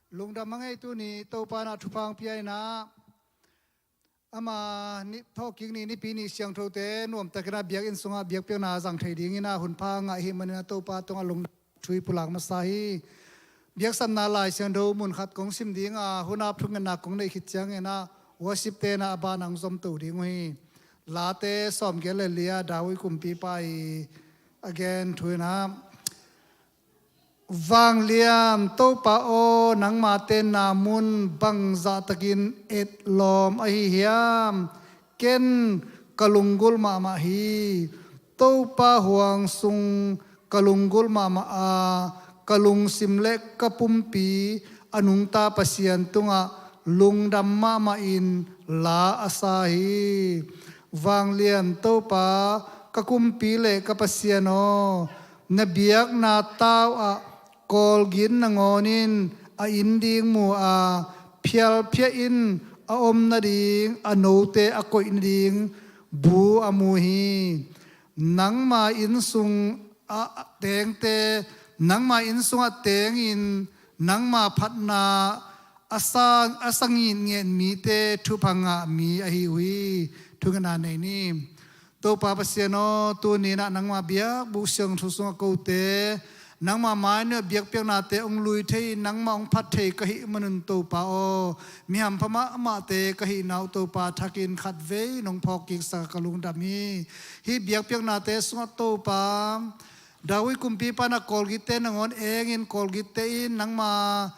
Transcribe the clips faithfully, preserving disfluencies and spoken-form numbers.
Lungdam a ngei tuni Topa in ah thupha hong pia in ah, ama ni, thawhkik ni, Nipi ni siangthote nuamtakin ah biakinn sungah biakpiakna zang thei dingin ah hun pha ngah i hih manin ah Topa tungah lungdam thu i pulak masa hi. Biaksapna Lai Siangtho mun khat kong sim ding a, hun ap thungetna kong neih khit ciangin ah worship-te in ah a ban ah hong zom to ding uh hi. Late sawmgiat le li ah David kumpipa i a gen thu in ah, Vanglian Topa aw, nangma tenna mun bangzah takin etlawm ahi hiam? Ken ka lunggulh mahmah hi. Topa huang sung ka lunggulh mahmah a, ka lungsim le ka pumpi a nungta Pasian tungah lungdam mahmahin la a sa hi. Vanglian Topa, ka kumpi le ka Pasian aw, na biakna tau ah Kawlgin nangawn in a inn ding mu a, phialphiah in a om nading a note a koih nading bu a mu hi. Nangma inn sung a tengte, nangma inn sungah tengin nangma phatna a sa, a sa ngitnget mite thupha ngah mi ahi uh hi. Thungetna nei ni. Topa Pasian aw, tuni in ah nangma biakbuk siangtho sungah kote nangma mai-ah biakpiaknate hong lui thei, nangma hong phat thei ka hih manun Topa aw, mi hampha mahmahte ka hihna uh Topa thakin khatvei nong phawk kiksak a ka lungdam hi. Hih biakpiaknate sungah Topa, David kumpipa in ah Kawlgitte nangawn engin Kawlgitte in nangma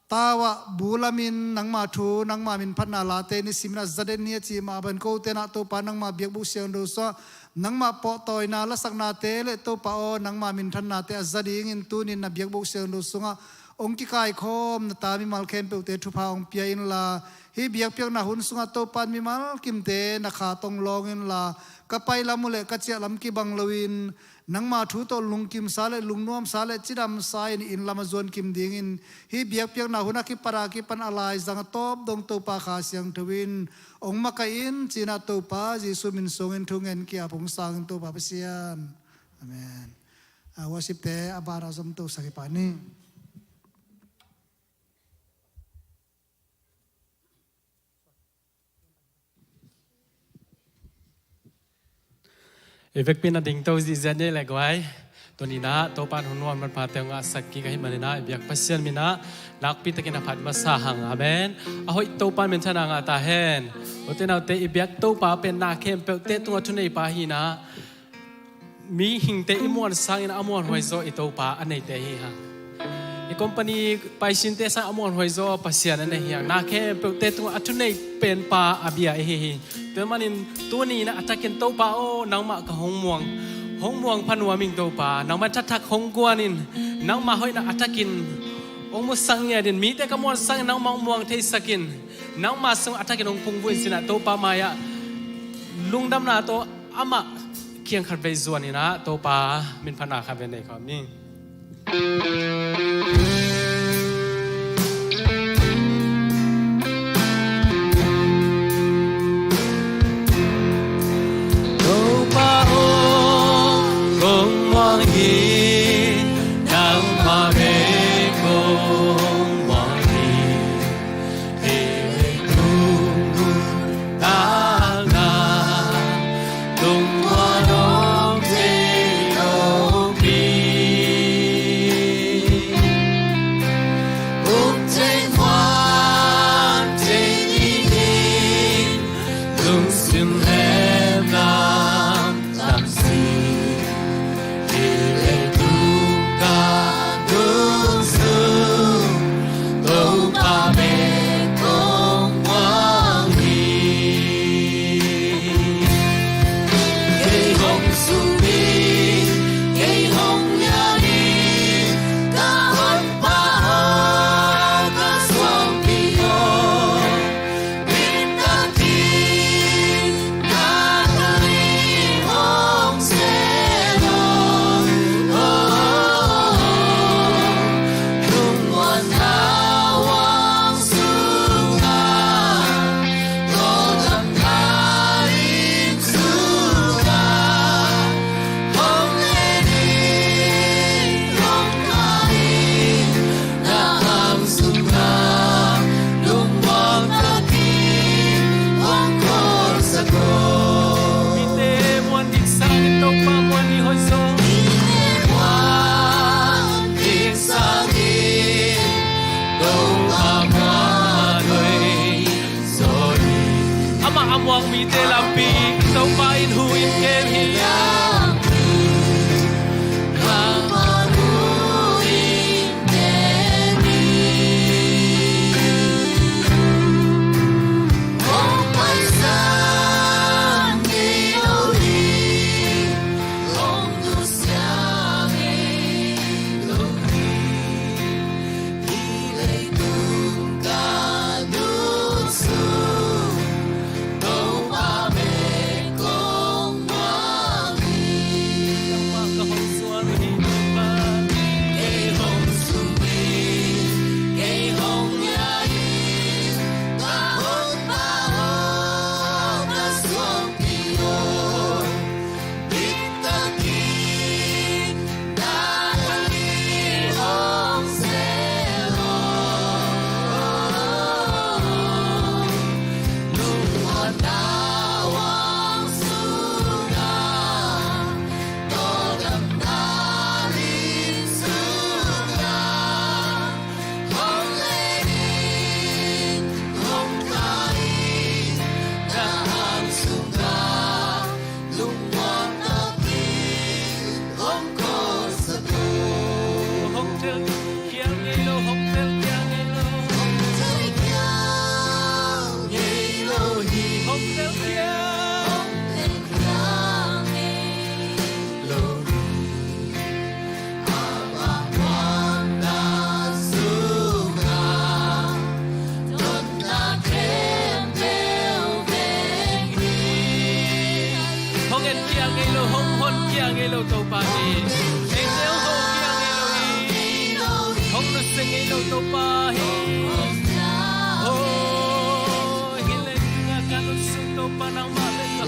tau ah bu lamin nangma thu, nangma minphatna late ni simin ah za den ni a cih mah bangin kote in ah Topa nangma biakbuk siangtho sungah nangma pawhtawina lasaknate le Topa aw, nangma minthannate a za dingin tuni in na biakbuk siangtho sungah hong kikaikhawm na ta mimal khempeuhte thupha hong pia inla, hih biakpiakna hun sungah Topa in mimal kimte na kha tawh hong lawng inla, ka pailam uh le ka ciahlam kibang loin nangma thu tawh lungkimsa le lungnuamsa le cidamsa in inn lam a zuan kim dingin hih biakpiakna hun a kipat a kipan a laizang a tawp dong Topa Kha Siangtho in hong makaih in, ci-in ah Topa Jesuh min suangin thungen ki-ap hong sang in Topa Pasian. Amen. A, worship-te a ban ah zom to sak hi pah ni. I vekpi in a ding to zihziah ni le guai. Tuni in ah Topa in hun nuam manphate hong ngahsak kik ahih manin ah i biak Pasian min ah nakpi takin a phat masa hang. Amen. A hoih Topa in minthanna ngah ta hen. Ute naute, i biak Topa pen na khempeuhte tungah thuneipa hi in ah, mihingte i muan sangin a muanhuai zaw i Topa a neite hi hang. I company paisinte sang a muanhuai zaw Pasian a nei hi hang. Na khempeuhte tungah a thunei penpa a bia i hi hi. Tua manin tuni in ah a thakin Topa aw, nangmah ka hong muang, hong muang pha nuam ing Topa. Nangmah thathak hong guan in, nangmah hoihna a thakin hong musak ngiat in, mite ka muan sangin nangmah hong muang theisak in, nangmah sung a thakin hong phungvuh in, ci-in ah Topa mai-ah lungdamna tawh amah kiang khatvei zuan in ah Topa minphatna khatvei nei khawm ni. Topa aw, kong muang hi, nangmah bek kong muang hi. Mite lampi Topa in hu in kem hi. Hong en kia ngei lo, hong hon kia ngei lo Topa hi. Eite hong hon kia ngei lo hi. Hong nusia ngei lo Topa hi. Oh, hi leh ka nusia Topa nangmah leh ka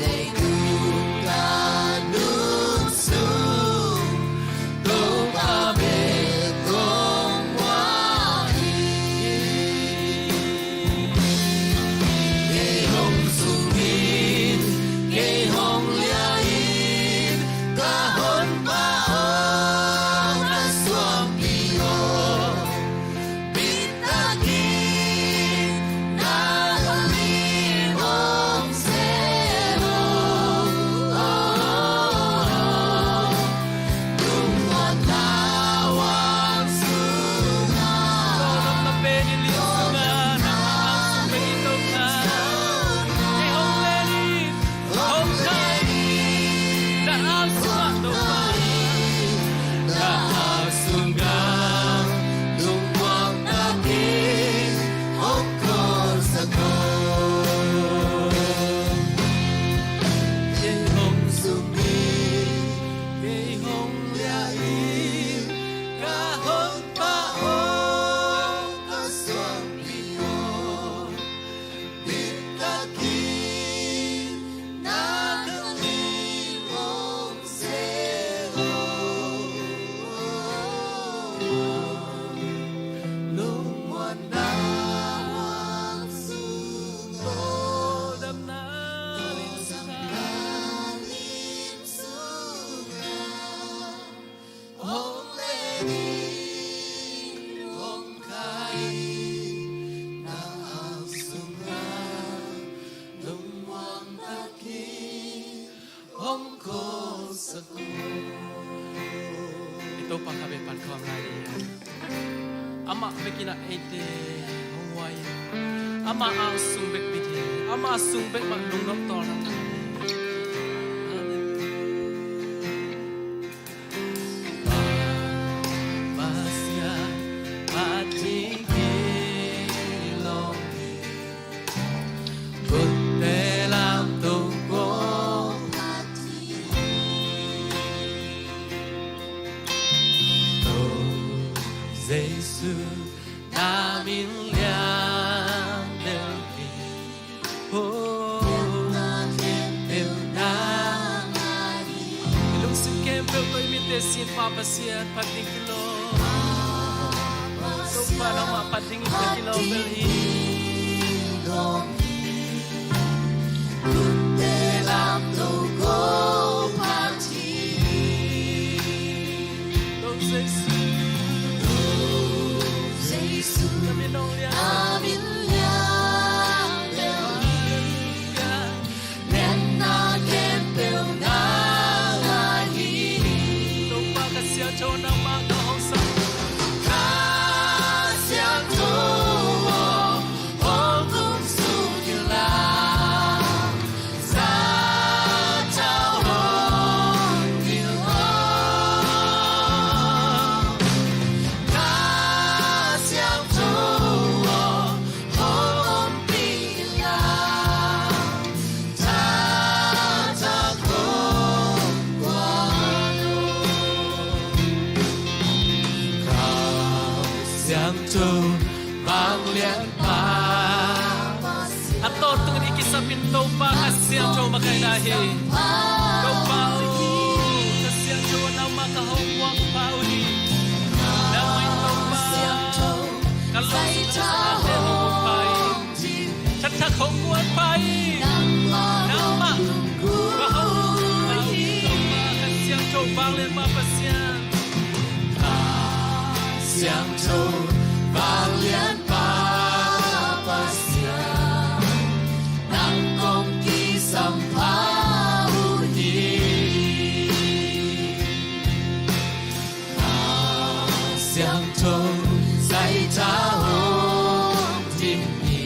I Topa kha bek pan khawm lai ding hi. Amah bek in ah eite hong huai in, amah au sung bek bit hi. Amah sung bek mah lungnop tawlna tang hi. Hallelujah. Pasian, Pasian ding hi lo hi. Khut te lamto ko. Jesu, na min lian bel hi. Oh, i lungsim khempeuh tawh i mitte sin Pa Pasian phat ding hi lo. Topa nangmah phat ding hi lo bel hi. Jesu, Jesu, na min hong lian. Na min lian bel hi. Topa Kha Siangtho makaihna hi. Topa aw, Kha Siangtho nangmah ka hong muak pha uh hi. Nangmah in Topa ka lungsim ka sangte hong muak pha hi. Thathak hong muak pha hi. Nangmah ka hong muak pha uh hi. Topa Kha Siangtho vanglianpa Pasian. Kha Siangtho vanglianpa Pasian, nang kong kisam pha uh hi. Kha Siangtho zaitha hong ding hi.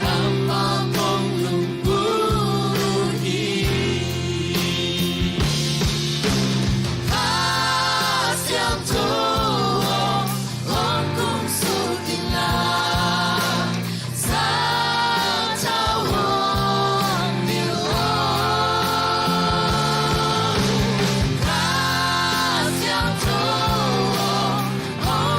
Nangmah kong lungput uh hi. Kha Siangtho aw, hong kumsuk in la, zaitha hong nilh aw. Kha Siangtho aw,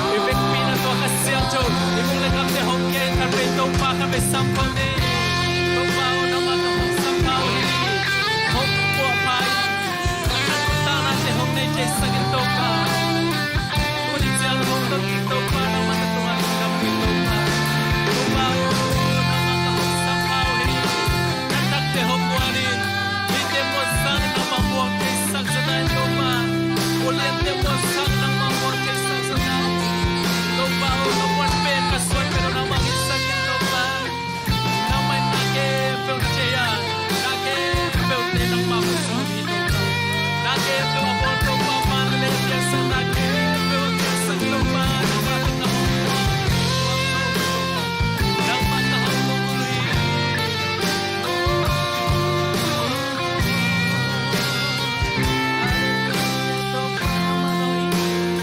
I vekpi na tua Kha Siangtho i vung le kamte hong gen, khat vei Topa khat vei sam khol ni. Topa aw, nangmah ka hong sam pha uh hi. Hong puah pha hi. Ka nuntaknate hong nei theisak in Topa. Tuni ciang hong dot in Topa, nangmah ka tungah lungdam hi Topa. Topa aw, nangmah ka hong sam pha uh hi. Ka takte hong muan in. Mite muan sangin nangmah muak theisak zaw in Topa. Uliante muan sangin nangmah muak theisak zaw in. Topa aw, ka muan pen ka suan pen nangmah hong itsak in Topa. Nangmah in na khempeuh na thei a, na khempeuhte nangmah hong suan hi Topa. Na khempeuh a bawl Topa, man le piangsak na khempeuh a piangsak Topa. Nangmah tungah hong muak, nangmah tungah hong muak hi.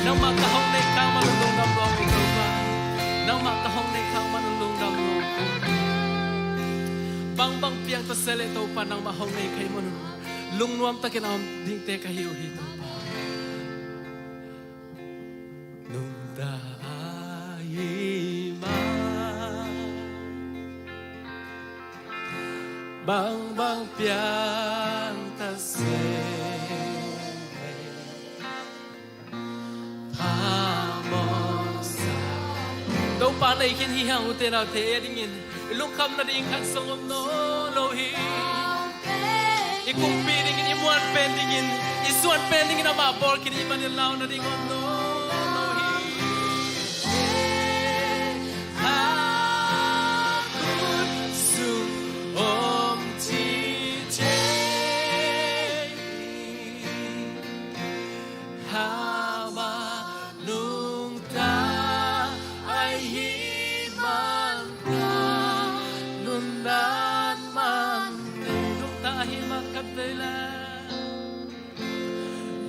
Nangmah ka hong neih khak man un lungdam lua ung Topa. Nangmah ka hong neih khak man un lungdam lua ung. Bangbang piang ta se leh Topa, nangmah hong neih khak man un lungnuam takin a om dingte ka hi uh hi Topa. Nungta ahih man bangbang piang ta se, phamawh sa. Topa nei khin hi hang, ute naute, ei dingin i lungkham nading khat zong om nawn lo hi. I kumpi dingin, i muan pen dingin, i suan pen dingin amah bawl khin i hih manin lau nading om nawn lo hi. A khut sung om ci thei, amah nungta ahih man ka nunnan man hi. Nungta ahih man khat vei lai.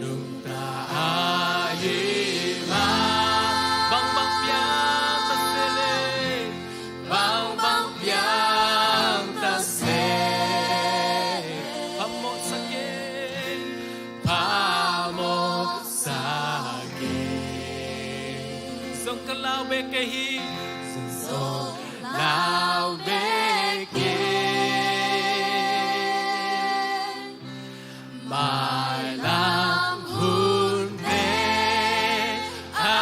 Nungta ahih man bangbang piang ta se leh, bangbang piang ta se, phamawh sa kei, phamawh sa kei. Zong ka lau ve kei hi. Zong ka lau ve kei. Mailam hunte a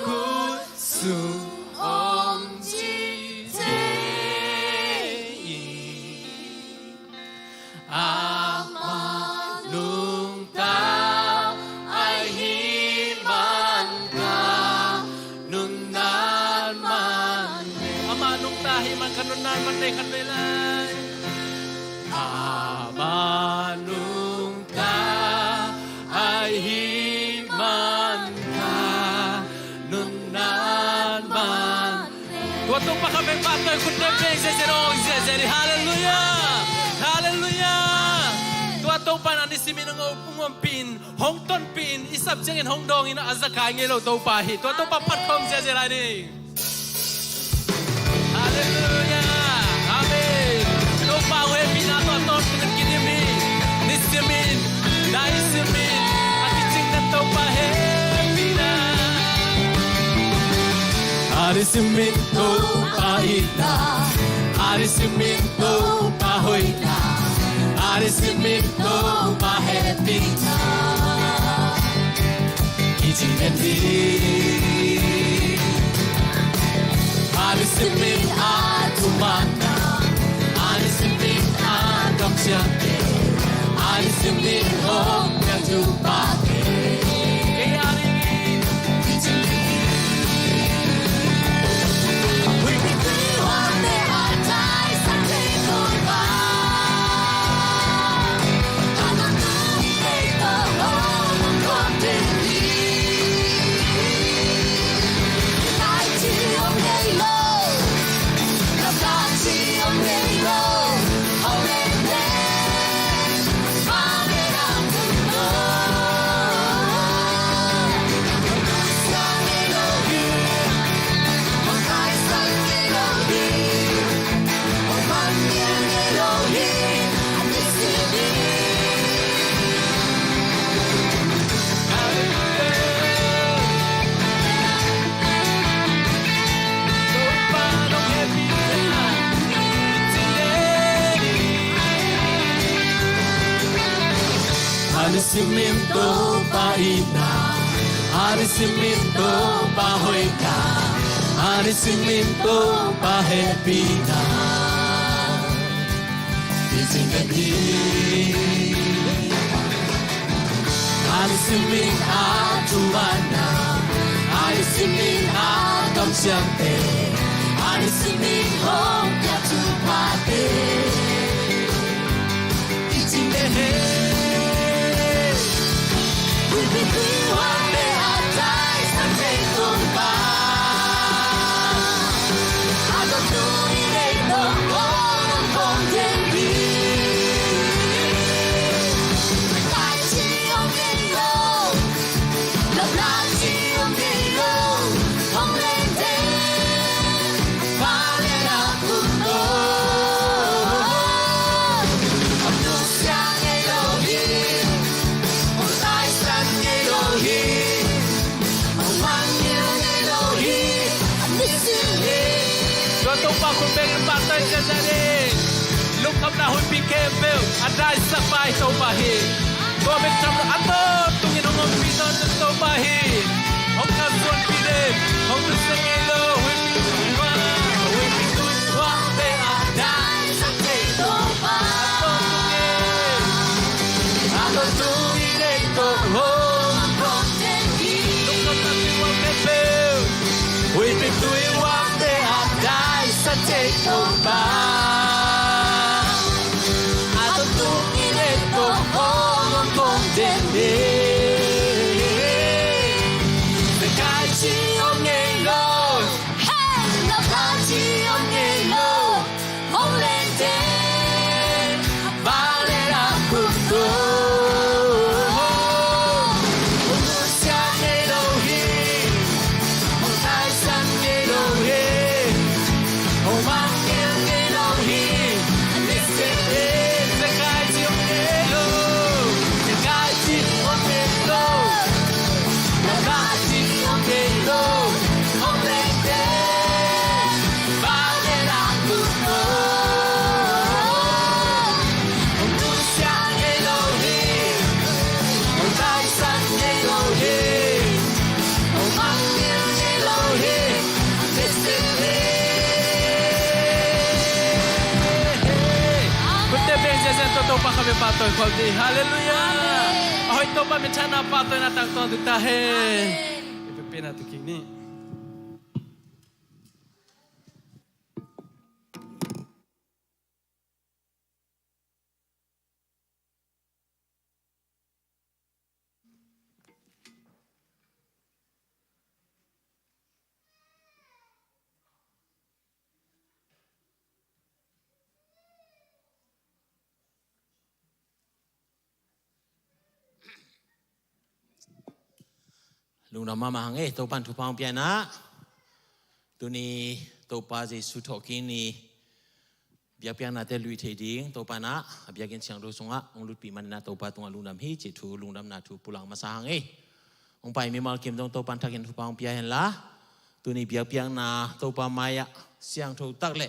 khut sung om ci thei hi. Amah nungta ahih man ka nunnan man hi. Amah nungta ahih man ka nunnan man hi, khat vei lai. Amah nungta ahih man ka nunnan Tua Topa kha beng pahtawi, khut beng beng ziahziah, ong ziahziah ni. Halleluiah. Halleluiah. Tua Topa in a nisimin hong om, hong ompih in, hong tonpih in, i sap ciangin hong dawng in, a zakai ngei lo Topa hi. Tua Topa phat khawm ziahziah lai ni. Halleluiah. Amen. Topa hong hehpihna tawh tawntungin kidim hi. Nisimin, nai simin a kicing den Topa hehpihna. A nisimin Topa itna, a nisimin Topa hoihna, a nisimin Topa hehpihna. Kicing den hi. A nisimin a thumanna, a nisimin a dam ciangte, a nisimin hong piak thupha te. Kei a dingin kicing den hi. Huih pi tui huam te a taisan thei Topa. A nisimin Topa itna, a nisimin Topa hoihna, a nisimin Topa hehpihna. Kicing den hi. A nisimin a thumanna, a nisimin a dam ciangte, a nisimin hong piak thuphate. Kicing den hi. Huih pi tui huam te a taisan thei Topa. A dam tung i deih tawh hong om den hi. Kai ci om ngei lo, lap lak ci om ngei lo, hong leng den. Vale la kum lo. Hong nusia ngei lo hi. Hong taisan ngei lo hi. Hong mangngilh ngei lo hi. A nisimin hi. Tua Topa khut beng pahtawi ziahziah ni. Lungkhamna huihpi khempeuh a daisak pai Topa hi. Tua bek tham lo, a tawntungin hong ompih tawntung Topa hi. Hong kalsuanpih den, hong nusia ngei lo huihpi tui huam, huihpi tui huam te a daisak thei Topa. A tawntung in, a tawntung i deih tawh hong om den hi. Lungkhamna tui huam khempeuh, huihpi tui huam te a daisak thei Topa. A tawntung i deih tawh hong om den hi. Zekai ci om ngei lo. Hey, lap lak ci om ngei lo. Hong leng den. Vale la kum lo. Hong nusia ngei lo hi. Hong taisan ngei lo hi. Hong mangngilh ngei lo hi. A nisimin hi. Zekai ci om ngei lo. Zekai ci om ngei lo. Lap lak ci om ngei lo. Hong leng den. Vale la kum lo. Hong nusia ngei lo hi. Hong taisan ngei lo hi. Hong mangngilh ngei lo hi. A nisimin hi. Khut te beng ziahziah tawh Topa kha beng pahtawi khawm ni. Halleluiah. Amen. A hoih Topa minthanna pahtawina tangtawn tung ta hen. Amen. I pepena tu kik ni. Lungdam mahmah hang ei, Topa'n thupha hong pia in ah, tuni Topa Jesu thawhkik ni biakpiaknate lui thei ding, Topa'n ah a biakinn siangtho sungah hong lutpih manin ah Topa tungah lungdam hi cih thu, lungdamna thu pulak masa hang ei. Hong pai mimal kim zong Topa'n thakin thupha hong pia hen la, tuni biakpiakna Topa mai-ah siangtho tak le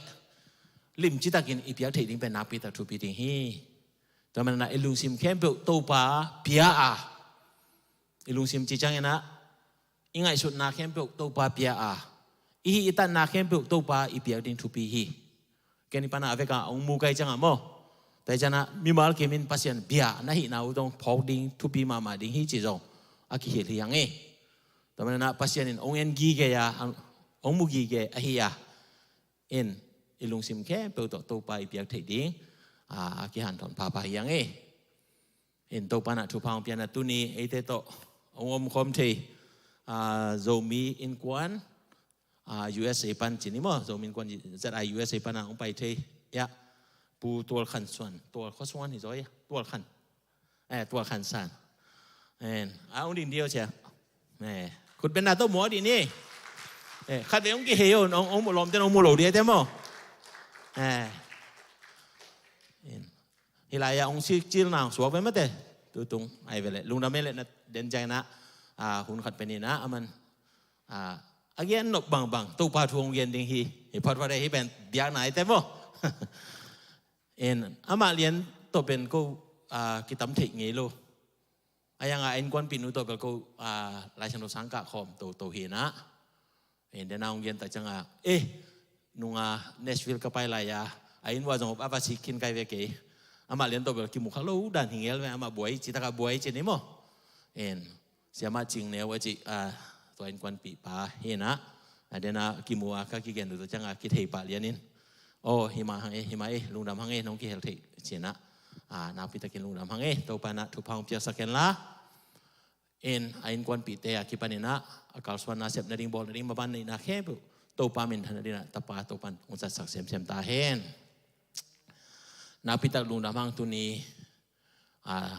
limci takin i piak theih ding pen nakpi tak thupi ding hi. Tua manin ah i lungsim khempeuh Topa pia a, i lungsim ci ciangin ah i ngaihsutna khempeuh Topa pia a, i hih i tatna khempeuh Topa i piak ding thupi hi. Ken i pan ah a vek ah hong mu ka hih ciangah maw, tua hi ciangah mimal kim in Pasian bia na hihna uh zong phawk ding thupi mahmah ding hi cih zong a kihilh hi hang ei. Tua manin ah Pasian in hong en gige a, hong mu gige ahi a, in i lungsim khempeuh tawh Topa i piak theih ding a, a kihanthawn phapha hi hang ei. In Topa'n ah thupha hong pia in ah tuni eite tawh hong omkhawm thei, a, Zomi Innkuan, a, U S A pan ci ni maw, Zomi Innkuan Z I U S A pan ah hong pai thei, ya, Pu Tual Khan Suan, Tual Khaw Suan hi zaw ya, Tual Khan, eh, Tual Khan San. En, a hong ding dih o cia. Eh, khut bengna tawh mu dih ni. Eh, khatvei hong kihei o, hong, hong mu lawmte hong mu lo dih a te maw. Eh. In. Hih lai-ah hong sikcil nang suak ve mate. Tutung ai ve le. Lungdam ei le na den ciangin ah, a, hun khat pen in ah, aman, a, a gen nop bangbang Topa thu hong gen ding hi. Hi phatphat ei, hih pen biakna ei te maw. En, amah lian tawh pen ko, a, kitam theih ngei lo. A, yang a innkuanpih nu tawh bel ko, a, Lai Siangtho sang kah khawm toto hi in ah. En, den a hong gen tak ciangah, eh, nung a Nashville ka pai lai-a, a inn uah zong a va sik khin kai ve kei. Amah lian tawh bel kimu kha lo dan hi ngel ve, amah buai ci, takah buai ci ni maw. En, Siamah Cing Neu a ci, a, tua innkuanpih pa hi in ah, a, den a kimu a ka kigen uh tak ciangah kithei pah lian in. Aw, hi mah hang ei, hi mah ei, lungdam hang ei, nong kihel theih ci in ah, a, nakpi takin lungdam hang ei, Topa'n ah thupha hong piaksak hen la. In, a innkuanpihte a kipan in ah, a kalsuanna, sepna ding, bawlna ding, maban neihna khempeuh Topa minthanna ding ah tapa Topa'n hong zatsak semsem ta hen. Nakpi tak lungdam hang tuni, a,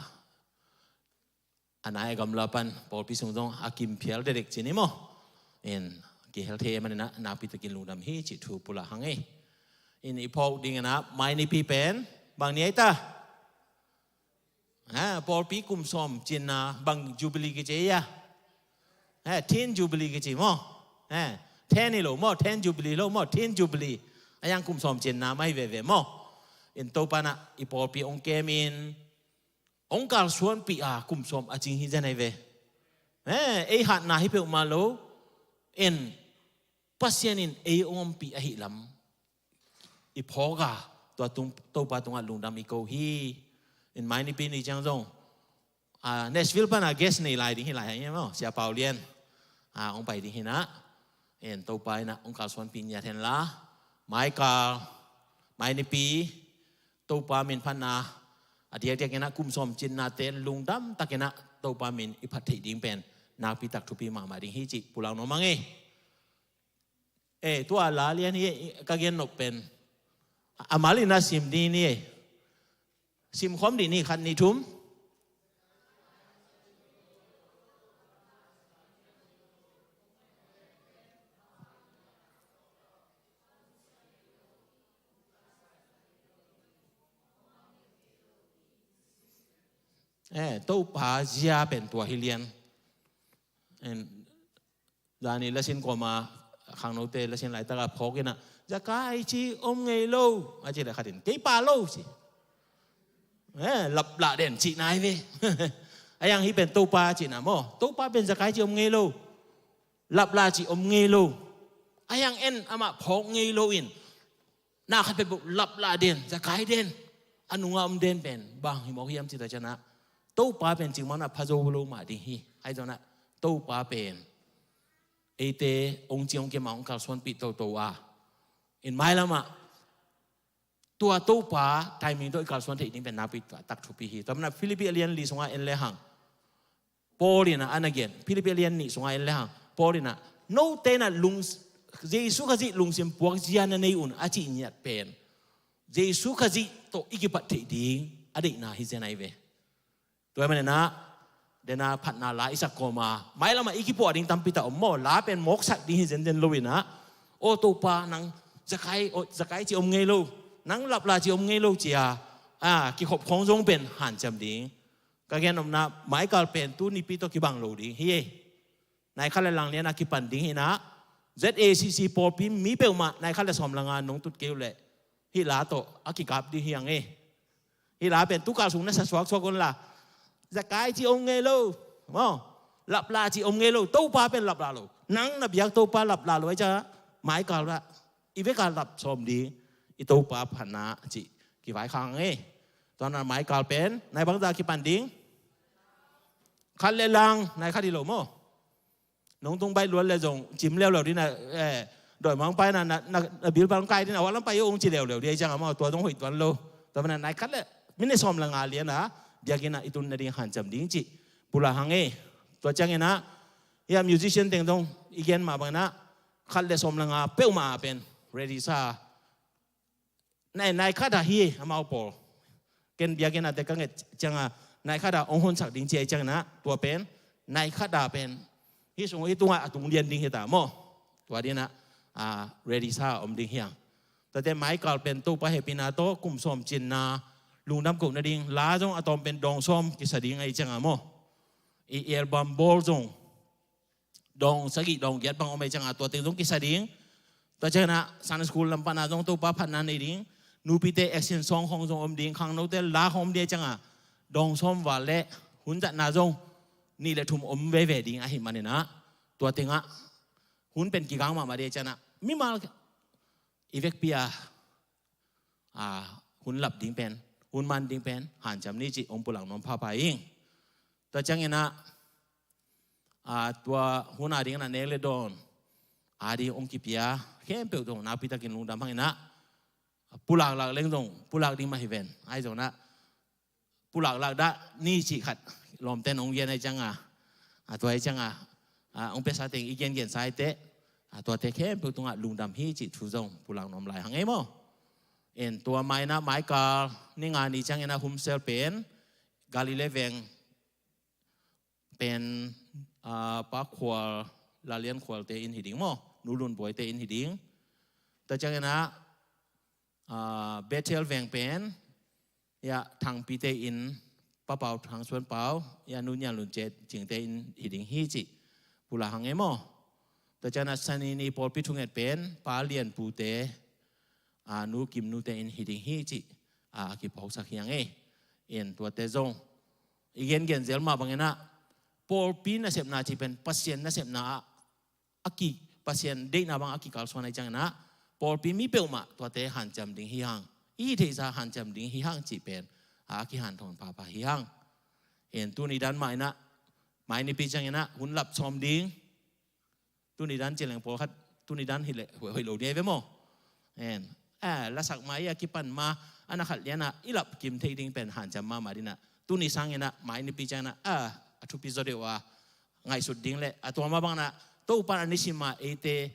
a nai a gamla pan pawlpi sung zong a kimphial dekdek ci ni maw. In, kihel thei manin ah nakpi takin lungdam hi cih thu pulak hang ei. In, i phawk dingin ah mai Nipi pen bang ni ei ta? Ha, pawlpi kum sawm cinna bang Jubilee kici ei a? Ha, Tin Jubilee kici maw. Ha, Ten hi lo maw, Ten Jubilee lo maw, Tin Jubilee. A, yang kum sawm cinna mai veve maw. In, Topa'n ah i pawlpi hong kem in, hong kalsuanpih a kum sawm a cing hi zen ai ve. Eh, ei hatna hi peuhmah lo. En, Pasian in ei hong ompih ahih lam i phawk a, tua tung, Topa tungah lungdam i ko hi. In, mai Nipi ni ciang zong, a, Nashville pan a guest nei lai ding hi lai hang ei maw, Sia Pau Lian, a, hong pai ding hi in ah. En, Topa in ah hong kalsuanpih ngiat hen la, mai kal, mai Nipi, Topa min phatna a diakdiak in ah kum sawm cinnate lungdam takin ah Topa min i phat theih ding pen nakpi tak thupi mahmah ding hi cih pulak nuam hang ei. Eh, tua la lian hi, ka gen nop pen a mal in ah sim dih ni ei. Sim khawm dih ni, khat, nih, thum. Eh, Topa zia pen tua hi lian. En, zani lasin kawma khangnote lasin laitak a phawk in ah, Zakai ci om ngei lo, a ci le khat in, kei pa lo ci. Eh, laplah den cihna hi ve. A, yang hih pen Topa cihna maw. Topa pen Zakai ci om ngei lo. Laplah ci om ngei lo. A, yang en amah phawk ngei lo in, na khat peuhpeuh laplah den, Zakai den, a nungah om den pen bang hi mawk hiam cih tak ciangin ah, Topa pen cingmang ah pha zo lo mah ding hi. Ahi zongin ah Topa pen eite hong ci hong kem a hong kalsuanpih toto a, in mailam ah tua Topa timing tawh i kalsuan theih ding pen nakpi tak thupi hi. Tua manin ah Philippi a lian li sungah en le hang, Paul in ah a na gen, Philippi a lian nih sungah en le hang, Paul in ah, note in ah lung, Jesu Khazih lungsim puak zia na nei un a cih ngiat pen Jesu Khazih tawh i kipat theih ding a deihna hi zen ai ve. Tua hi manin ah Dena phatna la i sak kawma mailamah i kipuah ding tampi tak om maw. La pen mawksak ding hi zenden lo inah, aw Topa, nang Zakai, aw, Zakai ci om ngei lo, nang lapla ci om ngei lo cia, a, kikhop khawng zong pen hanciam ding. Ka gen omna Michael pen tu nipi tawh kibang lo ding hi ei. Nai khat le lang lianah kipan ding hinah, Z A C C pawlpi mi peuhmah nai khat le sawm le nga nong tut kei uh leh hih la tawh a kikap ding hi ang ei. Hih la pen tukal sung na sa suaksuak unla, Zakai ci om ngei lo maw, lapla ci om ngei lo. Topa pen lapla lo. Nang na biak Topa lapla lo ai ca, Michael lah i veka lap sawm ding, i Topa phatna cih kivaikhang ei. Tua na Michael pen nai bangza kipan ding? Khat le lang, nai khat hi lo maw. Nong tung baih luat le zong cim leuleu dina, eh, dawimangpa ina na, na, na bilbang kai dina, a lampai ong ci leuleu dia i cianga maw, tua zong hoih tuan lo. Tua mana nai khat le minit sawm le nga liana biakina i tun nading hanciam ding cih pulak hang ei. Tua ciangina, ia musician teng zong i gen mah bangina, khat le sawm le nga peuhmah a pen ready sa. Nai, nai khat a hi amau pawl. Ken biakinn a te ka nget cianga nai khat a ong honsak ding cia i ciangina, tua pen nai khat a pen hi sung hi tunga a tung lian ding hi ta maw. Tua dina, a, ready sa om ding hiang. Tate Michael pen Topa hehpihna tawh kum sawm cinna lungdam koh nading la zong a tawm pen dawng sawm kisa ding a i cianga maw. I album bawl zong dawng sagih dawng giat bang om ei cianga tua teng zong kisa ding. Tua ciangina Sunday school lampana zong Topa phatna nei ding. Nupite action song khong zong om ding, khangnote la khong om ding ei cianga dawng sawm val le hun zatna zong nih le thum om veve ding ahi manina, tua tengah hun pen kigang mahmah ding ei ciangina mimal i vekpi a, a, hun lap ding pen, hun man ding pen hanciam ni cih ong pulak nuam phapha ing. Tua ciangina, a, tua hun a dingina nek le dawn a ding ong kipia khempeuh zong nakpitakin lungdam hangina, pulaklak leng zong pulak ding mah hi ven. Ai zongna pulaklak dah ni cih khat lawmten ong gen ai cianga, a, tua ai cianga, a, ong pesa teng i gengen sa ai teh, a, tuate khempeuh tungah lungdam hi cih thu zong pulak nuam lai hang ei maw. En tua maina Michael ni nga ni ciangina humsel pen Galilee veng pen, a, Pa Khual, Lalian Khualte in hi ding maw, Nu Lun Buaite in hi ding. Tua ciangina, a, Bethel veng pen ia Thangpite in, Pa Pau Thang Suan Pau ia Nu Nian Lun Cet Cingte in hi ding hi cih pulak hang ei maw. Tua ciangina Sanini pawlpi thunget pen Pa Lian Pute, a, Nu Kim Nute in hi ding hi cih, a, a kiphawksak hiang ei. En tuate zong i gengen zel mah bangina pawlpi nasepna cih pen Pasian nasepna ah a ki, Pasian deihna bang a kikalsuan ai ciangina pawlpi mi peuhmah tuate hanciam ding hi hang. I theihsa hanciam ding hi hang cih pen a kihanthawn phapha hi hang. En tuni dan mah ina mai nipi ciangina hun lap sawm ding. Tuni dan ci leng pawlkhat tuni dan hileh hoih lo ding ai ve maw. En, a, lasak ma i a kipan ma a na khat liana i lap kim thei ding pen hanciam mahmah dina. Tuni sangina mai nipi ciangina, a, a thupi zaw deuh a ngaihsut ding le a tua mah bangina Topa a nisima eite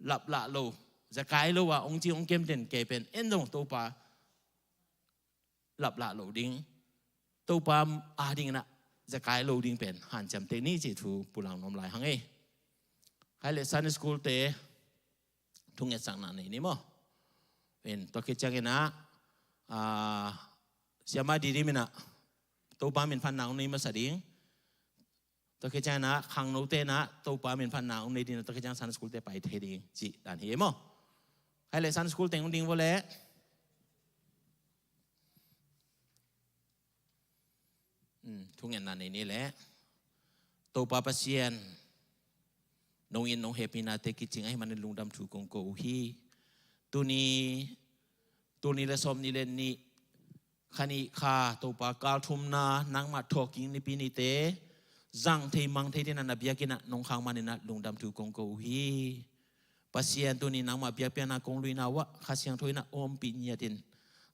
laplah lo, zakai lo a ong ci ong kem den kei pen en zong Topa laplah lo ding, Topa a dingina zakai lo ding pen hanciam teh ni cih thu pulak nuam lai hang ei. Hai le Sunday school te thungetsakna nei ni maw. En tua khit ciangina, a, siama didi mina Topa min phatna ong nei masa ding. Tua khit ciangina khangnote na Topa min phatna ong nei ding, tua khit ciang Sunday school te pai thei ding cih dan hi ei maw. Hai le Sunday school teng ong ding vua le. Thungetna nei ni le. Topa Pasian, nong in nong hehpihnate kicing ahih manin lungdam thu kong ko uh hi. Tuni, tuni le sawm ni le ni, kha nih kha Topa kal thumna nangmah thawhkik nipi nite zang thei mang thei dina na biakina nong khak manina lungdam thu kong ko uh hi. Pasian tuni nangmah biakpiakna kong luina uah Kha Siangtho ina ompih ngiatin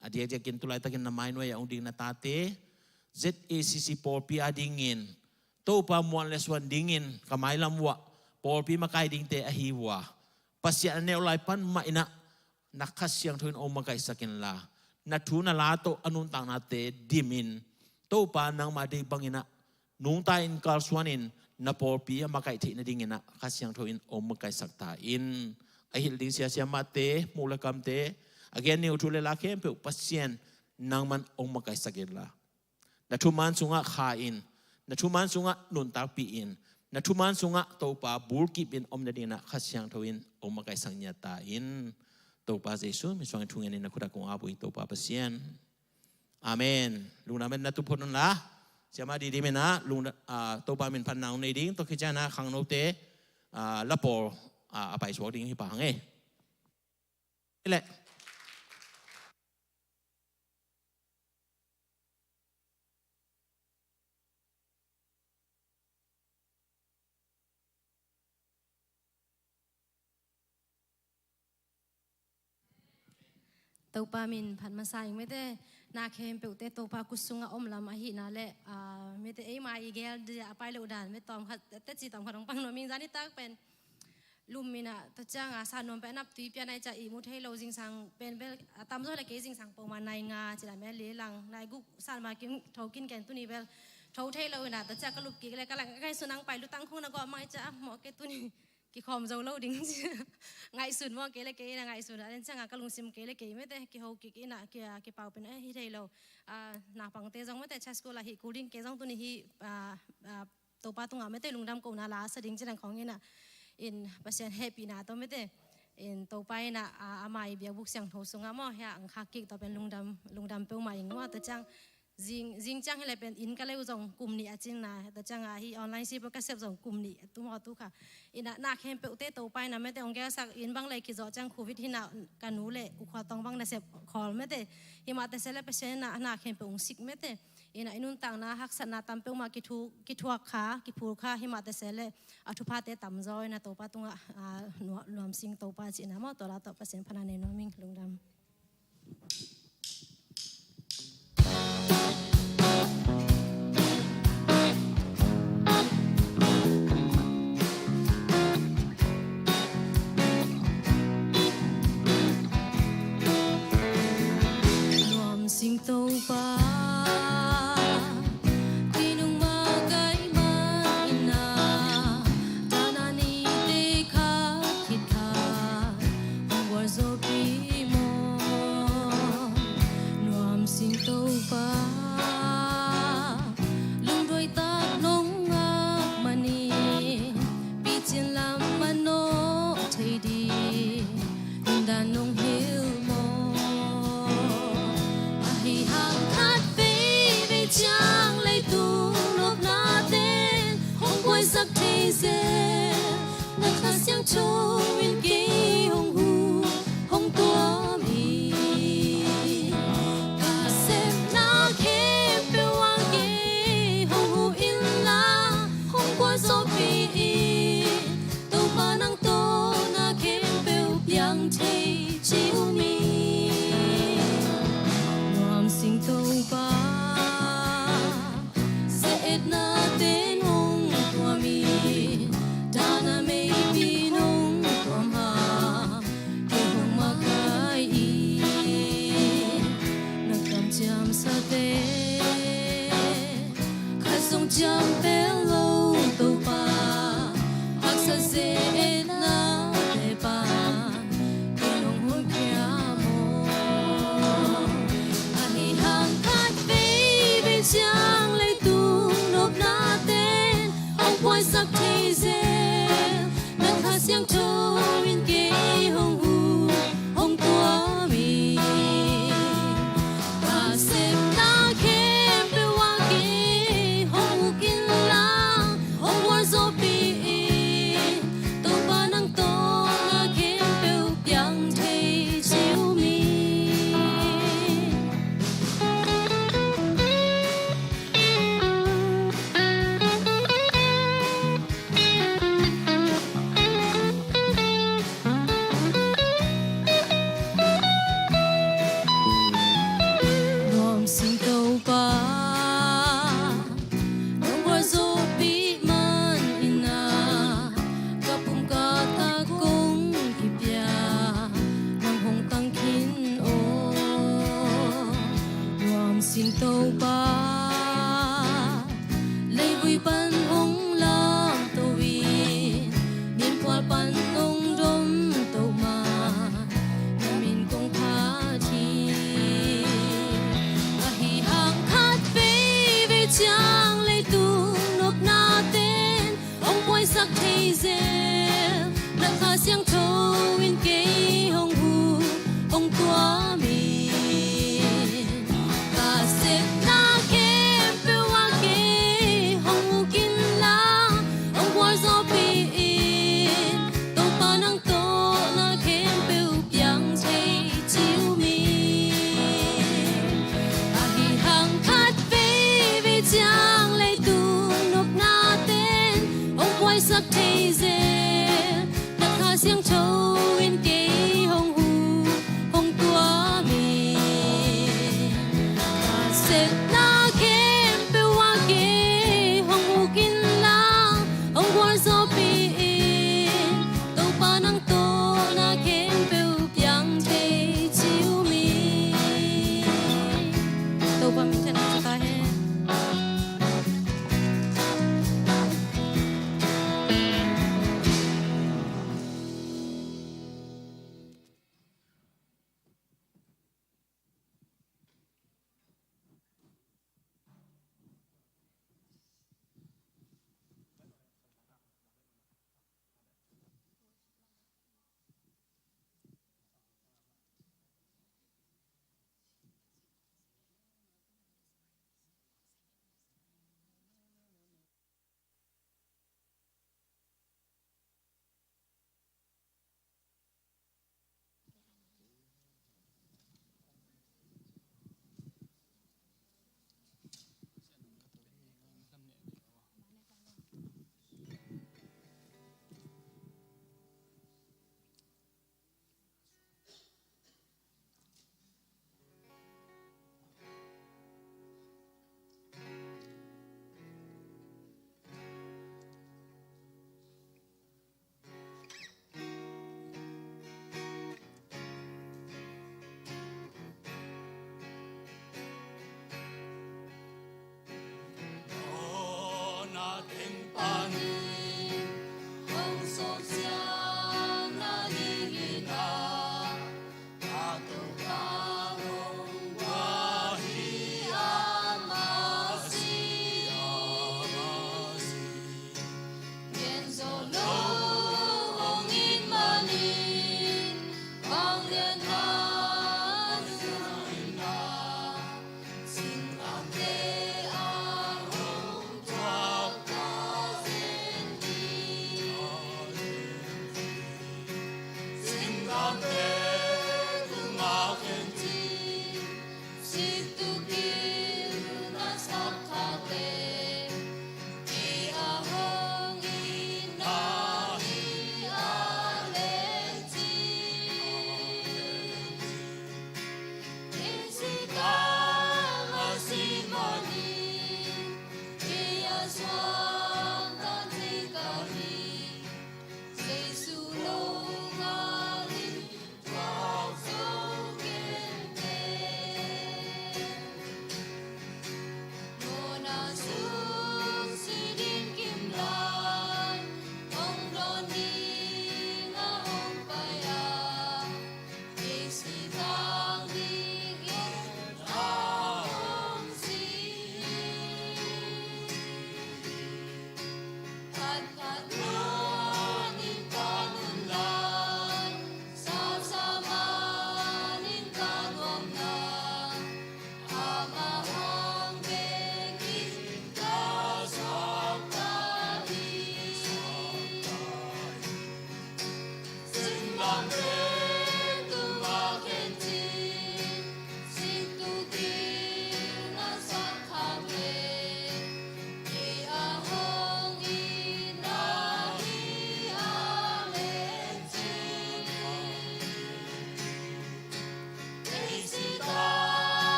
a diakdiakin tulaitakin na mainuai a ong ding na tate Z A C C pawlpi a dingin Topa muan le suan dingin ka mailam uah pawlpi makai dingte ahi ua Pasian a neu lai pan mah ina na Kha Siangtho in ong makaihsak inla na thu na la tawh a nuntaknate dimin Topa nangmah deih bangina nungta in kalsuan in na pawlpi a makaih theih nadingin ah Kha Siangtho in hong makaihsak ta in. A hilh ding sia siamahte, hmuh le kamte, a gen ning uh thu le la khempeuh Pasian nangman hong makaihsak inla, na thuman sungah kha in, na thuman sungah nuntakpih in, na thuman sungah Topa bulkip in om nadingin ah Kha Siangtho in hong makaihsak ngiat ta in. Topa Jesu min suangin thungen in na khut ah kong ap uh hi, Topa Pasian. Amen. Lungdam in na tup phot un la. Siamah Didim in ah lungda-, ah, Topa min phatna hong nei ding, tua khit ciangin ah khangnote, ah, lapawl, ah, a paisuak ding hi pah hang e. Hi leh. Topa min phat masa ing mete, na khempeuhte Topa kut sungah om lam ahihna le, ah, mete eima i gel dia a pai lo dan, mete tawm khat, teci tawm khat hong pang nuam ing. Zan nitak pen lum in ah, tua ciang a sa nuam pen a nap tui pian ai ciah i mu thei lo zingsang pen bel, a tamzaw le kei zingsang poma nai nga ci dan bel le lang, nai guk san ma kim tho kin ken tuni bel tho thei lo in ah, tua ciah ka lup kik le ka lang ka kai su nang pai lutang khong na gawh mai ciah a mawh ke tuni kikhawm zo lo ding. Ngaihsun mawh kei le kei in ah ngaihsun a den ciang a ka lungsim kei le kei mete kiho kik in ah ki, kipau pen a hi thei lo. Ah, naupangte zong mete church school ah hi kul ding kei zong tuni hi, ah, ah, Topa tungah mete lungdam kohna la sa ding ci dan khong in ah, in Pasian hehpihna tawh mete in Topa in ah, ah, ama i biakbuk siangtho sungah maw hia ang khak kik tawh pen lungdam, lungdam peuhmah ing maw. Tua ciang zing, zing ciang hi le pen inn ka leu zong kum nih a cin na, tua ciang a hi online si pen ka sep zong kum nih tu maw tu kha. In ah na khempeuhte Topa in ah mete hong gelsak in bang le kizawh ciang covid hi na ka nu le u khua tawng bang na sep khawl mete. Hi mah te se le Pasian in ah na khempeuh hong sik mete. In ah i nuntakna haksatna tam peuhmah kithu-, kithuak kha, kiphul kha, hi mah te se le a thuphate tamzaw in ah Topa tungah, ah, nua-, nuam sing Topa cihna maw, tua la tawh Pasian phatna nei nuam ing. Lungdam. Nuam sing Topa, kinung mah kai mah in ah, tana nite khat khit khat hong gualzawhpih maw. Nuam sing Topa, lungduai tak nong ngak manin picin lam a nawh thei ding nundan nong hilh maw. Ahi hang khat veivei ciang leitung nopnate'n hong buaisak thei zel, na Kha Siangtho in kei hong huh, hong tuam hi. Ka sepna khempeuh ah kei hong huh inla, hong gualzawhpih in, Topa nang tawh na khempeuh piang thei ci uh mi. Nuam sing Topa, ze-etna ten hong tuam in, tana meipi nong tuam hang kei hong makaih in, na kamciamsate khat zong ciam pel lo Topa, haksa ze-etnate pan kei nong honkhia maw. Ahi hang khat veivei ciang leitung nopnate'n hong buaisak thei zel, na Kha Siangtho in kei hong huh, hong tuam hi. Ka sepna khempeuh ah kei hong huh inla, hong gualzawhpih in, Topa nang tawh na khempeuh piang thei ci uh mi.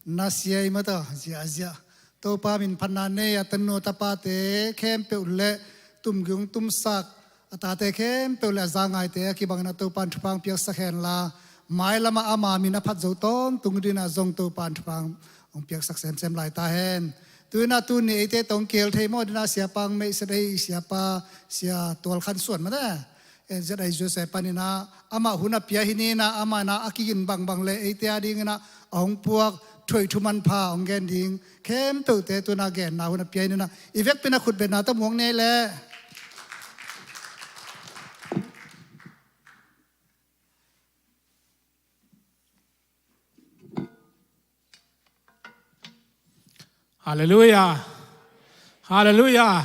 Na sia i mata, zia, zia. Topa min phatna nei a tanu tapate khempeuh le tumgiung tumsak a tate khempeuh le a zangaite a kibangin a Topa in thupha hong piaksak hen la, mailam ah ama min a phat zo tawntung dingin a zong Topa in thupha hong piaksak semsem lai ta hen. Tu-in a tuni eite tawh hong kihel thei mawk dingin a siapa hong meihset ahi siapa Sia Tual Khan Suan mate. N Z I U S A panin a amah hun a pia hi ni-in a, amah in a a kigin bangbang le eite a dingin a a hong puak thuaithu manpha hong gen ding khempeuhte tu-in a genna hun a pia hi ni-in a, i vekpi-in a khutbetna tawh muak ni ei leh. Halleluiah. Halleluiah.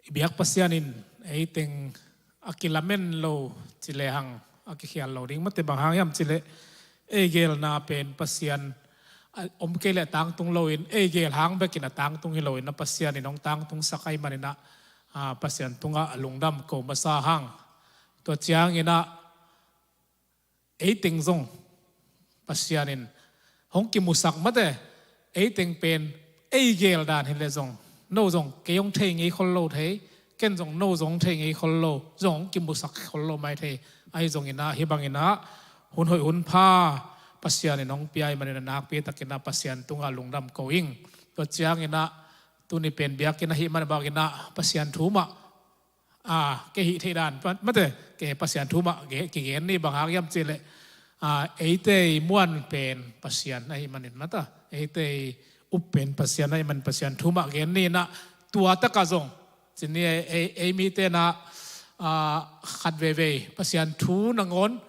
I biak Pasian in ei teng a kilamen lo ci lehang a kikhial lo ding mate, bang hang hiam cih leh ei geelna pen Pasian a om kei leh tangtung loin, ei gel hang bekin a tangtung hi loin ah Pasian in hong tangtungsak ahih manin ah, a, Pasian tungah a lungdam ko masa hang. Tua ciangin ah ei teng zong Pasian in hong kimusak mate, ei teng pen ei gel dan hi leh zong, no zong kei hong thei ngei khol lo thei, ken zong no zong hong thei ngei khol lo, zong hong kimusak khol lo mai thei. Ahi zongin ah, hih bangin ah hun hoih hun pha Pasian in hong pia ahih manin ah nakpi takin ah Pasian tungah lungdam ko ing. Tua ciangin ah tuni pen biakinn ahih man bangin ah Pasian thu mah, a, kei hih theih dan, pa-, mate, kei Pasian thu mah ge-, kigen ni, bang hang hiam cih leh, a, eite i muan pen Pasian ahih manin mate, eite i up pen Pasian ahih manin Pasian thu mah gen ni in ah, tua takah zong, ci ni, ei, ei, ei mite in ah, a, khat veivei Pasian thu nangawn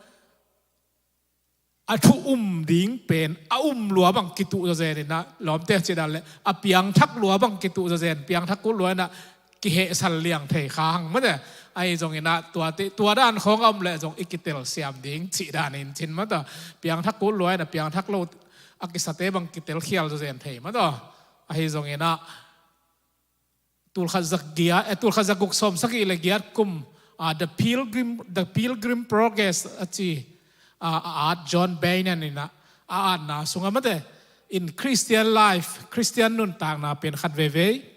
a thu um ding pen a um lua bang kituh zawzen in ah, lawmte cih dan leh a piangthak lua bang kituh zawzen, piangthak kul lua in ah kihehsan liang thei kha hang mate. Ahi zongin ah tuate, tua dan khawng a om leh zong i kitelsiam ding cih dan in cin mate, piangthak kul lua in ah piangthak lo a kisate bang kitelkhial zawzen thei mate. Ahi zongin ah tulkhat za giat, eh, tulkhat za guk sawm sagih le giat kum, ah, The Pilgrim, The Pilgrim Progress a ci, ah, a at John Bunyan in ah, a atna sungah mate, in Christian life, Christian nuntakna pen khat veivei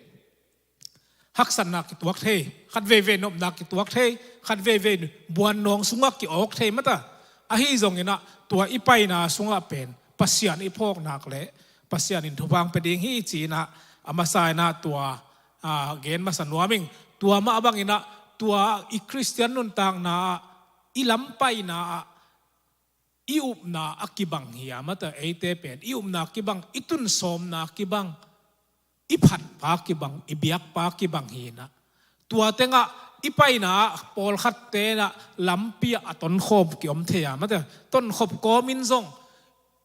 haksatna kituak thei, khat veivei nopna kituak thei, khat veivei buannawng sungah ki-awk thei mate. Ahi zongin ah tua i paina sungah pen Pasian i phawk nak leh Pasian in thupha hong pia ding hi ci in ah, a masa in ah tua, a, gen masa nuam ing. Tua mah bangin ah tua i Christian nuntakna ah, i lam paina ah, i upna a kibang hi a mate, eite pen i upna kibang, i tunsawmna kibang, i phatpa kibang, i biakpa kibang hi in ah, tua tengah i paina ah pawlkhatte in ah lampi ah a tonkhawm ki-om thei a mate, tonkhop kawmin zong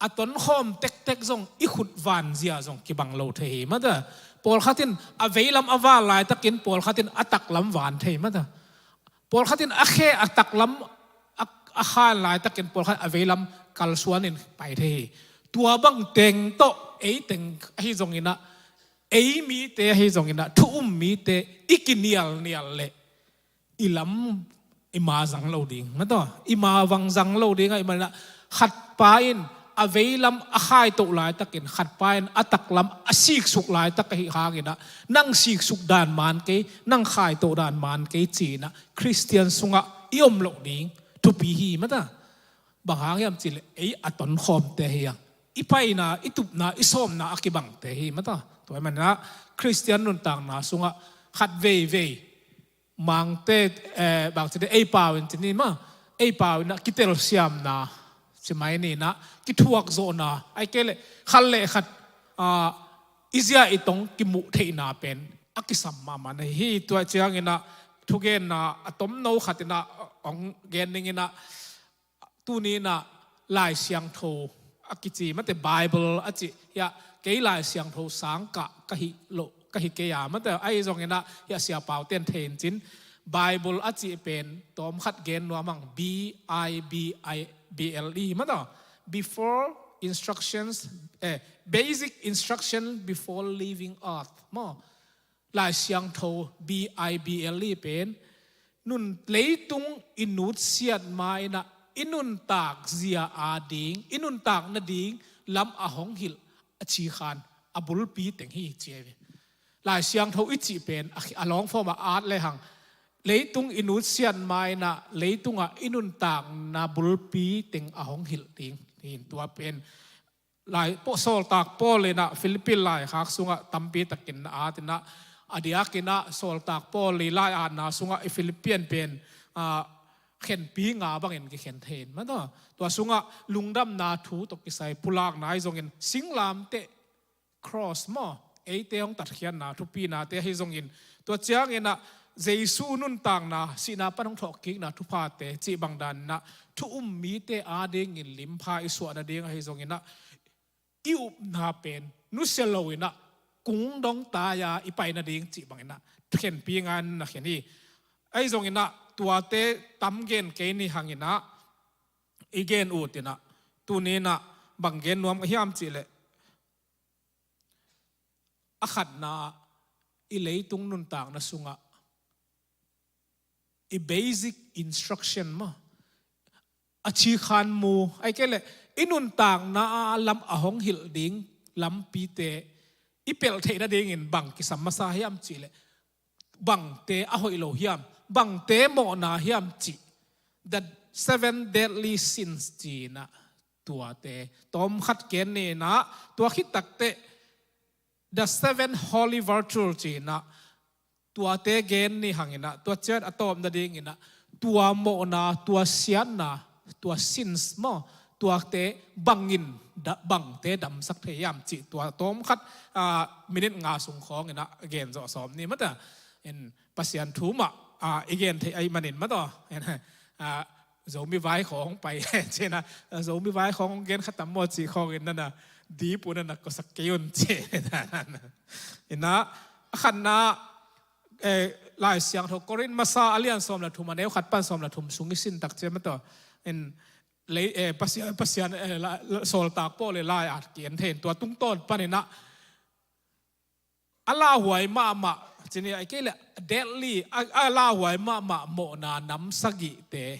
a tonkhawm tektek zong i khut vanzia zong kibang lo thei hi mate. Pawlkhat in a veilam a val laitakin pawlkhat in a taklam van thei mate. Pawlkhat in a khe a taklam a, a khan laitakin pawlkhat a veilam kalsuan in pai thei hi. Tua bang teng tawh ei teng ahi zongin ah, ei mite ahi zongin ah, thu um mite i kinialnial leh i lam i ma zang lo ding mate, i ma vang zang lo ding ahih manin ah, khatpa in a veilam a khaitoh laitakin khatpa in a taklam a siksuk laitak ahih hangin ah, nang siksuk dan man kei, nang khaitoh dan man kei ci in ah Christian sungah i om loh ding thupi hi mate. Bang hang hiam cih leh ei a tonkhawmte hi a, i paina, i tupna, i sawmna a kibangte hi mate. Tua ahih manin ah Christian nuntakna sungah khat veivei Mangte, eh, bang ci ding, ei pau in ci ni maw, ei pau in ah kitelsiamna, ci mai ni in ah, kithuakzawhna, ahih kei leh khat le khat, ah, i zia i tong kimuh theihna pen a kisam mahmah na hi hi. Tua ciangin ah thugenna a tomno khat in ah hong gen ning in ah, tuni in ah Lai Siangtho a kici mate, Bible a cih hiah, kei Lai Siangtho sang kah ka hi lo, ka hi kei a mate, ahi zongin ah hiah siapaute in thei in cin, Bible a cih pen tawmkhat gen nuam hang, B I B I B L E mate, before instructions, eh, basic instruction before leaving earth maw. Lai Siangtho B I B L E pen nun, leitung i nutsiat ma in ah i nuntak zia ading, i nuntak nading lam a hong hilh a cikhan a bulpi teng hi ci hi ve. Lai Siangtho i cih pen a, a long form ah at lehang, leitung i nutsiat ma in ah leitungah i nuntakna bulpi teng a hong hilh ding hi. Tua pen Lai, Paw-, Sawltak Paul in ah Philippi laikhak sungah tampi takin na at in ah, a diakin ah Sawltak Paul i lai-atna sungah i Philippian pen, ah, khenpi nga bangin kikhen thei in mate. Tua sungah lungdamna thu tawh kisai pulakna ahi zongin, singlamteh, cross maw, eite hong tatkhiatna thupinate ahi zongin, tua ciangin ah Jesu nuntakna, sihna pan hong thawhkikna thuphate cih bang danin ah thu um mite adingin limpha i suah nading ahi zongin ah, i upna pen nusia lo in ah kung dong tai-a i pai nading cih bangin ah khenpi nga in na khen hi. Ahi zongin ah tuate tam gen kei ni hangin ah, i gen ut in ah, tuni in ah bang gen nuam ka hiam cih leh, A khatna, i leitung nuntakna sungah i basic instruction maw, a cikhan mu, ahih kei leh i nuntakna a lam a hong hilh ding lampite i pelh theih nadingin bang kisam masa hiam cih leh, bangte a hoih lo hiam, bangte mawhna hiam cih, the seven deadly sins ci-in ah, tuate tawmkhat gen ni in ah, tua khit takteh the seven holy virtue ci-in ah, tuate gen ni hang in ah, tua ciang a tawp nadingin ah, tua mawhna, tua siatna, tua sins maw, tuate bangin da-, bangte damsak thei hiam cih, tua tawmkhat, ah, minute nga sung khawng in ah gen zawh sawm ni maw ta. In Pasian thu mah, ah, i gen theih ahih manin maw ta. In, ah, Zomi vai khawng pai ci-in ah, Zomi vai khawng gen kha tam maw cih khawng in ah, na dip un ah, na kosak kei un ci-in ah. In ah, a khatna, eh, Lai Siangtho Korin masa a lian sawm le thum, a neu khat pan sawm le thum sung i sin tak ciang maw ta. In lei, eh, Pasian, Pasian, eh, la, la, sawltak Paul in lai-at ki-en thei in, tua tungtawn pan in ah, a lauhuai mahmah, ci ni, ahih kei leh deadly, a, a lauhuai mahmah mawhna nam sagihte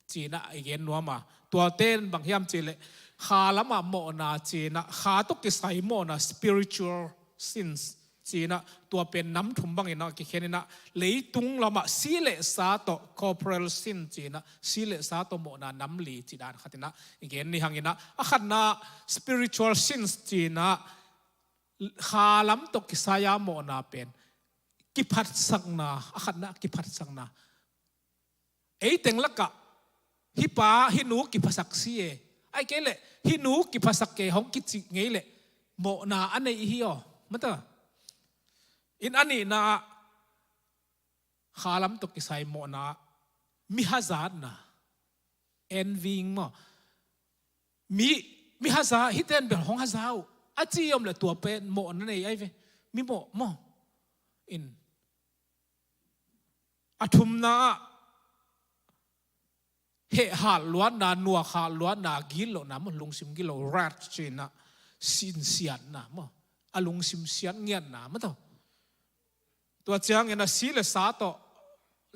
ci-in ah i gen nuam a. Tuate in bang hiam cih leh, kha lamah mawhna ci-in ah, kha tawh kisai mawhna, spiritual sins ci-in ah, tua pen nam thum bangin ah kikhen in ah, leitung lamah si le sa tawh, corporal sin ci-in ah, si le sa tawh mawhna nam li cih dan khat in ah i gen ni hang in ah, a khatna spiritual sins ci-in ah, kha lam tawh kisai a mawhna pen kiphatsakna, a khatna kiphatsakna. Ei teng lakah, hih pa, hih nu kiphasak si e, ahih kei leh hih nu kiphasak e hong kicih ngei leh, mawhna a nei hi aw, maw ta. In a nihna, kha lam tawh kisai mawhna, mi hazatna, envying maw. Mi, mi haza, hihte in bel hong haza uh, a ci om leh tua pen mawhna nei ahi ve. Mi mawh maw. In, a thumna ah, heh hat luatna, nuak hat luatna, gitlohna maw, lungsim gitloh, wrath ci-in ah, sinsiatna maw, a lungsim siat ngiatna maw ta. Tua ciangin ah si le sa tawh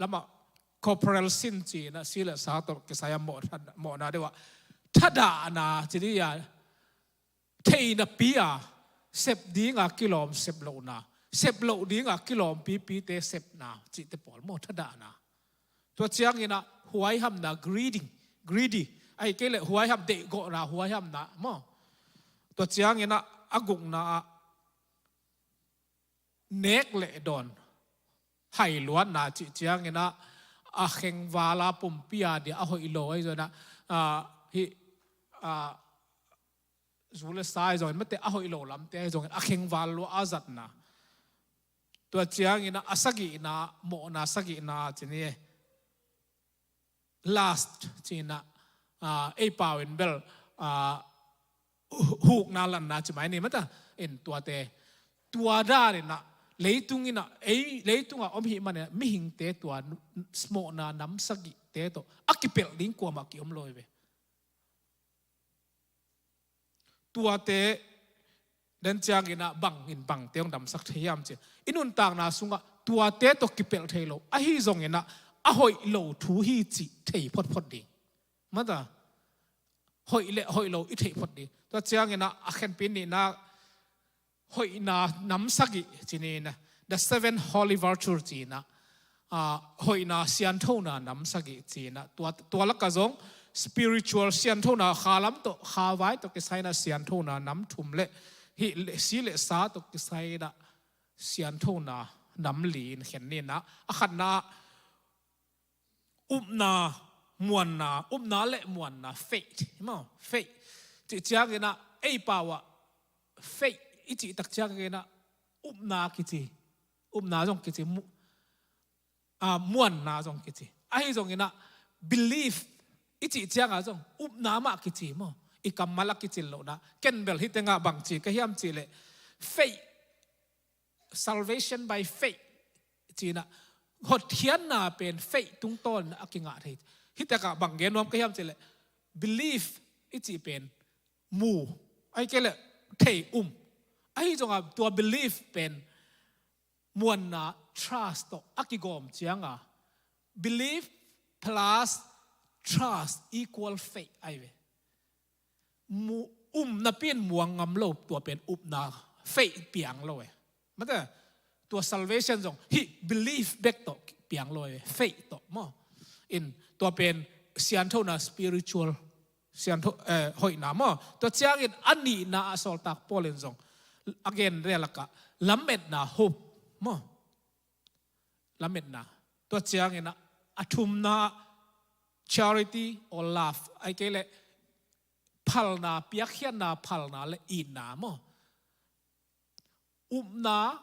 lamah, corporal sin ci-in ah, si le sa tawh kisai a mawh, mawhna deuh ah, thadahna ci dih a, thei napi a sep dinga kilawm sep lohna, sep loh dinga kilawm pipite sepna cihte pawl maw, thadahna. Tua ciangin ah huaihamna, greeding, greedy, ahih kei leh huaiham, deihgawhna, huaihamna maw. Tua ciangin ah a gukna ah nek le dawn, hai luatna cih ciangin ah, a khengval a pumpi a dia a hoih lo ahi zongin ah, ah, hih, ah, zu le sa ahi zongin, mate, a hoih lo lamte ahi zongin, a khengval lua a zatna. Tua ciangin ah, a sagihna, mawhna sagihna ci ni. Lust ci-in ah, ah, ei pau in bel, ah, hu-, hukna, lanna ci mai ni maw ta. In tuate, tua dan in ah, leitung in ah, ei, leitung ah om ahih manin ah, mihingte tua n-, n-, mawhna nam sagihte tawh a kipelh ding kuamah ki-om lo hi ve. Tuate, den ciangin ah bangin bangte hong damsak thei hiam cih, i nuntakna sungah tuate tawh kipelh thei lo ahi zongin ah, a hoih lo thu hi cih thei photphot ding. Maw ta, hoih le hoih lo i theih phot ding. Tua ciangin ah, a khenpi nihna, hoihna nam sagih ci ni in ah, the seven holy virtue ci-in ah, ah, hoihna sianthona nam sagih ci-in ah, tua, tua lakah zong spiritual sianthona, kha lam tawh, kha vai tawh kisai in ah sianthona nam thum le, hih le, si le sa tawh kisai in ah sianthona nam li in khen ni in ah, a khatna upna, muanna, upna le muanna, faith, maw, faith. Cih ciangin ah, ei pau ah, faith i cih tak ciangin ah, upna kici, upna zong kici, mu-, ah, muanna zong kici. Ahi zongin ah, belief i cih ciangah zong, upna mah kici maw. I kammal a kicin lohna. Ken bel hih tengah bang ci ka hiam cih leh, faith, salvation by faith ci-in ah, hotkhiatna pen faith tungtawn a kingah thei. Hih takah bang gen nuam ka hiam cih leh, belief i cih pen mu, ahih kei leh thei um. Ahi zongah tua belief pen muanna trust tawh a kigawm cianga, belief plus trust equal faith ahi ve. Mu, um napi in muang ngam lo, tua pen upna, faith piang lo e. Mate, tua salvation zong hih belief bek tawh piang lo e, faith tawh maw. In tua pen sianthona spiritual, siantho, eh, hoihna maw. Tua ciangin a nihna ah Sawltak Paul in zong a gen rel lakah lametna, hope maw. Lametna. Tua ciangin a, a thumna charity or love. Ahih kei leh phalna, piakkhiatna, phalna le itna maw. Upna,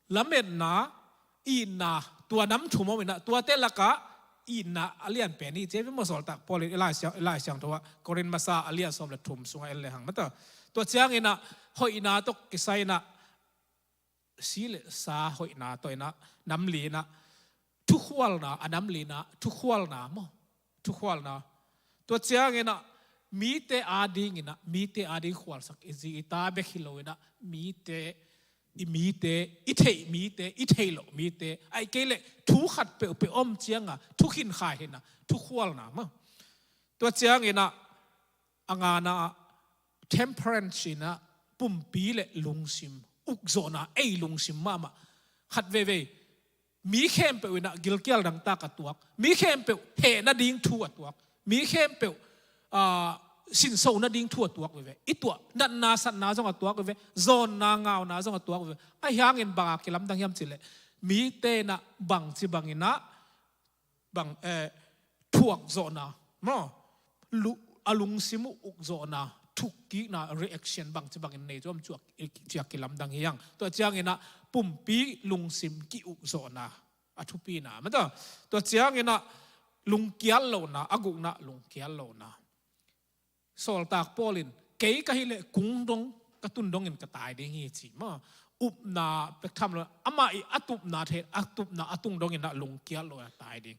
lametna, itna, tua nam thum om in a, tuate lakah itna a lianpen hi ci ve maw. Sawltak Paul in i Lai Siang, i Lai Siangtho ah, Korin Masa a lian sawm le thum sungah en lehang mate. Tua ciangin a hoihna tawh kisai in a, si le sa hoihna tawh in a, nam li in a, thukhualna, a nam li in a, thukhualna maw. Thukhualna. Tua ciangin a, mite adingin a, mite ading khualsak i zi i ta bek hi lo in a, mite, i mite, i theih mite, i theih loh mite, ahih kei leh thu khat peuhpeuh om cianga thu khin kha hi in a, thukhualna maw. Tua ciangin a, a ngana ah temperance in a, pumpi le lungsim ukzawhna, ei lungsim mahmah. Khat veivei mi khempeuh in a gilkial dangtak a tuak, mi khempeuh heh nading thu a tuak, mi khempeuh, ah, sinso nading thu a tuak veve. I tuah natna satna zong a tuak veve, zawnna ngauna zong a tuak veve. Ahi hangin banga kilamdang hiam cih leh, mite in a bangci bangin a, bang, eh, thuak zawhna maw, lu, a lungsim uh uk zawhna, thukkikna, reaction bangci bangin nei, zuam cuak, eh, ciak kilamdang hi hang. Tua ciangin a pumpi lungsim ki-uk zawhna a thupina mate. Tua ciangin a lungkial lohna, a gukna lungkial lohna. Sawltak Paul in, kei ka hih leh kung dong ka tun dongin ka tai ding hi ci maw. Upna pek tham lo, amah i a tupna thei, a tupna a tung dongin a lungkial lo a tai ding.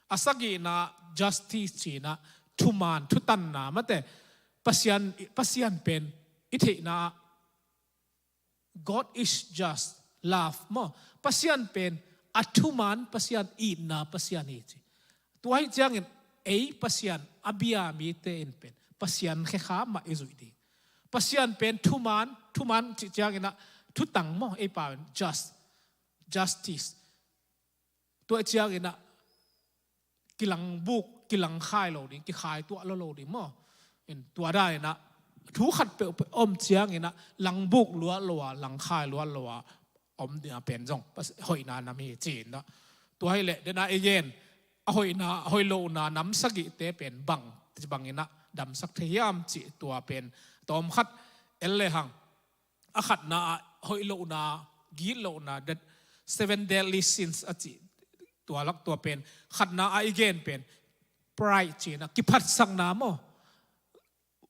A sagihna justice ci in a, thuman, thutanna mate. Pasian, Pasian pen i theihna ah God is just, love maw. Pasian pen a thuman Pasian, itna Pasian hi ci. Tua hi ciangin ei Pasian a bia mite in pen Pasian khekha mah i zuih ding. Pasian pen thuman, thuman cih ciangin a thutang maw, ei pau in just, justice. Tua ciangin a kilangbuk, kilangkhai lo ding, kikhai tuah lo lo ding maw. In tua dan in a thu khat peuhpeuh om ciangin a langbuk luat lo a, langkhai luat lo a om ding a pen zong Pas-, hoihna nam hi ci in a. Tua hi leh, den a i gen, a hoihna, a hoih lohna nam sagihte pen bang, ci bangin a damsak thei hiam cih tua pen tawm khat en lehang. A khatna ah hoih lohna, gitlohna, the seven deadly sins a cih, tua lak tua pen, khatna ah i gen pen pride ci in a, kiphatsakna maw,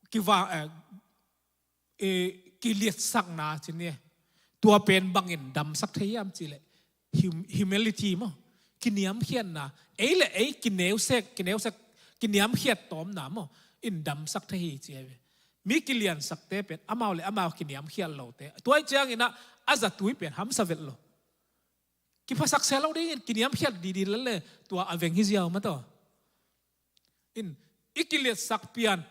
kiva, eh, eh, kiliatsakna ci ni. Tua pen bangin damsak thei hiam cih leh hum-, humility maw, kiniamkhiatna, ei le ei kineusek, kineusek, kiniamkhiat tawmna maw, in damsak thei hi ci hi ve. Mi kiliansakte pen amau le amau kiniamkhiat lote. Tua hi ciangin a, a zatui pen hamsa vet lo. Kiphasak se lo dingin kiniamkhiat didi lel le, tua a veng hi ziau mate. In, i kiliatsak pian,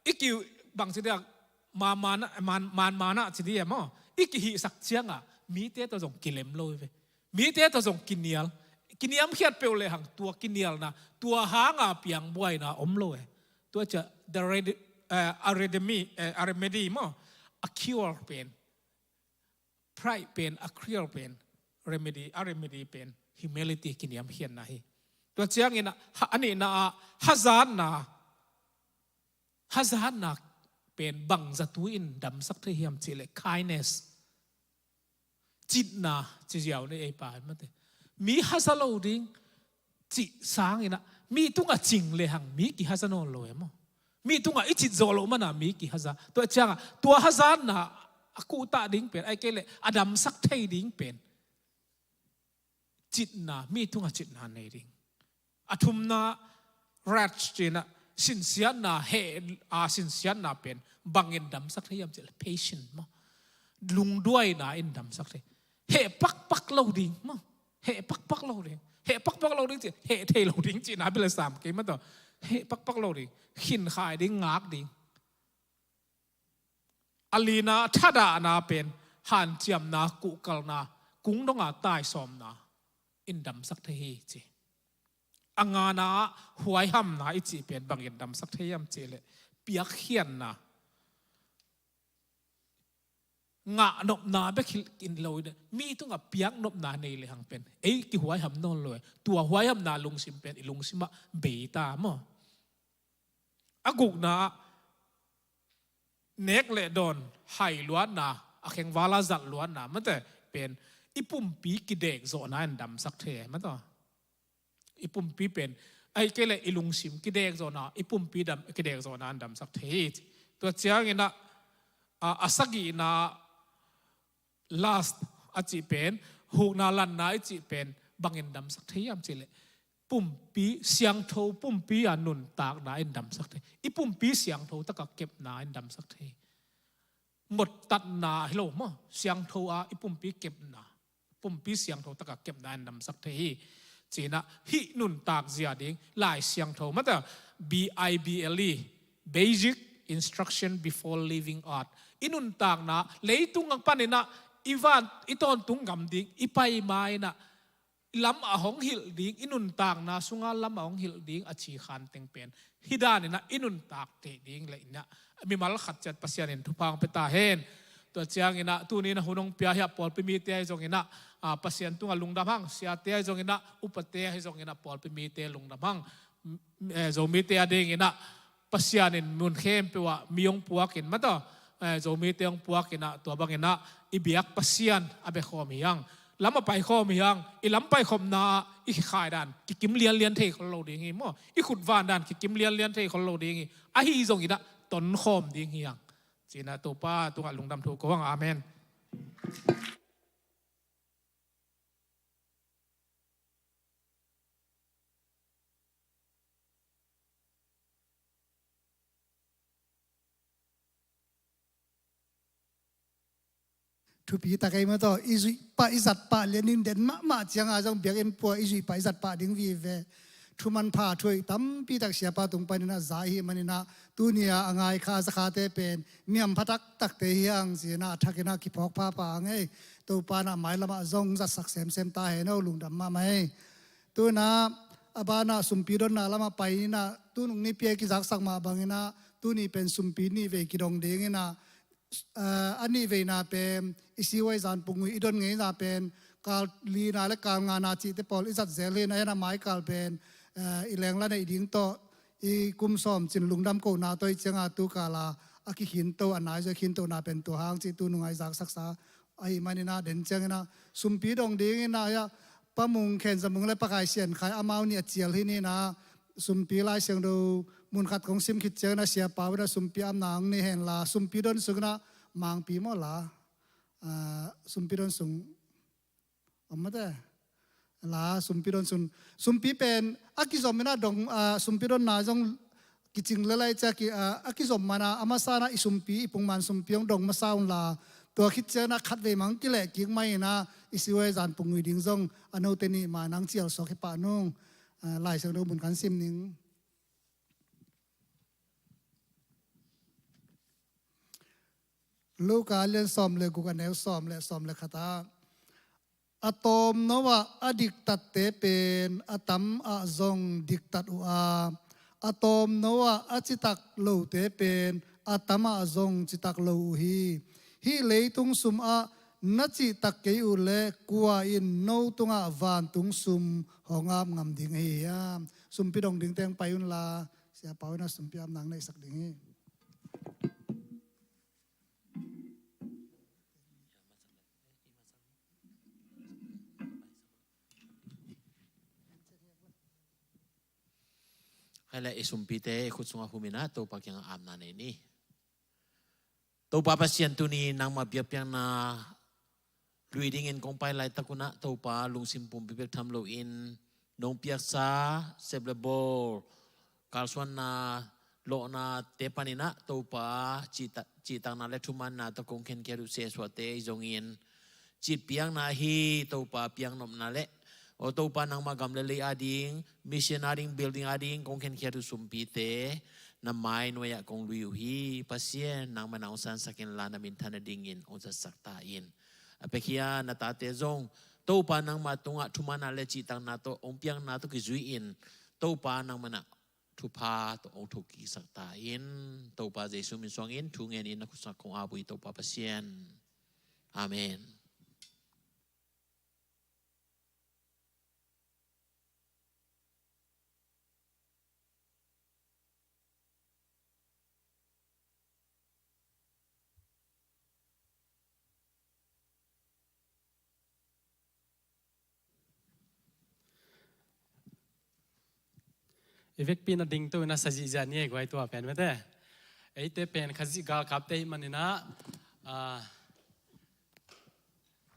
i ki bangci dia, ma, mana, man, man, mana ci dia maw. I kihihsak cianga mite tawh zong kilem lo hi ve. Mite tawh zong kinial, kiniamkhiat peuh lehang tua kinialna, tua hanga piangbuaina om lo e. Tua ciah the redi-, eh, a remedy, eh, a remedy maw, a cure pen. Pride pen, a cure pen, remedy, a remedy pen humility, kiniamkhiatna hi. Tua ciangin a, ha, a nihna ah hazatna, hazatna pen bang zatui in damsak thei hiam cih leh kindness. Citna ci ziau ni ei pa mate. Mi haza lo ding cih sangin a, mi tungah cing lehang mi kihaza nawn lo e maw. Mi tungah i cit zawh loh mana mi kihaza. Tua cianga tua hazatna a kuhtah ding pen, ahih kei leh a damsak thei ding pen citna, mi tungah citna nei ding. A thumna, wrath ci in a, sinsiatna, heh a sinsiatna pen bangin damsak thei hiam cih leh patient maw. lungduaina in damsak thei. Heh pakpak lo ding maw. Heh pakpak lo ding. Heh pakpak lo ding ci, heh thei lo ding cihna bia le sam kei maw taw. Heh pakpak lo ding. Khinkhai ding, ngak ding. A lina, thadahna pen hanciamna, kuhkalna, kungdonga taisawmna in damsak thei hi ci. A ngana, huaihamna i cih pen bangin damsak thei hiam cih leh piakkhiatna, ngahnopna bek hi lo in, mi tungah piaknopna nei lehang pen ei kihuaiham nawn lo e. Tua huaihamna lungsim pen i lungsimah bei ta maw. A gukna, nek le dawn, hai luatna, a khengvala zat luatna, mate pen i pumpi kidekzawhna in damsak thei, mate. I pumpi pen, ahih kei leh i lungsim kidekzawhna, i pumpi dam, kidekzawhna in damsak thei hi. Tua ciangin ah, a, a sagihna, lust a cih pen, hukna lanna i cih pen bangin damsak thei hiam cih leh pumpi, siangtho pumpi a nuntakna in damsak thei. I pumpi siangtho taka kepna in damsak thei. Mottatna hi lo maw, siangtho a i pumpi kepna, pumpi siangtho taka kepna in damsak thei hi. Ci-in ah hih nuntak zia ding Lai Siangtho, mate, B I B L E, Basic Instruction Before Leaving Earth. I nuntakna, leitung a panin ah i van, i tawntung gam ding i pai ma-in ah lam a hong hilh ding, i nuntakna sunga lam a hong hilh ding a ci khan teng pen hih danin ah i nuntak theih ding leh in ah mimal khat ciat Pasian in thupha hong pia ta hen. Tua ciangin ah tuni-in ah hun hong pia hi a pawlpi mite ahi zongin ah, a, Pasian tungah lungdam hang, siate ahi zongin ah, upate ahi zongin ah pawlpi mite lungdam hang. M-, eh, Zomite a dingin ah Pasian in mun khempeuh ah mi hong puakin, mate, eh, Zomite hong puakin ah, tua bangin ah i biak Pasian a bia khawm hi hang. Lam a pai khawm hi hang. I lam paikhopna ah i khaidan kikim lianlian thei khol lo ding hi maw. I khutvandan kikim lianlian thei khol lo ding hi. Ahi zongin ah tonkhawm ding hi hang. Ci-in ah Topa tungah lungdam thu ko hang. Amen. Thupi tak ei maw taw, i zuih pah, i zat pah lianin den mahmah cianga zong biakinn pua i zuih pah, i zat pah ding vive. Thu manpha thu hoih tampi tak siapa tung panin ah za i hih manin ah, tuni-a a ngai kha a za khate pen mi hampha taktakte hi hang, ci-in ah a thakin ah kiphawk phapha hang ei. Topa in ah mailamah zong zatsak semsem ta hen aw, lungdam mahmah ei. Tu-in ah a banah sumpi donna lamah pai in ah, tunung nipi a kizaksak mah bangin ah tuni pen sumpi nihvei kidong dingin ah, eh, a nihveina pen i siuai zan pungui i don ngeina pen kal lina le kal ngana cihte pawl i zat zel hi in ah, en a maikal pen, eh, i lengla neih ding tawh i kum sawm cin lungdam kohna tawh i cianga tu kala a kikhinto, a naizaw i khintona pen tua hang cih tunung a i zaksaksa ahih manin ah den ciangin ah sumpi dong dingin ah, Pa Mung Khen Za Mung le Pa Khai Sian Khai amau nih a cial hi ni in ah, sumpi Lai Siangtho mun khat kong sim khit ciangin ah siapa un ah sumpi apna hong nei hen la, sumpi don sungin ah mangpi maw la, ah, sumpi don sung om mate. La, sumpi don sung. Sumpi pen a kizom in ah dong, ah, sumpi donna zong kicing le lai cia ki, ah, a kizom mana a masa in ah i sumpi, i pungman sumpi hong dong masa un la, tua khit ciangin ah khatvei mang kileh kik mai in ah i siuai zan pungui ding zong a note nih man hong cial suak hi pah nung. Ah, Lai Siangtho mun kan sim ning. Luka lian sawm le guk, a neu sawm le, sawm le khat ah, a tawmno ah a diktatte pen a tam ah zong diktat uh a, a tawmno ah a citak lote pen a tam ah zong citak lo uh hi. Hih leitung sum ah na cihtak kei uh leh kua in no tungah vantung sum hong ap ngam ding ahi hiam? Sumpi dong dingte hong pai un la, siapa un ah sumpi apna hong neihsak ding hi. Hai le, i sumpite i khut sungah hum in ah Topa kiangah apna nei ni. Topa Pasian, tuni nangmah biakpiakna lui dingin kong pai laitak un ah Topa, lungsim pumpi bek tham loin nong piaksa sep le bawl, kalsuanna lawhnate panin ah Topa cihta-, cihtakna le thumanna tawh kong khenkhiat uh Sesuate ahi zongin, cih piakna hi. Topa piaknopna le, aw Topa, nangmah gam le lei ading, mission ading, building ading kong khenkhiat uh sumpite na mai nuai-ah kong lui uh hi. Pasian, nangmah na hong sansak inla, na minthan nadingin hong zatsak ta in. A pekkhia na tate zong Topa nangmah tungah thumanna le cihtakna tawh hong piakna tawh kizui-in, Topa nangmah na thupha tawh hong thokiksak ta in. Topa Jesu min suangin thu ngenin na khutsak kong ap uh hi, Topa Pasian. Amen. I vekpi-in a dingto in a sa zihziah ni ei, guai, tua pen mate. Eite pen Khazih galkapte ahih manin ah, ah,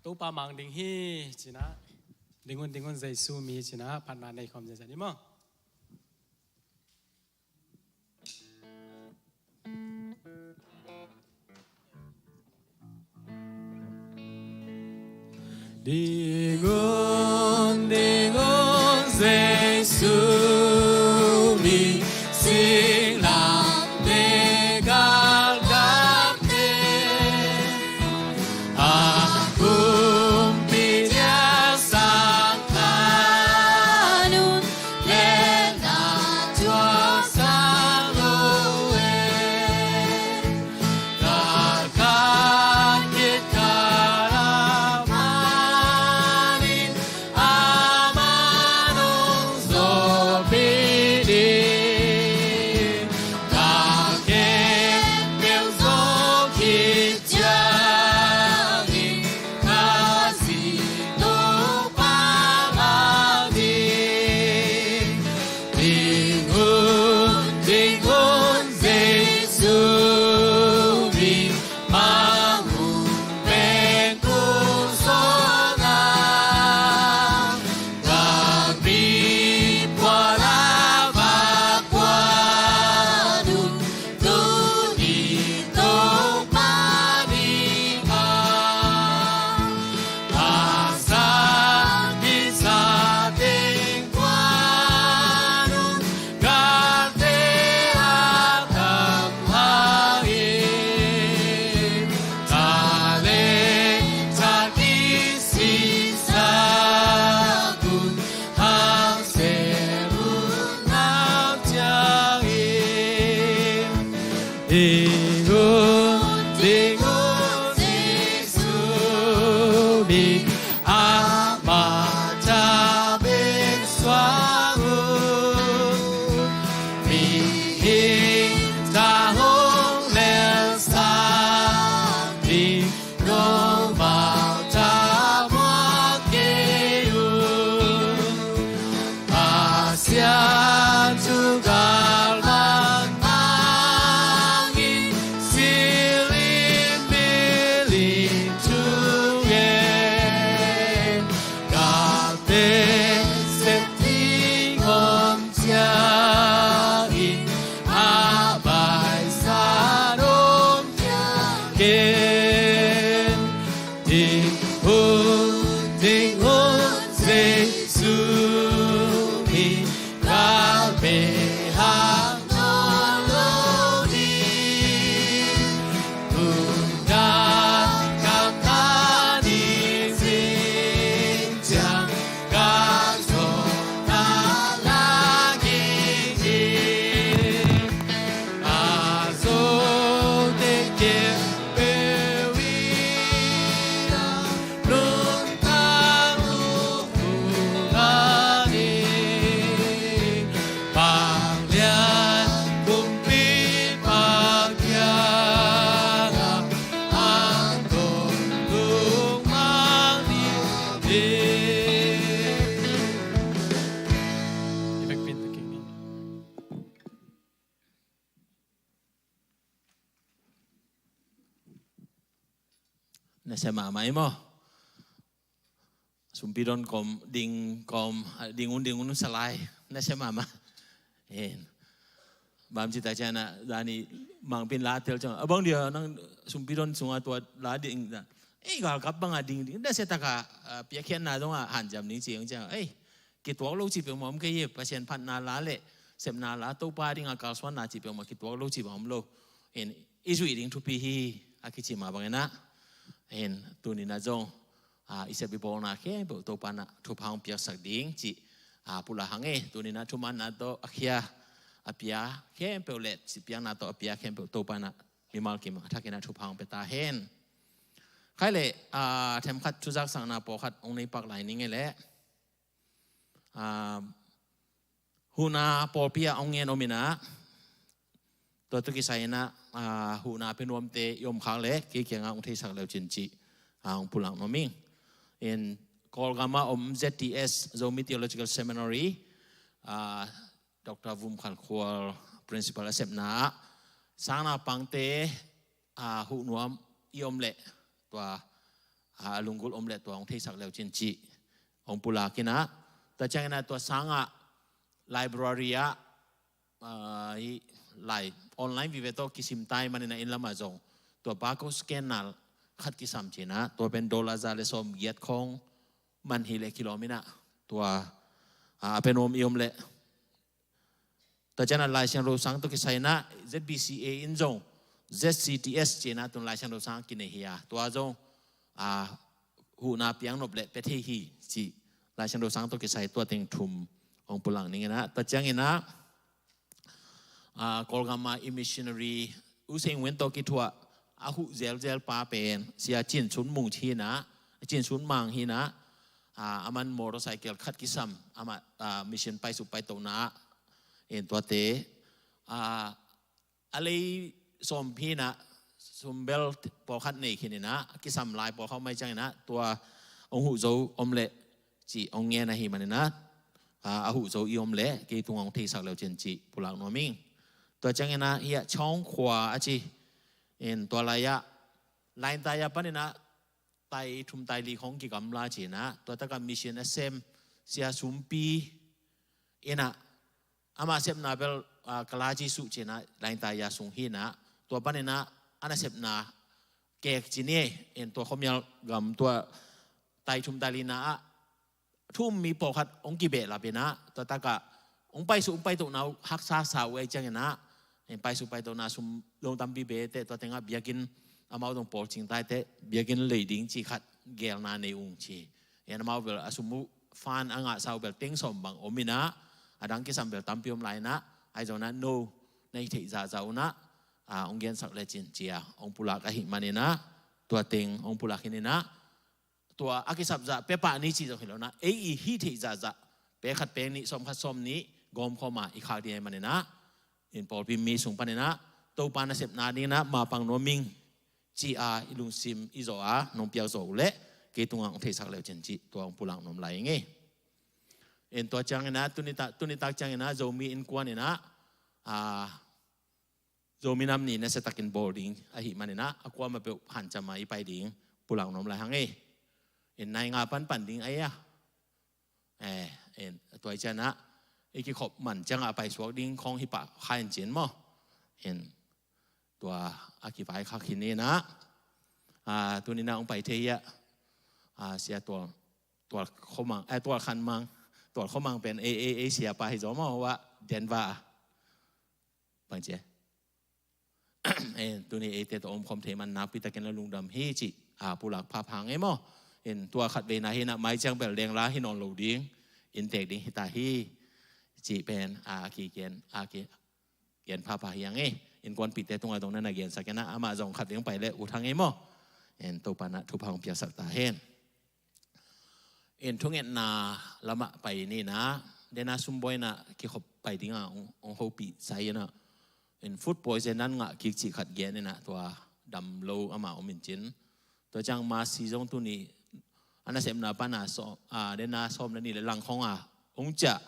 Topa mang ding hi ci-in ah, ding un, ding un, Jesu min ci-in ah, phatna nei khawm zihziah ni maw. Ding un, ding un, Jesu min, singlamteh galkapte, a kumpi diaksak khan un, leh na thuaksak lo e. Ding un, ding un, Jesu min, mang un pengkul sawlna, gakpi pualam a kuan un, tuni Topa ding a, a sa ding sa teng kuan un, galte a tam lai in, talent a kisisak un, hang sem un, hang ciang in. Ding un, ding un, Jesu min, amah ta bek suang un, mihing ta hong lelsak ding, note ta muak kei un. Pasian thu galvan mangin, silin milin thungen, galte sep ding om ciangin, a baisa om ciangin. Ding un, ding un, Jesu min, galpeh hang nawn lo ding. Tung gak kamtan ding, zing ciang gak zawhna la kik ding. A zote khempeuh in a, nuntak uh, uh, a ding, Vanglian kumpipa kiangah, a tawntung mang ding. I vekpi-in ta kik ni. Nasia mahmah ei maw. Sumpi don kawm, ding kawm, ding un, ding un, salai. Nasia mahmah. En. bang ci ta ciangin ah, zani mangpin la tel ciang, a bang dia nang sumpi don sungah tua la ding da. Ei, galkap bangah ding ding da, sia taka, ah, piakkhiatna zongah hanciam ding ci hong ciang, ei, kituak lo ci peuhmah om kei hi. Pasian phatna la le sepna la, Topa dingah kalsuanna ci peuhmah kituak lo ci bang om lo. In i zuih ding thupi hi, a kici mah bangin ah, in tuninah zong, ah, i sep i bawlna khempeuh Topa in ah thupha hong piaksak ding cih, ah, pulak hang e. Tuninah thumanna tawh a khia a pia khempeuh le cih piakna tawh a pia khempeuh Topa in ah mimal kim a thakin ah thupha hong pia ta hen. Khai le, ah, themkhat thuzaksakna pawlkhat hong nei pak lai ning e leh, ah, huhna pawlpi ah hong ngen om in ah, tua tawh kisai in ah, ah, huhna pia nuamte i om khak leh kei kiangah hong theisak leu cin cih, ah, hong pulak nuam ing. In Kawlgam ah om Z T S, Zomi Theological Seminary, ah, Doctor Vum Khan Khual principal a sepna ah, sangnaupangte, ah, huh nuam i om leh tua, ah, a lunggulh om leh tua hong theisak leu cin cih hong pulak in ah, tua ciangin ah tua sangah library ah, ah, hi lai online vive tawh kisim ta ahih manin ah inn lamah zong tua barcode scanner khat kisam ci in ah, tua pen dollar za le sawmgiat khawng man hi leh kilawm in ah, tua, ah, a pia nuam i om leh, tua ciangin ah Lai Siangtho sang tawh kisai in ah Z B C A in zong Z C T S ci in ah tun Lai Siangtho sang kinei hi a, tua zong, ah, huhna piang nop leh pia thei hi cih Lai Siangtho sang tawh kisai tua teng thum hong pulak ning in ah, tua ciangin ah, ah, Kawlgam ah i missionary U Seng Win tawh kithuah a huh zelzel pa pen Sia Cin Sun Mung hi in ah, Cin Sun Mang hi in ah, ah, aman motorcycle khat kisam, amah, ah, mission paisuk paitona ah, in tuate, ah, a lei sawm hi in ah, sumbel pawlkhat nei khin in ah, a kisam lai pawlkhat om ahih ciangin ah, tua hong huh zo om leh cih hong ngen ahih manin ah, ah, a huh zo i om leh kei tungah hong theisak leu cin cih pulak nuam ing. Tua ciangin ah hiah Chawng Khua a ci, in tua lai-ah Laintai ah panin ah tai thum tai li khawng kigamla ci in ah, tua takah mission a sem Sia Sumpi in ah, amah sepna bel, ah, Kala Jesuh ci in ah Laintai ah sung hi in ah, tua panin ah a nasepna kek ci ni, in tua khuamial gam tua tai thum tai lina ah thu um mi pawlkhat hong kibehlap in ah, tua takah hong paisuk hong paitona uh haksa sa uh ahih ciangin ah, in paisuk paitona sum zong tampi be teh, tua tengah biakinn amau zong pawlcing tai teh biakinn lei ding cih khat geelna nei ung ci. In amau bel a sum uh fund a ngahsa uh bel teng sawm bang om in ah, a dang kisam bel tampi om lai in ah, ahi zongin ah no na hih theih zahzah un ah, ah, hong gensak lecin ci a hong pulak ahih manin ah, tua teng hong pulak hi in ah, tua a kisap zah pia pah ni cih zong hi lo in ah, ei i hih theih zahzah pek khat pek nih, sawm khat sawm nih gawmkhawm a i khak ding ahih manin ah, in pawlpi mi sung panin ah Topa nasepna dingin ah mapang nuam ing ci a i lungsim i zawh a nong piak zawh uh leh kei tungah hong theisak lecin cih tua hong pulak nuam lai ing ei. In tua ciangin ah tuni tak, tuni tak ciangin ah Zomi Innkuan in ah, ah, Zomi Nam Ni nasiatakin bawl ding ahih manin ah, a kuamah peuh hanciam a i pai ding pulak nuam lai hang ei. In nai nga pan pan ding a ei a. Eh, in tua ahih ciangin ah i kikhop man ciangah a paisuak ding khawng hi pah kha in cin maw. In tua a kivaikhak hi in ah, ah, tuni in ah hong pai thei hi a, ah, Sia Tual, Tual Khua Mang, eh, Tual Khan Mang, Tual Khua Mang pen ei, ei, ei siapa hi zaw maw, uh ah Denver ah. Bang ci e. Eh, tuni eite tawh omkhawm thei man nakpi takin la lungdam hi cih, ah, pulak phapha ing ei maw. In tua khatveina hi in ah mai ciang bel lengla hi nawn lo ding, inntek ding hi ta hi cih pen, ah, a kigen, a ki, gen phapha hi hang ei. Innkuanpihte tungah zong na na gensak in ah, amah zong khatvei hong pai leh ut hang ei maw. In Topa in ah thupha hong piaksak ta hen. In thungetna lamah pai ni in ah, dena sumbuaina kikhop pai dingah hong, hong hopih sa hi in ah, in food poison nan ngah kik cih khat gen in ah, tua dam lo amah om in cin. Tua ciang Mercy zong tuni a nasepna pan a sawm, ah, dena sawm le nih le lang khawng a hong ciah.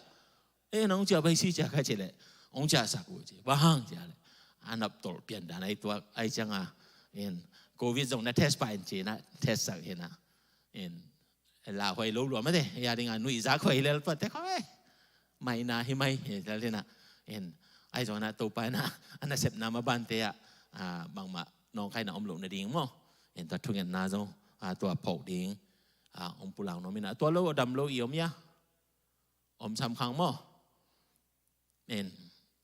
Eh, nang hong ciah pai si ciah ka cih leh hong ciahsak uh ci. Bang hang ci a leh, a nap tolh pian dan ahih tuak ahih ciangah, in Covid zong na test pah in ci in ah test sak hi in ah, in lauhuai lo lua mate, a dingah nuihzak huai lel tuate khawng ei. Maina hi mai hi lel hi in ah, in Ahi zongin ah Topa in ah a nasepna mabante ah, ah, bangmah nawngkaina om loh nading maw. In tua thungetna zong, ah, tua phawk ding, ah, hong pulak nuam in ah, tua lo a dam lo i om hia? Om sam khang maw. In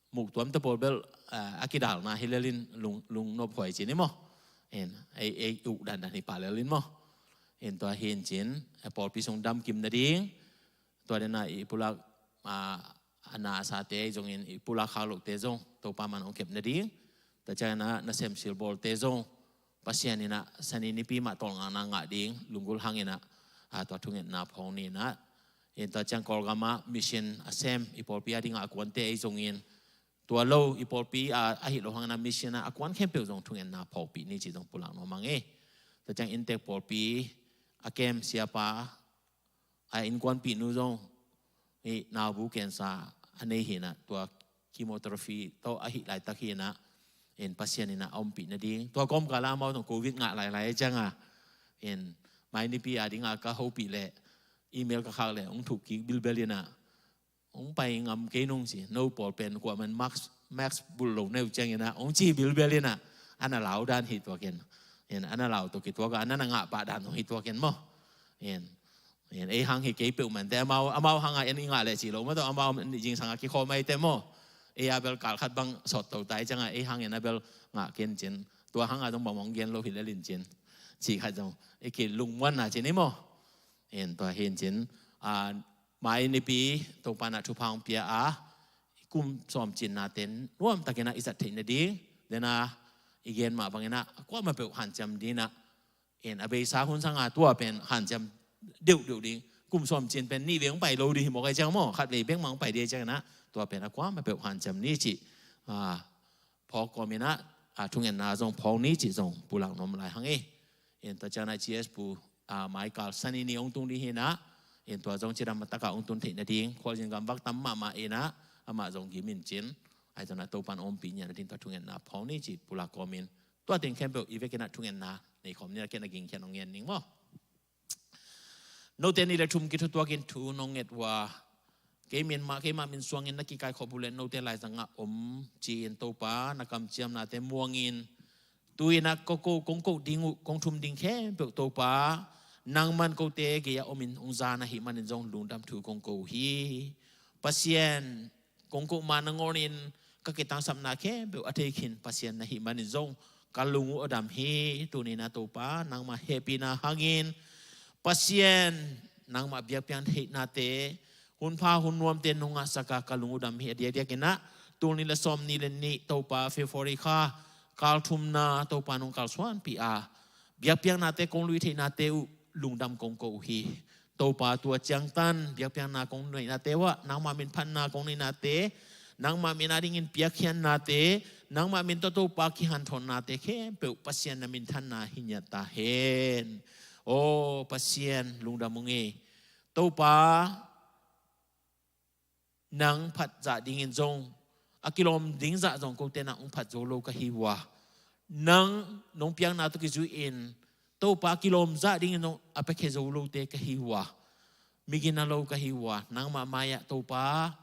muktuam te pawl bel, ah, a kidalna hi lel in lung, lungnop huai ci ni maw. In ei, ei uk dandan hi pah lel in maw. In tua hi in cin, a pawlpi sung dam kim nading, tua den ah i pulak, ah, a na a sate ahi zongin i pulak khak lohte zong Topa man hong kep nading. Tua ciangin ah nasem silbawlte zong Pasian in ah Sani nipi mah tawlngakna ngah ding lunggulh hang in ah, ah, tua thungetna phawk ni in ah. In tua ciang Kawlgam ah mission a sem i pawlpi a dingah a kuante ahi zongin, tua lo i pawlpi a, ahi lo hang in ah mission ah a kuan khempeuh zong thungetna phawkpih ni cih zong pulak nuam hang e. Tua ciang inntek pawlpi a kem siapa, a innkuanpihnu zong hih naubu cancer a nei hi in ah, tua chemotherapy tawh a hih laitak hi in ah, in Pasian in ah a ompih nading. Tua kawmkal ah amau zong covid ngah lailai ciang a, in mai nipi a dingah ka hopih leh email ka khak leh hong thuk kik bilbel in ah, hong pai ngam kei nung ci, no pawl pen kuaman mask, mask bulh lo neu ciang in ah hong ci bilbel in ah, a na lau dan hi tuak in. In a na lau tawh kituak a, a na na ngah pah dan zong hi tuak in maw. In, in ei hang hi kei peuhmah te, amau, amau hang a en i ngah leh ci lo maw, tawh amau zingsang a kikhawm ahi te maw. Ei a bel kal khat bang sawt to tai ciang a, ei hang in a bel ngah ken cin, tua hang a zong bang hong gen lo hi lel in cin, ci khat zong i kilungmuanna cin hi maw. In tua hi in cin, ah, mai nipi Topa in ah thupha hong pia a, kum sawm cinna ten nuamtak in ah i zat theih nading, den a i gen mah bang in ah kuamah peuh hanciam ding in ah, in a beisa hun sang a tua pen hanciam deuhdeuh ding. Kum sawm cin pen nih vei hong pai lo ding hi mawk ahi ciang maw, khat vei bek mah hong pai ding ahi ciang in ah, tua pen a kuamah peuh hanciam ni cih, ah, phawk kawm in ah, ah, thungetna zong phawk ni cih zong pulak nuam lai hang e. In tua ciang in ah G S pu, ah, maikal Sani ni hong tung ding hi in ah, in tua zong cidam a tak a hong tun theih nading, khualzin gam vak tam mahmah in ah, amah zong gim in cin, ahi zong in ah Topa in ompih ngiat nading tua thungetna phawk ni cih pulak kawm in, tua teng khempeuh i vek in ah thungetna nei khawm ni in ah, ken a gingkhian hong ngen ning maw. Note nih le thum kithutuak in thu nong nget uh a, kei min mah, keimah min suang in na kikaikhop uh leh note laizang ah om ci-in Topa na kamciamnate muang in, tu-in ah kong koh, kong koh ding uh, kong thum ding khempeuh Topa, nangman kote gei ah om in hong za na hih manin zong lungdam thu kong ko uh hi. Pasian, kong koh ma nangawn in ka kitangsapna khempeuh a thei khin Pasian na hih manin zong ka lung uh a dam hi. Tuni in ah Topa, nangmah hehpihna hangin Pasian, nangmah biakpiak theihnate, hunpha hun nuamte nong ngahsak a ka lung uh dam hi. A diakdiak in ah tul nih le sawm nih le nih Topa, February kha kal thumna Topa nong kalsuanpih a, biakpiaknate kong lui theihnate uh lungdam kong ko uh hi. Topa, tua ciangtan biakpiakna kong neihnate uh ah, nangmah min phatna kong neihnate, nangmah min adingin piakkhiatnate, nangmah min tawh Topa kihanthawnate khempeuh Pasian na minthanna hi ngiat ta hen. Aw Pasian, lungdam ung e. Topa, nang phat zah dingin zong a kilawm ding zah zong kote nang hong phat zo lo ka hi uh a, nang nong piakna tawh kizui-in Topa kilawm zah dingin zong a piakhia zo lote ka hi uh a, migina lo ka hi uh a, nangmah mai-ah Topa,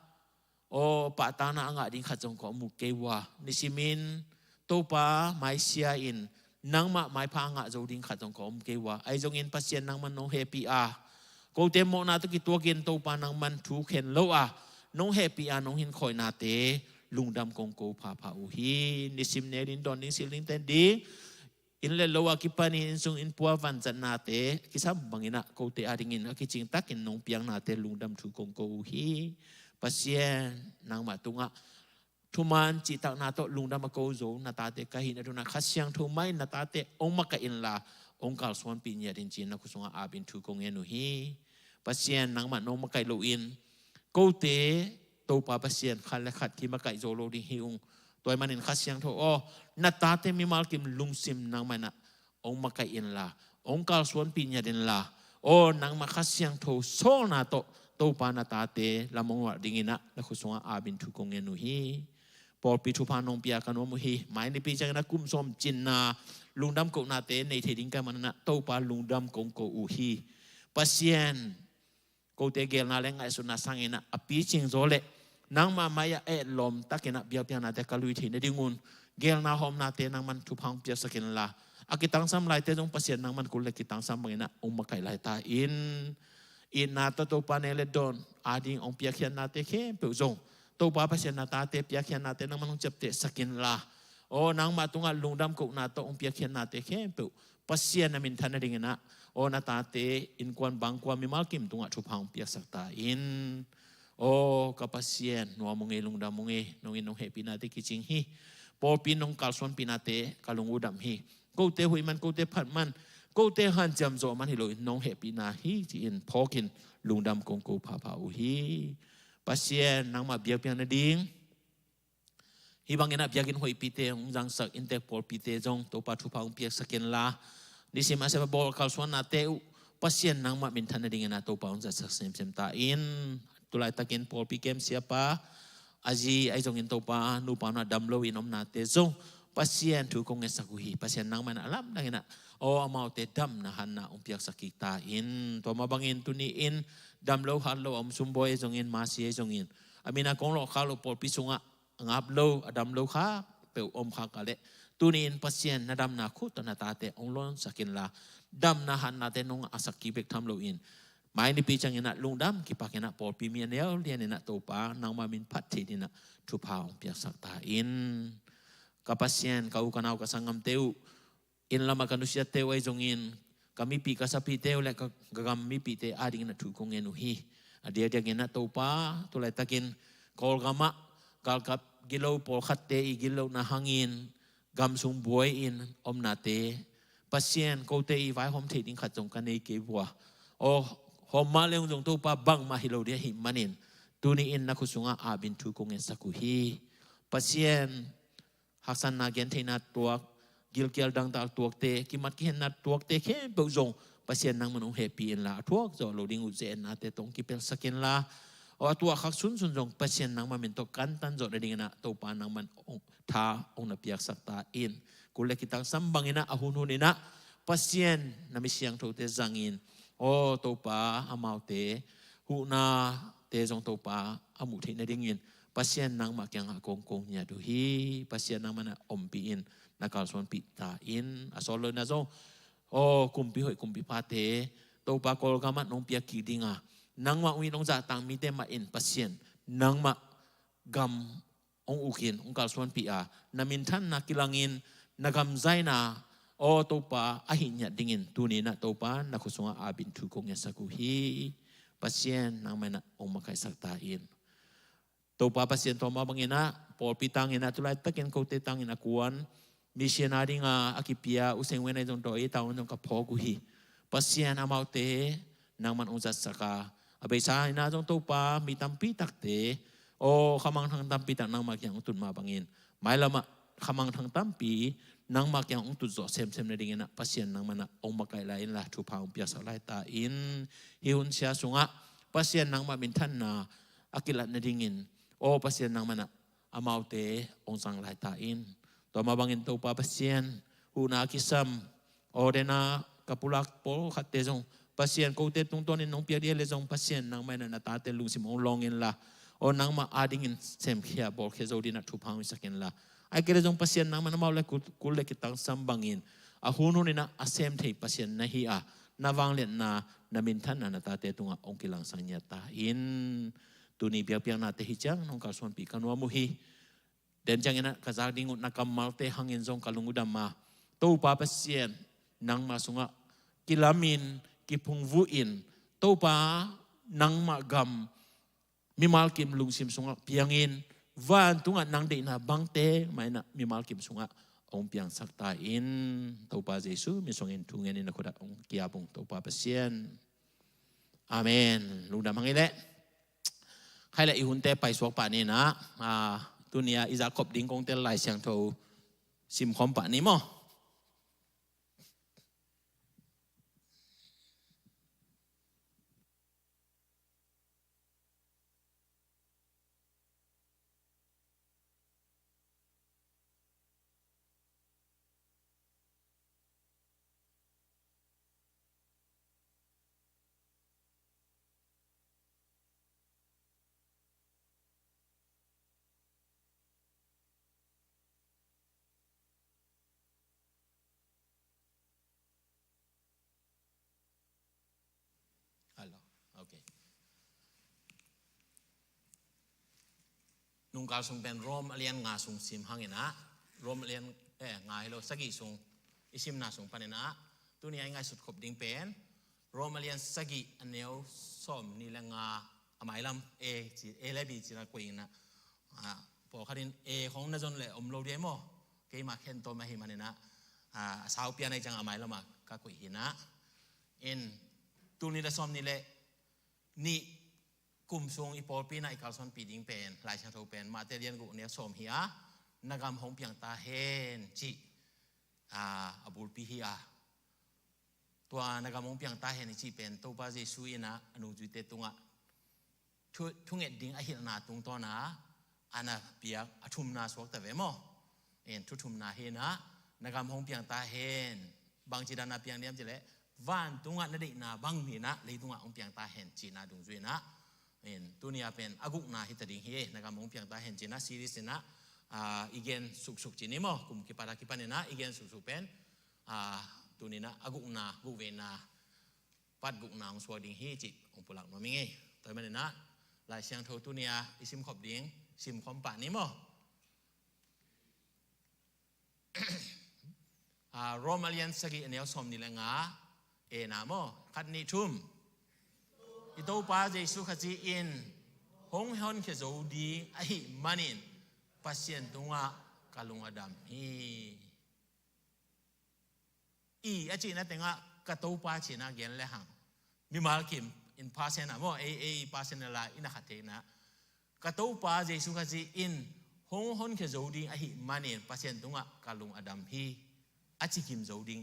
aw, pahtakna a ngah ding khat zong ka om uh kei uh a, nisimin Topa maisia in nangmah maipha a ngah zo ding khat zong ka om kei uh a, ahi zongin Pasian nangman nong hehpih a, kote mawhna tawh kituakin Topa nangman thu khen lo a, nong hehpih a nong hinkhawihnate lungdam kong ko phapha uh hi. Nisim ne ding, dawn ding, sil ding, ten ding, inn le lo a kipanin innsung innpua vanzatnate kisam bangin ah kote adingin a kicingtakin nong piaknate lungdam thu kong ko uh hi. Pasian, nangmah tungah thuman cihtakna tawh lungdam a ko zo na tate ka hihna dingin ah Kha Siangtho mah in na tate hong makaih inla, hong kalsuanpih ngiat in ci-in na khut sungah apin thu kong ngen uh hi. Pasian, nangmah nong makaih loin kote Topa Pasian khat le khat kimakaih zo lo ding hi ung. Tua ahih manin Kha Siangtho aw, na tate mimal kim lungsim nangmah in ah hong makaih inla, hong kalsuanpih ngiat inla, aw, nangmah Kha Siangtho sawlna tawh Topa na tate lam hong nuah dingin ah na khut sungah apin thu kong ngen uh hi. Pawlpi thupha nong pia ka nuam uh hi. Mai nipi ciangin ah kum sawm cinna lungdam kohnate nei thei ding ka hih manin ah Topa lungdam kong ko uh hi. Pasian, kote geelna le ngaihsutna sangin ah a picing zaw leh nangmah mai-ah etlawm takin ah biakpiaknate ka lui theih nadingun, geelna hawmnate nangman thupha hong piaksak inla, a kitangsam laite zong Pasian nangman kul le kitangsam bangin ah hong makaih lai ta in. Itna tawh Topa nek le dawn ading hong piakkhiatnate khempeuh zong Topa Pasian na tate piakkhiatnate nangman hong ciaptehsak inla, aw nangmah tungah lungdam kohna tawh hong piakkhiatnate khempeuh Pasian na minthan nadingin ah, aw na tate innkuan bangkua mimal kim tungah thupha hong piaksak ta in. Aw ka Pasian, nuam ung ei, lungdam ung ei, nong in nong hehpihnate kicing hi. Pawlpi nong kalsuanpihnate ka lung uh dam hi. Kote hoih man, kote phat man, kote hanciam zawh man hi loin nong hehpihna hi ci-in phawkin lungdam kong ko phapha uh hi. Pasian, nangmah biakpiak nading hih bangin ah biakinn hoihpite hong zangsak inntek pawlpite zong Topa thupha hong piaksak inla, nisim a sep a bawl kalsuannate uh Pasian nangmah minthan nadingin ah Topa hong zatsak semsem ta in. Tulaitakin pawlpi kem siapa, a zi ahi zongin Topa nupa na dam loin omnate zong Pasian thu kong ngetsak uh hi. Pasian nangmah in ah a lamdangin ah aw amaute damna hanna hong piaksak kik ta in. Tua mah bangin tuni-in dam lo hat lo a om sumbuai ahi zongin, masi ahi zongin, a min a kong lawhkhak loh pawlpi sungah a ngap lo, a dam lo khak peuh om khak a leh, tuni-in Pasian na damna khut tawh na tate hong lonsak inla, damna hatnate nong ngahsak kik bek tham loin, mai nipi ciangin ah lungdam kipakin ah pawlpi mi a neu lianin ah Topa nangmah min phat theih dingin ah thupha hong piaksak ta in. Ka Pasian, ka u ka nau ka sanggamte uh, inn lamah ka nusiatte uh ahi zongin, ka mipih ka sapihte uh le ka, ka gam mipihte adingin ah thu kong ngen uh hi. A diakdiakin ah Topa, tulaitakin Kawlgamah galkap gilo pawlkhatte i gillohna hangin gam sung buai-in omnate, Pasian, kote i vaihawm theih ding khat zong ka nei kei vua. Aw hawm mah leng zong Topa bangmah hi lo ding ahih manin, tuni-in na khut sungah apin thu kong ngetsak uh hi. Pasian, haksatna gentheihna tuak, gilkial dangdal tuakte, kimat kihenna tuakte khempeuh zong Pasian nangman hong hehpih inla, a thuak zawh loh ding uh ze-etnate tawh hong kipelsak inla, aw a tuahkhak sunsun zong Pasian nangmah min tawh kantan zawh nadingin ah Topa nangman hong tha hong na piaksak ta in. Kul le kitangsam bangin ah a hunhun in ah Pasian na mi siangthote zangin, aw Topa, amaute huhnate zong Topa a muh theih nadingin Pasian nangmah kiangah kong ko ngiat uh hi. Pasian nangmah na ompih in, na kalsuanpih ta in. A sawt lo in ah zong, aw kumpi hoih kumpi phate, Topa, Kawlgamah nong piak kik ding a, nangmah hong it hong zahtak mite mah in Pasian nangmah gam hong ukin hong kalsuanpih a, na minthanna kilangin, na gam zaina, aw Topa, a hih ngiat dingin tuni-in ah Topa na khut sungah apin thu kong ngetsak uh hi. Pasian nangmah in ah hong makaihsak ta in. Topa Pasian, tua mah bangin ah pawlpi tangin ah tulaitakin kote tangin a kuan, mission a dinga a kipia U Seng Wen ahi zong, tua ei tangin zong ka phawk uh hi. Pasian, amaute nangman hong zatsak a, a beisa in ah zong Topa, mi tampi takte, aw khamangthang tampi tak nangmah kiang hong tun mah bangin, mailamah khamangthang tampi nangmah kiang hong tut zawh semsem nadingin ah Pasian nangmah in ah hong makaih lai inla, thupha hong piaksak lai ta in. Hih hun sia sungah Pasian nangmah minthanna a kilat nadingin, aw Pasian, nangmah in ah amaute hong zang lai ta in. Tua mah bangin Topa Pasian, huhna a kisam, aw dena ka pulak pawlkhatte zong Pasian, kote tungtawnin nong piak dih a leh zong Pasian, nangmah in ah na tate lungsim hong lawng inla, aw nangmah adingin semkhia bawlkhia zo dingin ah thupha hong piaksak inla, ahih kei leh zong Pasian, nangmah in amau le kul, kul le kitangsam bangin a hunhun in ah a sem thei Pasian na hi a, na vangliatna, na minthanna na tate tungah hong kilangsak ngiat ta in. Tuni biakpiaknate hih ciang nong kalsuanpih ka nuam uh hi. Den ciangin ah ka zak ding uh na kammalte hangin zong ka lung uh dam a, Topa Pasian, nangmah sungah kilamin, kiphungvuhin, Topa, nangmah gam mimalkim lungsim sungah piangin, vantungah nang deihna bangte mah in ah mimalkim sungah hong piangsak ta in. Topa Jesu min suangin thu ngenin na khut ah hong ki-ap ung, Topa Pasian. Amen. Lungdam hang ei leh. Khai leh i hunte paisuak pah ni in ah, ah, tuni-a i zak khop ding kong tel Lai Siangtho simkhawm pah ni maw? Nungkal sung pen Rom a lian nga sung sim hang in ah, Rom a lian, eh, nga hi lo, sagih sung i simna sung panin ah, tuni a i ngaihsut khop ding pen Rom a lian sagih a neu sawmnih le nga, a mailam A ci, A le B ci-in ah koih in ah, ah, pawlkhat in A khong na zon leh om lo ding maw, keima khen tawm ahih manin ah, ah, a sau pian ahih ciang a mailam ah ka koih hi in ah. In, tul nih le sawmnih le nih kum sung i pawlpi in ah i kalsuanpih ding pen, Lai Siangtho pen Matthai lian guk a neu sawm hi a, "Na gam hong piang ta hen," cih, ah, a bulpi hi a. Tua "Na gam hong piang ta hen" i cih pen Topa Jesu in ah a nungzuite tungah thu, thunget ding a hilhna tungtawn a, a na piak a thumna suak ta ve maw. En, thu thumna hi in ah, "Na gam hong piang ta hen." Bangci dan a piang diam cih leh, "Vantungah na deihna bang hi in ah leitungah hong piang ta hen," cihna dungzui in ah. En, tuni a pen a gukna hi ta ding hi, "Na gam hong piang ta hen," cihna series in ah, ah, i gen suksuk ci ni maw, kum kipat a kipan in ah i gen suksuk pen, ah, tuni in ah a gukna, gukvena, part gukna hong suak ding hi cih hong pulak nuam ing ei. Tua ahih manin ah Lai Siangtho tuni a i simkhop ding, simkhawm pah ni maw. Ah, Rom a lian sagih a neu sawmnih le nga, A na maw, khat, nih, thum. "I Topa Jesu Khazih in hong honkhia zo ding ahih manin Pasian tungah ka lung a dam hi." "I" a cihna tengah "ka Topa" cihna gen le hang, mimal kim in, person a maw, ei, ei person a la i na khat theihna, "Ka Topa Jesu Khazih in hong honkhia zo ding ahih manin Pasian tungah ka lung a dam hi," a ci kim zo ding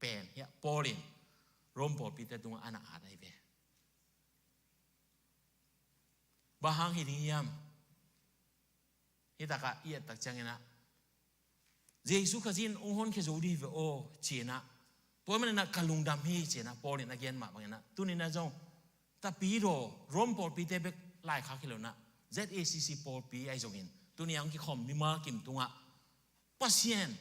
pen hi a, Paul in Rom pawlpite tungah a na at ahi ve. Bang hang hi ding hiam? Hi takah i et tak ciangin ah, "Jesu Khazih in hong honkhia zo ding hi ve aw," ci-in ah, "Tua ahih manin ah ka lungdam hi," ci-in ah Paul in a gen mah bangin ah, tuni in ah zong Tapidaw, Rom pawlpite bek laikhak hi lo in ah, Z A C C pawlpi ahi zongin, tuni a hong kikhawm mimal kim tungah Pasian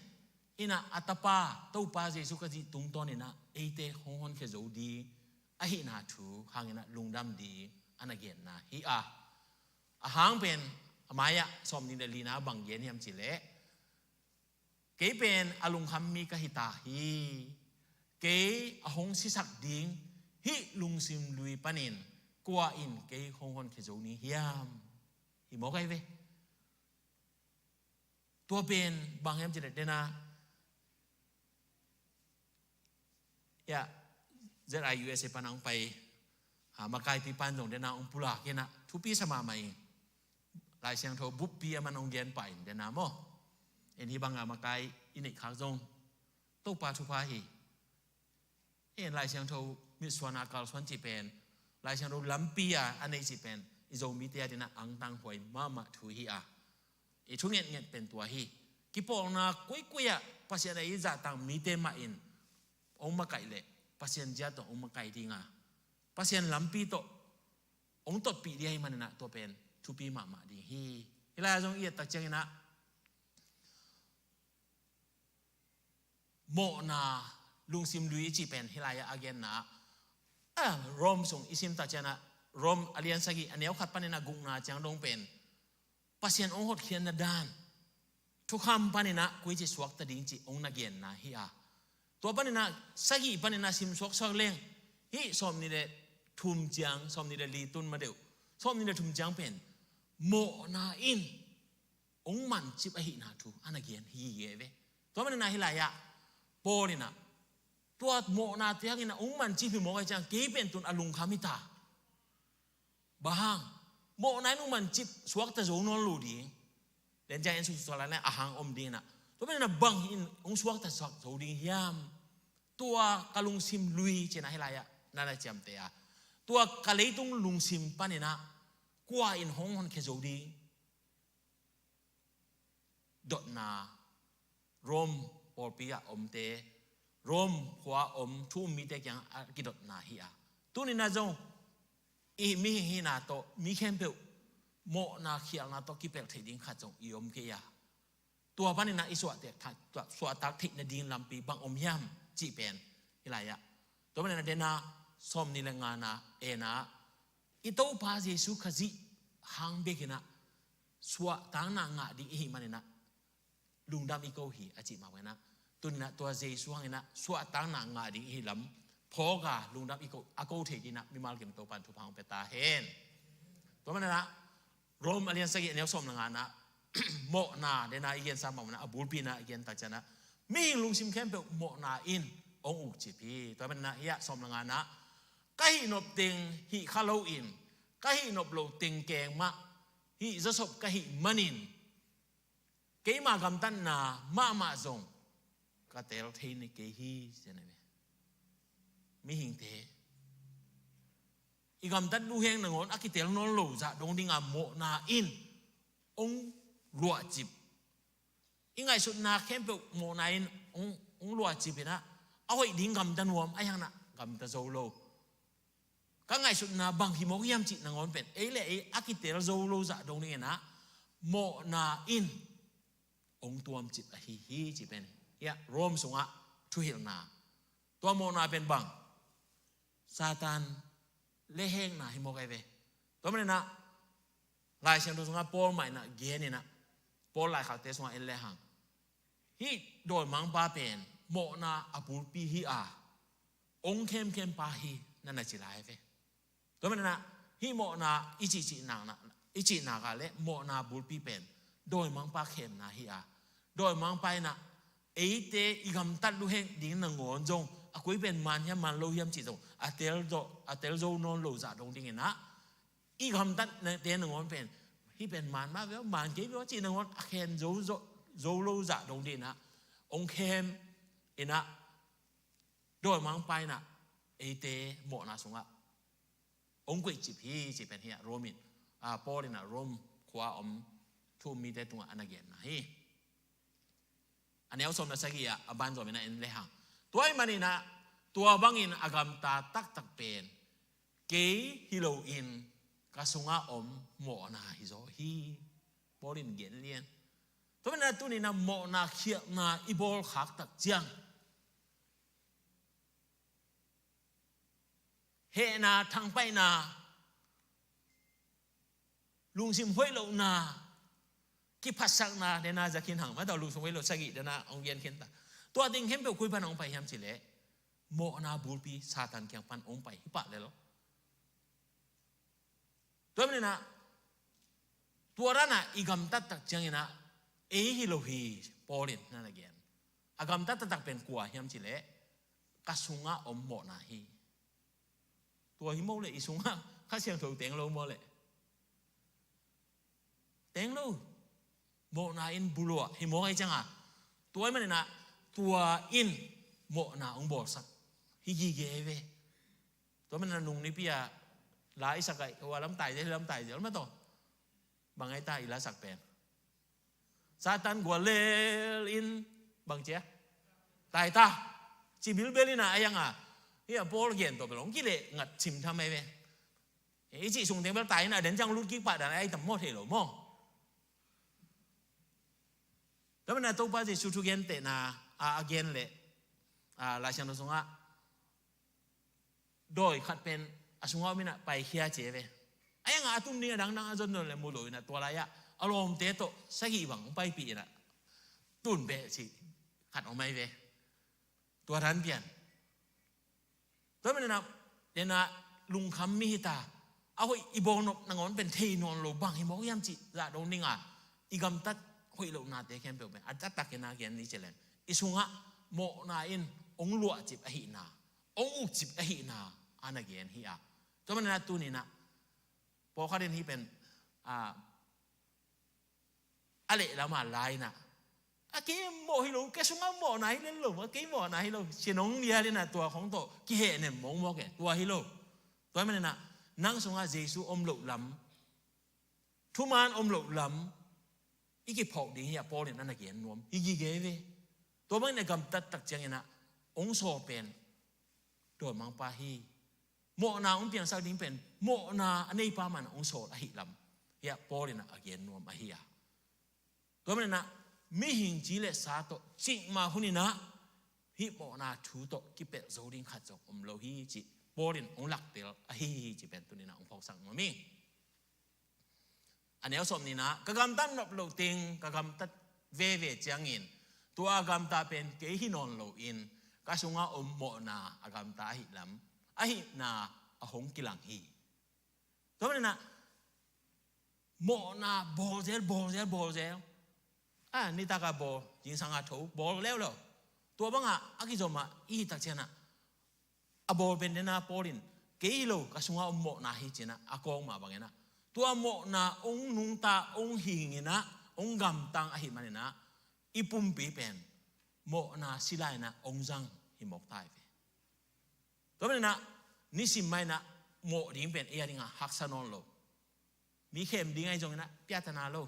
in ah a Tapa Topa Jesu Khazih tungtawn in ah eite hong honkhia zo ding ahihna thu hangin ah lungdam ding a na genna hi a. A hang pen, a mai-ah sawmnih le lina bang gen hiam cih leh, "Kei pen a lungkham mi ka hi ta hi. Kei a hong sisak ding hih lungsim lui panin kua in kei hong honkhia zo ni hiam?" Hi mawk ahi ve. Tua pen bang hiam cih leh, dena, ya, Z I U S A pan a hong pai, ah, makaipi pan zong dena hong pulak in ah, thupi sa mahmah ing. Lai Siangtho buppi a man hong gen pah in dena maw. En, hih bang a makai i neih khak zong Topa thupha hi. En, Lai Siangtho mitsuan a kalsuan cih pen, Lai Siangtho lampi a a neih cih pen i Zomite a dingin ah angtang huai mahmah thu hi a. I thu ngetnget pen tua hi. Kipawlna koikoi ah Pasian a i zahtak mite mah in hong makaih leh Pasian zia tawh hong makaih ding a, Pasian lampi tawh hong totpih ding ahih manin ah tua pen thupi mahmah ding hi. Hih lai-ah zong i et tak ciangin ah, mawhna lungsim lui i cih pen hih lai-ah a genna ah, ah, Rom sung i sim tak ciangin ah, Rom a lian sagih a neu khat panin a gukna ciang dong pen Pasian hong hotkhiatna dan, thukham panin ah koici suakta ding cih hong na genna hi a. Tua panin ah sagih panin ah sim suaksuak leng, hih sawmnih le thum ciang, sawmnih le li tun ma deuh, sawmnih le thum ciang pen mawhna in hong mancip ahihna thu a na gen hi gige ve. Tua manin ah hih lai-ah Paul in ah, tua mawhna te hangin ah hong mancip hi mawk ahih ciang kei pen tun a lungkham hi ta. Bang hang? Mawhna in hong mancip suakta zo nawn lo ding. Tua ciang en suk suak lai-in ah a hang om ding in ah, tua manin ah bang in hong suakta suak zo ding hiam? Tua ka lungsim lui cih in ah hih lai-ah na na ciamteh a, tua ka leitung lungsim panin ah kua in hong honkhia zo ding? Dotna, Rom pawlpi ah omte, Rom khua om thu um mite kiang a kidotna hi a. Tuni-in ah zong i mihing hihna tawh mi khempeuh mawhna khialhna tawh kipelh theih ding khat zong i om kei a. Tua panin ah i suahtak, suahtak theih nading lampi bang om hiam cih pen hih lai-ah, tua panin ah dena sawmnih le ngana ena i Topa Jesu Khazih hang bek in ah suahtakna ngah ding i hih manin ah lungdam i ko hi a cih mah bangin ah, tuni-in ah tua Jesu hangin ah suahtakna ngah ding i hih lam phawk a lungdam i ko, a ko thei dingin ah mimal kim Topa'n thupha hong pia ta hen. Tua manin ah Rom a lian sagih a neu sawm le nga-na mawhna, dena i gensa mawhna a bulpi-in ah i gen tak ciangin ah mihing lungsim khempeuh mawhna in hong ukcip hi. Tua manin ah hiah sawm le nga-na ka hih nop teng hih kha loin ka hih nop loh teng keng mah hih zawsop ka hih manin keima gamtatna mahmah zong ka tel thei ni kei hi, ci-in ah ve. Mihingte i gamtat luheng nangawn a kitel nawn lo zah dong ding a mawhna in hong luahcip. I ngaihsutna khempeuh mawhna in hong, hong luahcip in ah a hoih ding gamta nuam, ahih hangin ah gamta zo lo. Ka ngaihsutna bang hi mawk hiam cih nangawn pen ei le ei a kitel zo lo zah dong dingin ah mawhna in hong tuamcip ahi hi, cih pen hiah Rom sungah thuhilhna. Tua mawhna pen bang? Satan lehhekna hi mawk ahi ve. Tua manin ah Lai Siangtho sungah Paul mah in ah gen in ah, Paul laikhakte sungah en lehang hih dawimangpa pen mawhna a bulpi hi a, hong khemkhempa hi, na na ci lai ve. Tua manin ah hih mawhna i cihcih nak, i cih nak ah le mawhna bulpi pen dawimangpa khemna hi a, dawimangpa in ah eite i gamtat luheng ding nangawn zong a koi pen man hiam man lo hiam cih zong a tel zo, a tel zo nawn lo zah dong dingin ah i gamtatte nangawn pen hih pen man mah ve aw, man kei ve aw cih nangawn a khen zo, zo, zo lo zah dong dingin ah hong khem in ah dawimangpa in ah eite mawhna sungah hong koihcip hi, cih pen hiah Rom in, a, Paul in ah Rom khua-a om thu-um mite tungah a na genna hi. A neu sawm le sagih ah a banzawm in ah en lehang, tua ahih manin ah tua bangin a gamta taktak pen kei hi loin ka sungah om mawhna hi zaw hi, Paul in gen lian. Tua manin ah tuni-in ah mawhna khialhna i bawl khak tak ciang hehna, thangpaihna, lungsim hoih lohna, kiphatsakna, dena za khin hang, mah tawh lungsim hoih loh sagih dena hong gen khin ta. Tua ding khempeuh koi pan hong pai hiam cih leh mawhna bulpi Satan kiang pan hong pai hi pah lel. Tua manin ah tua dan ah i gamtat tak ciangin ah ei hi lo hi, Paul in na na gen. A gamtat taktak pen kua hiam cih leh ka sungah om mawhna hi. Tua hi mawk leh i sungah Kha Siangtho teng lo maw leh? Teng lo. Mawhna in buluah hi mawk ahih ciang a, tua ahih manin ah tua in mawhna hong bawlsak hi gige ve. Tua manin ah nung nipi a la i sak a, hua lam tai zel, hih lam tai zel mah tawh, bang ai ta i la sak pen? Satan guallel in bang ci a, tai ta, ci bilbel in ah, ahih hang a, hiah Paul gen tawh bel hong kileh ngat cimtham ahi ve. I cih sung teng bel tai in ah, den ciang lut kik pah dan a, ai tam maw, thei lo maw. Tua manin ah Topa Jesu thugentehna a, a gen leh, a, Lai Siangtho sungah dawi khat pen a sungah om in ah paikhia ci ve. Ahih hang a, a tum ding a dangdang a zon zon leh mu lo in ah, tua lai-ah a lawmte tawh sagih bang hong paipih in ah tun beh cih khat om ahi ve. Tua dan pian. Tua manin ah, dena lungkham mi hi ta, a hoih i bawl nop nangawn pen thei nawn lo, bang hi mawk hiam cih zah dong ding a, i gamtat hoih lohnate khempeuh pen a taktak in a gen ni ci leng, i sungah mawhna in hong luahcip ahihna, hong ukcip ahihna a na gen hi a. Tua manin ah tuni-in ah pawlkhat in hih pen, a, a lehlam a la in ah, a kei mawh hi lo, ka sungah mawhna hi lel lo, a kei mawhna hi lo, ci-in hong lial in ah tua khong tawh kihehnem mawkmawk e, tua hi lo. Tua ahih manin ah nang sungah Jesu om loh lam, thuman om loh lam i kiphawk ding hi a, Paul in a na gen nuam hi gige ve. Tua bangin a gamtat tak ciangin ah hong sawl pen dawimangpa hi. Mawhna hong piangsak ding pen mawhna a neipa mah in hong sawl ahih lam hi a, Paul in a gen nuam ahi a. Tua manin ah mihing ci le sa tawh cikmah hun in ah hih mawhna thu tawh kipelh zo ding khat zong om lo hi cih Paul in hong laktel ahi hi cih pen tuni-in ah hong phawksak nuam ing. A neu sawm nihna, ka gamtat nop loh teng ka gamtat veve ciangin tua a gamta pen kei hi nawn loin ka sungah om mawhna a gamta ahih lam, ahihna a hong kilang hi. Tua manin ah mawhna bawl zel, bawl zel, bawl zel. A, nitak a bawl, zingsang a tho, bawl leuleu. Tua bangah a kizom a i hih tak ciangin ah a bawl pen den a Paul in kei hi lo, ka sungah om mawhna hi ci-in ah a kawk mah bangin ah tua mawhna hong nungta, hong hing in ah hong gamtang ahih manin ah i pumpi pen mawhna sila in ah hong zang hi mawk ta hi ve. Tua manin ah nisim mah in ah mawh ding pen ei a dingah haksa nawn lo. Mi khem ding ahi zongin ah piatana lo.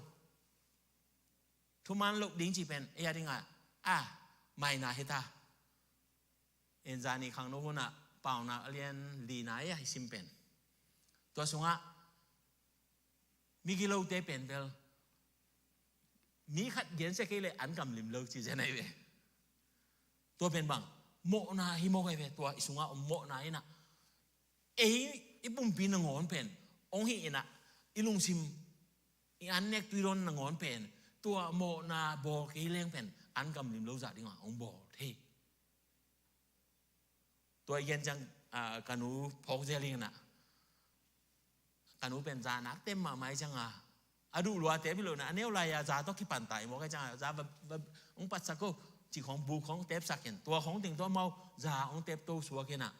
Thuman loh ding cih pen ei a dingah, a, maina hi ta. En zani khangno hun ah Paunak a lian lina ei a i sim pen, tua sungah migilote pen bel mi khat gensia kei leh an kam lim lo ci zen ahi ve. Tua pen bang, mawhna hi mawk ahi ve. Tua i sungah om mawhna in ah ei i pumpi nangawn pen hong hih in ah i lungsim, i an nek tui dawn nangawn pen tua mawhna bawl kei leng pen an kam lim lo zah dingah hong bawl thei. Tua i gen ciang, a, ka nu phawk zel in ah, ka nu pen za nak tem mahmah ahi ciangin ah, a duh lua tep hi lo in ah, a neu lai-a za tawh kipan ta hi mawk ahi ciangin ah, za va, va, hong patsak ko, cih khawng bu khawng tepsak in, tua khawng teng tawh amau za hong tep to suak in ah.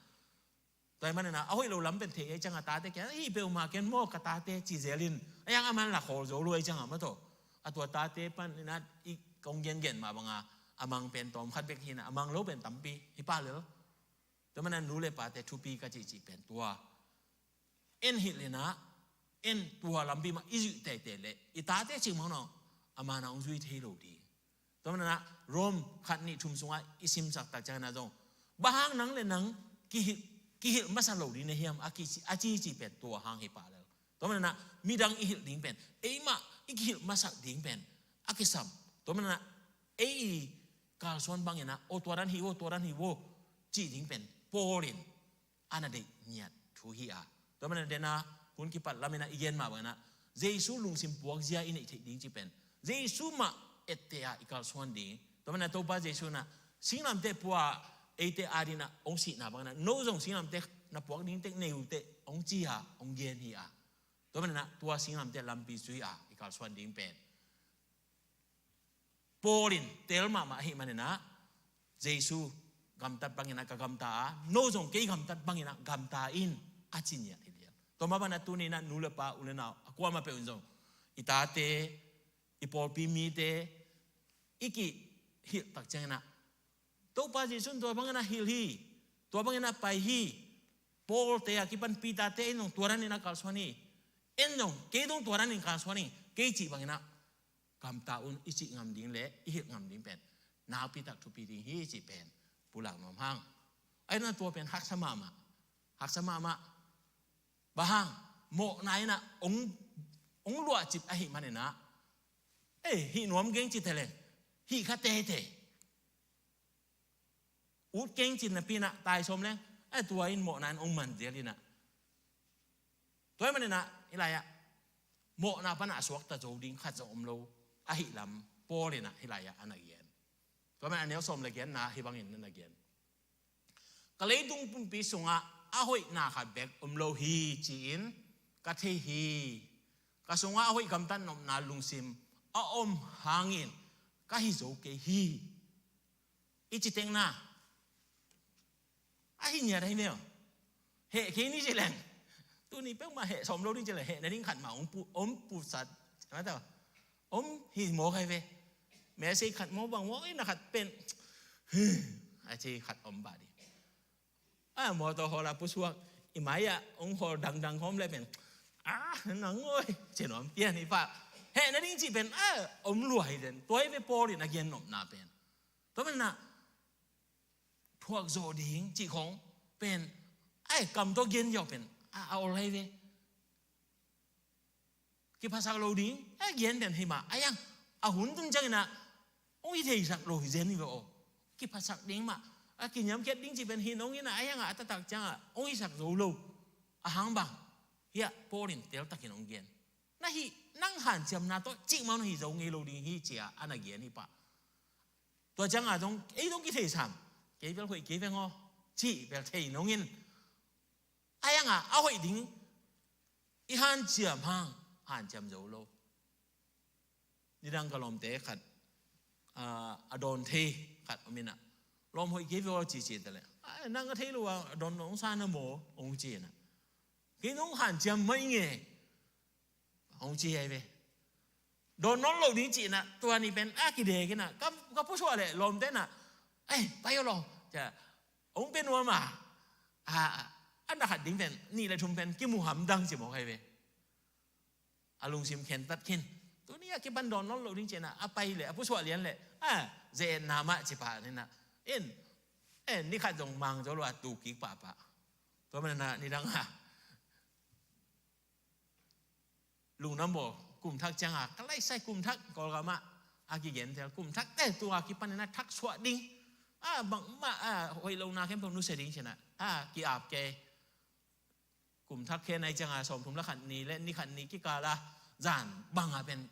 Tua ahih manin ah a hoih lo lam pen thei ahi ciangin ah tate kiang, hih peuhmah ken maw ka tate ci zel in, a yang a man la khawl zo lua ahi ciangin ah mah tawh, a tua tate panin ah i kong gengen mah bangin a mang pen tawm khat bek hi in ah, a mang lo pen tampi hi pah lel. Tua manin ah nu le pate thupi ka cihcih pen tua, en hilh in ah, en tua lampi mah i zuih teitei leh i tate cih mah no, a man ah hong zui thei lo ding. Tua manin ah Rom khat nih thum sungah i simsak tak ciangin ah zong, bang hang nang le nang kihilh, kihilh masa lo ding na hiam a kici, a cihcih pen tua hang hi pah lel. Tua manin ah midang i hilh ding pen, eimah i kihilh masak ding pen a kisam. Tua manin ah ei i kalsuan bangin ah, aw tua dan hi aw, tua dan hi aw, cih ding pen Paul in a na deih ngiat thu hi a. Tua manin ah den a hun kipat lam in ah i gen mah bangin ah Jesu lungsim puakzia i neih theih ding cih pen Jesu mah etteh a i kalsuan ding. Tua manin ah Topa Jesu in ah singlamteh pua a eite adingin ah hong sihna bangin ah no zong singlamteh na puak ding tek nei uh teh hong ci a hong gen hi a. Tua manin ah tua singlamteh lampi zui a i kalsuan ding pen Paul in tel mahmah ahih manin ah, Jesu gamtat bangin ah ka gamta a, no zong kei gamtat bangin ah gamta in, a ci ngiat hi lian. Tua mah bangin ah tuni in ah nu le pa, u le nau, a kuamah peuh in zong i tate, i pawlpi mite i kihilh tak ciangin ah, Topa Jesu in tua bangin ah hilh hi, tua bangin ah pai hi. Paul te a kipan Peter te in zong tua danin ah kalsuan hi. En zong kei zong tua danin kalsuan hi, kei cih bangin ah gamta un i cih ngam ding le i hilh ngam ding pen nakpi tak thupi ding hi cih pen pulak nuam hang. Ahi zongin ah tua pen haksa mahmah, haksa mahmah. Bang hang, mawhna in ah hong, hong luahcip ahih manin ah, eh, hih nuam keng ci teh leng hih kha teitei. Ut keng cih napi in ah tai sawm leng, eh, tua in mawhna in hong man zel in ah. Tua ahih manin ah hih lai-ah mawhna pan a suakta zo ding khat zong om lo ahih lam Paul in ah hih lai-ah a na gen. Tua manin a neu sawm le giatna hih bangin a na gen. Ka leitung pumpi sungah a hoihna khat bek om lo hi ci-in ka thei hi. Ka sungah a hoih gamtat nopna lungsim a om hangin ka hi zo kei hi. I ci teng na, a hi ngiat ahi meh. Heh kei ni ci leng, tuni peuhmah heh sawm lo ding ci leng, heh nading khat mah hong pu, hong pusak, hong hi mawk ahi ve. Message khat maw bang maw, eh, na khat pen, a ci khat om bah ding. A, mawtaw hawla pusuak, i mai-ah hong hawl dangdang khawm le pen, a, nang oi, ci nuam pian hi pah. Heh nading cih pen a om lua hi den. Tua hi ve Paul in a gen nopna pen. Tua manin ah thuak zawh ding cih khawng pen, ai, kam tawh gen ziau pen a, a ol ahi ve. Kiphasak lo ding, ai, gen pen hi mah, ai, a hun tun ciangin ah hong hi theisak lo hi zen hi ve aw. Kiphasak ding mah, A kiniamkhiat ding cih pen hi nong in a, a hiangah a taktak ciangah hong hisak zo lo. A hang bang? Hiah Paul in teltakin hong gen. Na hih, nang hanciamna tawh cikmah hong hi zo ngei lo ding hi ci-a a na gen hi pah. Tua ciangah zong, ei zong kitheisam. Kei bel hoih kei veng aw, cih bel thei nong in. A hiangah a hoih ding i hanciam hang hanciam zo lo. Nidang ka lawmte khat, a, a dawn thei khat om in a, lawm hoih kei veng aw ci ci ta leh, a, nang a thei lo a dawn nawn sa na maw, hong ci in a. Kei nong hanciam mah ing e, hong ci hi ve. Dawn nawn lo ding cih in a, tua ni pen a kidek in a, ka, ka pusuah leh lawmte in a, ei, pai aw lawm, ci-a hong pia nuam a. A, a, a na khat ding pen, nih le thum pen kimu hamdang ci mawk hi ve. A lungsim khentat khin. Tuni a kipan dawn nawn lo ding ci in a, a pai leh, a pusuah lian leh, a, ze-etna mah ci pah in a. In, en, ni khat zong mang zo lo a tu kik pahpah. Tua man in a nidang a, lungdam bawl, kum thak ciangah, ka laisai kum thak, Kawlgam ah a kigen tel, kum thak te tua kipan in a thak suah ding. A, bangmah, a, hoih lohna khempeuh nusia ding ci in a, a, ki-ap kei. Kum thak khen a hi ciangah, sawmthum le khat ni le ni khat ni kikal a, zan bang a pen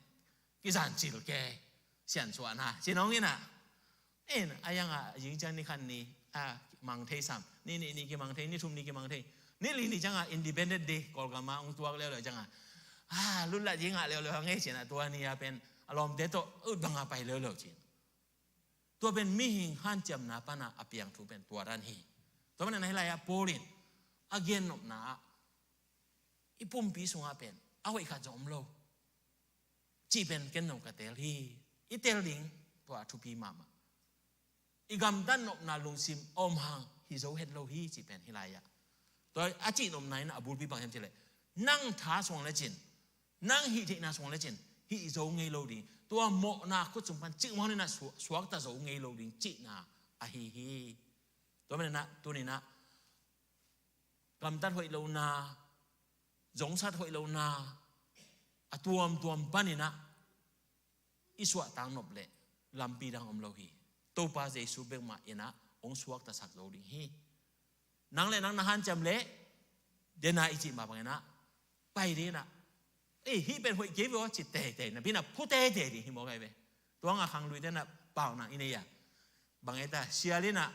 kizan cil kei, siansuahna ci nong in a. In, a hiangah a zing ciang ni khat ni, a, mang thei sam. Ni nih ni kimang thei, ni thum ni kimang thei. Ni li ni ciangah Independent Day, Kawlgam ah hong tuak leuleu ciangah, a, lutlat zingah leuleu hang e ci in a, tua ni a pen a lawmte tawh ut bang a pai leuleu ci in. Tua pen mihing hanciamna pan a a piang thu pen tua dan hi. Tua man in a hih lai-ah Paul in a gennopna ah, i pumpi sungah pen a hoih khat zong om lo cih pen ken zong ka teel hi. I teel ding tua a thupi mahmah. I gamtat nopna lungsim a om hang hi zo het lo hi cih pen hih lai-ah. Tua a cihnopna in a bulpi bang hiam cih leh, nang tha suang lecin, nang hih theihna suang lecin hih zo ngei lo ding. Tua mawhna khut sung pan cikmah in a suak, suakta zo ngei lo ding cihna ahi hi. Tua man in a tuni in a gamtat hoih lohna, zongsat hoih lohna, a tuamtuam pan in a i suahtak nop leh lampi dang om lo hi. Topa Jesu bek mah in a hong suaktasak zo ding hi. Nang le nang na hanciam leh, den a i cih mah bang in a pai ding in a, ei, hih pen hoih kei veng aw ci teitei, napi in a phu teitei ding hi mawk hi ve. Tua ngah khangluite in a paunak i nei a, bang ei ta, sial in a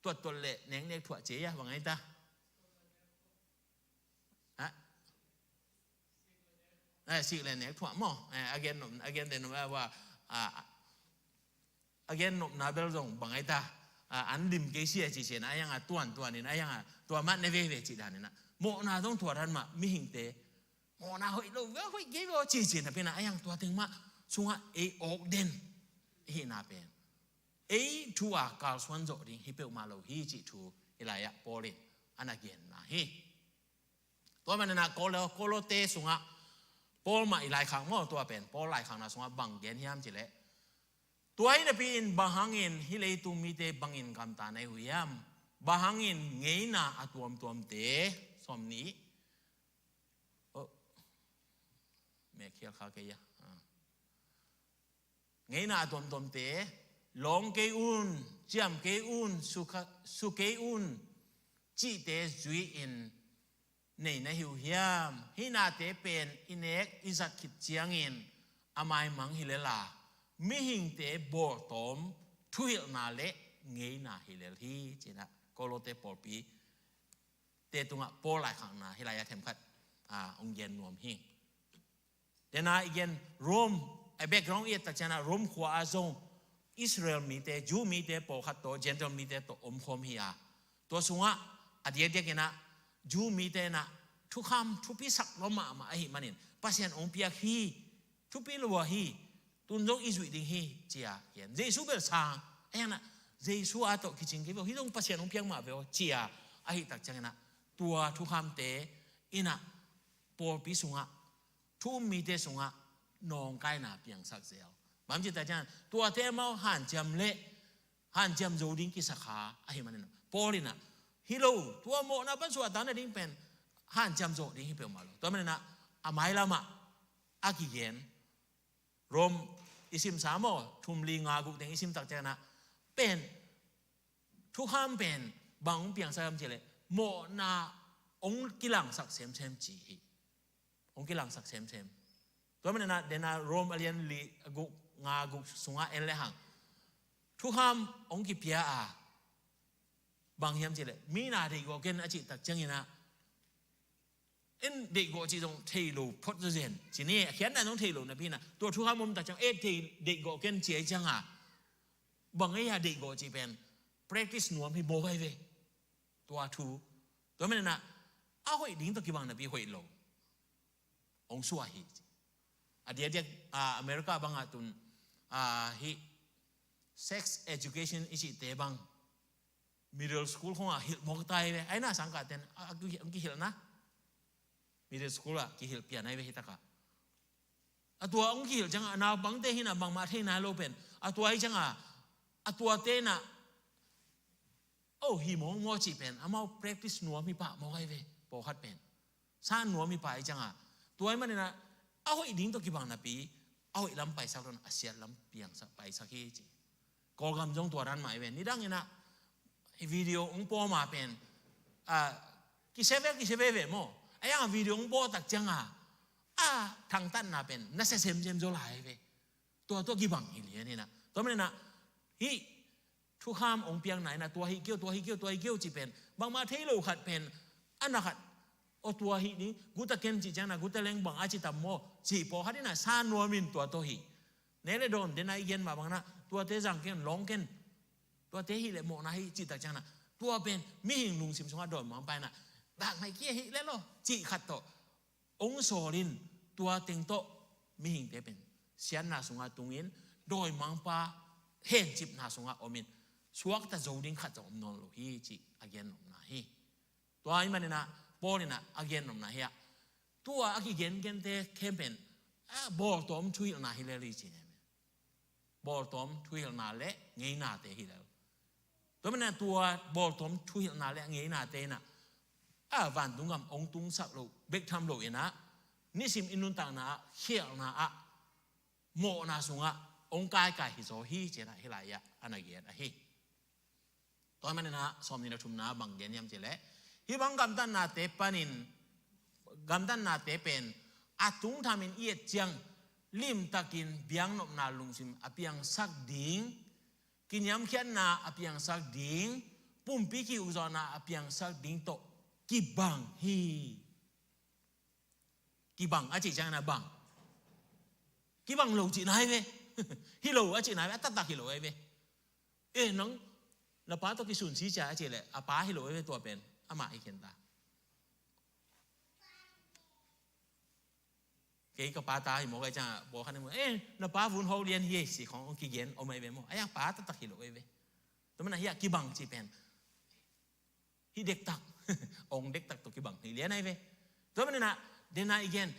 tuattuat leh neknek thuah ci ei a, bang ei ta. Ha? Eh, sik leh nek thuah maw. Eh, a gen nop, a gen te nop, eh, wa, a, a gen nopna bel zong bang ei ta. A, an lim kei sia ci ci in a, a hiangah tuantuan in a, a hiangah tua mah ne veve cih dan in a. Mawhna zong tua dan mah, mihingte mawhna hoih lo, hoih kei veng aw ci ci in a, napi in a, a hiang tua teng mah sungah ei awk den i hihna pen, ei thu a kalsuan zawh ding hi peuhmah lo hi cih thu hih lai-ah Paul in a na genna hi. Tua man in a Kolo-, Kolote sungah Paul mah i laikhak maw, tua pen Paul laikhakna sungah bang gen hiam cih leh, tua hi napi-in bang hangin hih leitung mite bangin gamta na hi uh hiam? Bang hangin ngeina a tuamtuamte, sawm nih, oh, mek khial kha kei a. Ah. Ngeina a tuamtuamte, lawng kei un, ciam kei un, su kha-, su kei un cihte zui-in nei na hi uh hiam? Hih nate pen i nek i zat khit ciangin a maimang hi lel a, mihingte bawltawm thuhilhna le ngeina hi lel hi, ci-in a Kolote pawlpite tungah Paul laikhakna hih lai-ah themkhat, a, hong gen nuam hi. Tena i gen Rome, a background i et tak ciangin a Rome khua ah zong Israel mite, Jew mite pawlkhat tawh, Gentile mite tawh omkhawm hi a. Tua sungah a diakdiak in a Jew mite in a thukham, thupi sak lua mahmah ahih manin, Pasian hong piak hi, thupi lua hi, tun zong i zuih ding hi, ci-a gen. Jesu bel sang, a hiang in a Jesu a tawh kicing kei veng aw, hih zong Pasian hong piak mah veng aw, ci-a ahih tak ciangin a tua thukhamte in a pawlpi sungah, thu um mite sungah nawngkaina piangsak zel. Bang hiam cih tak ciangin, tuate amau hanciam leh hanciam zo ding kisakha ahih manin, Paul in a, hi lo, tua mawhna pan suahtak nading pen hanciam zawh ding hi peuhmah lo. Tua manin a, a mailam ah a kigen, Rome i simsa maw, thum, li, nga, guk teng i sim tak ciangin a, pen Thukham pen bang hong piangsak hiam cih leh mawhna hong kilangsak semsem ci hi. Hong kilangsak semsem. Tua manin ah, den a Rom a lian li, a guk, nga guk sungah en le hang, thukham hong kipia a, bang hiam cih leh mi in ah deihgawh ken a cih tak ciangin ah, en deihgawh cih zong thei lo phot zawzen ci ni, a khiatna zong thei lo napi in ah, tua thukham om tak ciang, eh, thei, deihgawh ken ci ahih ciang a, bang ei a deihgawh cih pen practice nuam hi mawk ahi ve. Tua thu, tua manin ah, a hoih ding tawh kibang napi hoih lo hong suah hi. A diakdiak, ah, America bangah tun, ah, hih sex education i cihte bang middle school khawngah hilh mawk ta hi ve. Ahi na sangkahten a, a, a kihilhna, middle school ah kihilh pian ahi ve hi takah. A tua hong kihilh ciangah, a naupangte hi in ah bangmah thei nai lo pen, a tua hi ciangah, a tuate in ah, oh, hi mawk mawk cih pen amau practice nuam hi pah mawk ahi ve. Pawlkhat pen sa nuam hi pah ahih ciangah, tua ahih manin ah, a hoih ding tawh kibang napi a hoih lam paisak lo in a siat lam piangsak, paisak hi ci. Kawlgam zong tua dan mah ahi ve. Nidang in ah video hong pawl ma pen, ah, kisia ve, kisia veve maw. Ahi hang a video hong pawl tak ciang a, a thangtatna pen nasia semsem zaw lai ahi ve. Tua, tua kibang hi lian in ah. Tua manin ah, hih thukham hong piakna in ah, tua hih kei o, tua hih kei o, tua hih kei o cih pen, bangmah thei lo khat pen, a na khat, aw, tua hih ding, guta ken cih ciangin ah, guta leng bang a ci tam maw, cih pawlkhat in ah sa nuam in tua tawh hih. Nek le dawn, den a i gen mah bangin ah, tuate zang ken, lawng ken, tuate hih leh mawhna hi cih tak ciangin ah, tua pen mihing lungsim sungah dawimangpa in ah, dak mai kia hih leh lo cih khat tawh hong sawl in, tua teng tawh mihingte pen siatna sungah tung in, dawimangpa hencipna sungah om in, suakta zo ding khat zong om nawn lo hi cih a gen nopna hi. Tua ahih manin ah, Paul in ah a gen nopna hi a, tua a kigen gente khempeuh in, a, bawltawm thuhilhna hi lel hi ci hi. Bawltawm thuhilhna le ngeinate hi lel. Tua manin ah tua bawltawm thuhilhna le ngeinate in ah, a, vantung gam hong tungsak loh bek tham lo in ah, nisim i nuntakna ah, khialhna ah, mawhna sungah hong kaikai hi zaw hi ci in ah hih lai-ah a na gen ahi. Tua ahih manin ah sawmnih le thumna bang gen hiam cih leh, hih bang gamtatnate panin, gamtatnate pen a tungthamin i et ciang, limtakin biaknopna lungsim a piangsak ding, kiniamkhiatna a piangsak ding, pumpi ki-ukzawhna a piangsak ding tawh kibang hi. Kibang a cih ciangin ah bang, kibang lo cihna hi ve. Hi lo a cihna hi ve, a taktak hi lo ahi ve. Eh, nang na pa tawh kisunsi cia a cih leh, a pa hi lo ahi ve tua pen, amah hi khin ta. Kei ka pa ta hi mawk ahih ciangin ah, pawlkhat in, eh, na pa vun hawk lian hi ei, ci khawng hong kigen om ahi ve maw. Ahi hang pa taktak hi lo ahi ve. Tua manin ah hih a kibang cih pen, hih dektak, hong dektak tawh kibang hi lian ahi ve. Tua manin ah, den a i gen,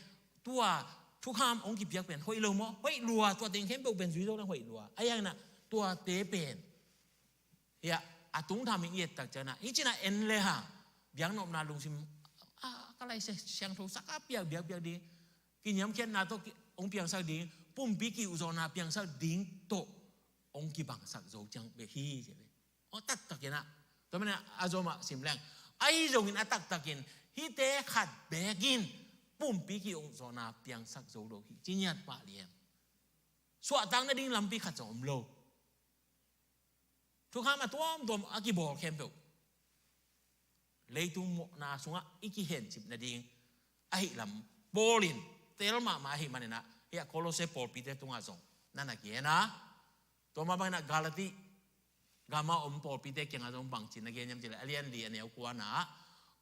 tua thukham hong kipiak pen hoih lo maw, hoih lua, tua teng khempeuh pen zui zo leng hoih lua. Ahi hangin ah, tuate pen, hih a, a tungthamin i et tak ciangin ah, hih ci in ah en le hang, biaknopna lungsim, a, ka Lai Siangtho sak a piak, biakpiak ding, kiniamkhiatna tawh ki, hong piangsak ding, pumpi ki-ukzawhna piangsak ding tawh hong kibangsak zo ciang bek hi ci ve. Aw, taktakin ah, tua manin ah a zom ah sim leng, ahi zongin a taktakin, hihte khat beek in pumpi ki-ukzawhna piangsak zo lo hi ci ngiat pah lian. Suahtak nading lampi khat zong om lo. Thukham a tuamtuam a kibawl khempeuh, leitung mawhna sungah i kihencip nading ahih lam Paul in teel mahmah ahih manin ah, hih a Kolosse pawlpite tungah zong na na gen a, tua mah bangin ah Galati gam a om pawlpite kiangah zong bangci na gen hiam cih leh, a lian li, a neu kuana ah,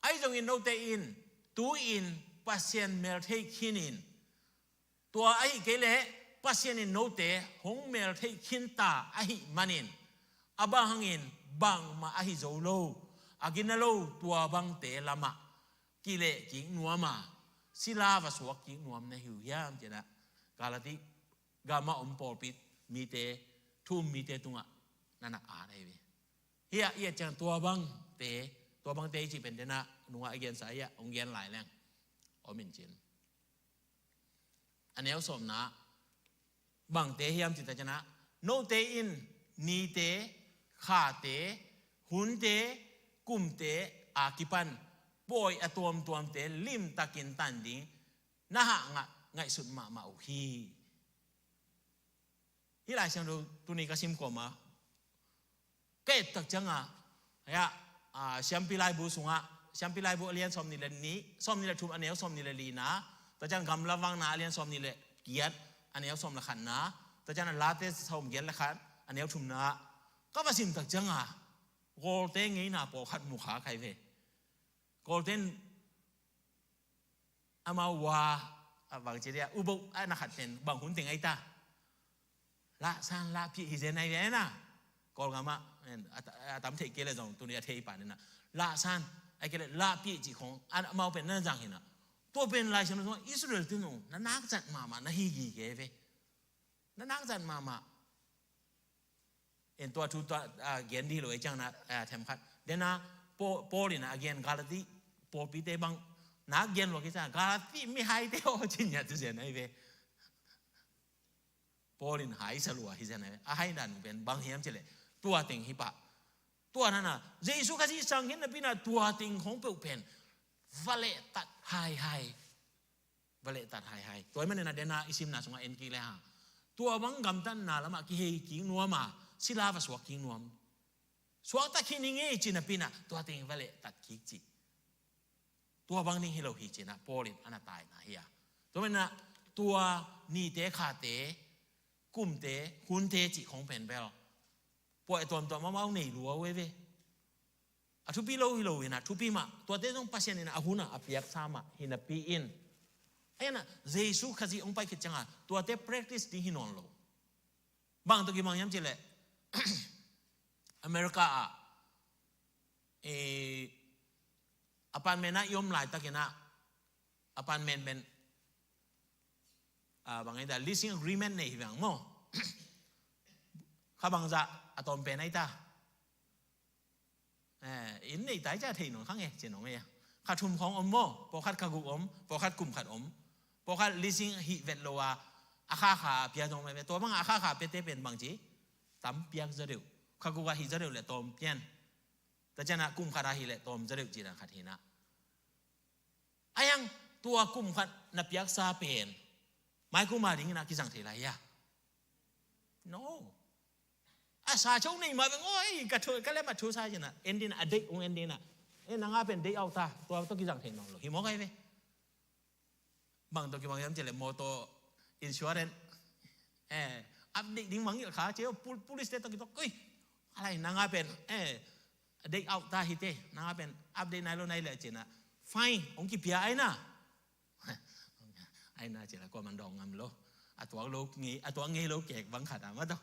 ahi zongin note in tu-in Pasian meltheih khinin, tua ahih kei leh Pasian in note hong meltheih khinta ahih manin, a bang hangin bangmah ahi zo lo, a gina lo tua bangte lamah kilehkik nuam a, sila va suakkik nuam na hi uh hiam ci in ah, Galati gam a om pawlpi mite, thu-um mite tungah na na at ahi ve. Hih a i et ciang tua bangte, tua bangte i cih pen den a nungah i gensa, hih a hong gen lai leng om in cin. A neu sawmna, bangte hiam cih tak ciangin ah, note in nite, khate, hunte, kumte a kipan pawi a tuamtuamte limtakin tan ding na hah ngah, ngaihsut mahmah uh hi. Hih Lai Siangtho tuni ka sim kawma ka et tak cianga, hia, a, Siampi Laibu sungah, Siampi Laibu a lian sawmnih le nih, sawmnih le thum a neu sawmnih le lina, tua ciang Gamla Vakna a lian sawmnih le giat a neu sawm le khatna, tua ciang a Late sawmgiat le khat a neu thumna, ka va sim tak cianga Kawlte ngeina pawlkhat mu kha khai ve. Kawlten amau wa, a bang ci dia, ubo a na khat pen bang hun teng ai ta. Lahsan lahpih hi zen ai ve na. Kawlgam ah, a, a tam thei kei le zong tuni a thei pa nina. Lahsan ai kei le lahpih ci khong, a, amau pen na zang hina. Tua pen Lai Siangtho Israel tinu na nakzat mahmah na hi gige ve. Na nakzat mahmah. En tua thu tua, a, gen di lo e ciangna, a, them khat. Dena Paul, Paul in a gen Galati pawlpite bang na gen lo kisa Galati mihaite aw cin ya tu zen ai ve. Paul in hai sa lua hi zen ai ve. A hai dan pen bang hiam cile. Tua teng hi pah. Tua nana Jesu Khazih sang hin na pina tua teng khong peuh pen va lehtat haihai. Va lehtat haihai. Tua hi manin a dena i simna sungah en kik le ha. Tua bang gamtatna lamah kihei kik nuam a, sila va suak kik nuam. Suakta khin i ngei cina pina, tua teng va lehtat kik ci. Tua bang ding hi lo hi cina, Paul in ana taina hi a. Tua manin a, tua nite khate, kumte, hunte ci khong pen bel. Pua e tuamtuam amau nei lua ve ve. A thupi lo hi lo hina, thupi mah, tuate zong Pasian ina a huna a piaksa mah hinapi in. Aina, Jesu Khazih hong pai khit cianga, tuate practice ding hi nawn lo. Bang tawh kibang hiam cile, America ah, e, apartment ah i om laitakina, apartment pen, a, bang ita, leasing agreement nei hi vang maw. Kha bangzah a tawm pen ai ta. Eh, inn nei tai ca thei nong kha nge, ci nong e. Kha thum khong om maw, pawkhat kha guk om, pawkhat kum khat om. Pawkhat leasing hih vet lo a, a kha kha pia zong mai ve. Tua bang a kha kha pia te pen bang ci, tam piak za deuh. Kha guk a hih za deuh le tawm pian. Ta ciana kum khat a hih le tawm za deuh ci dan khat hina. Ayang tua kum khat na piaksa pen mai kum a dingin a kizang thei lai hia? No. A sa cho nei ma beng oi, ka thu, ka lem a thu sa jena. Endin a dei ung endin a. E nanga pen dei au ta, tua to kizang thei nong lo. Hi mo kai ve. Bang to kibang yam cele motor insurance. Eh, update ding mangil kha, che pul-, police te to kitok. Ui, alai nanga pen, eh, date out ta hi te, nanga pen update nai lo nai le cina. Fine, ong kipia ai na. Ai na cila ko man dong ngam lo. A tuak lo ngei, a tuak ngei lo kek bang khat a ma to.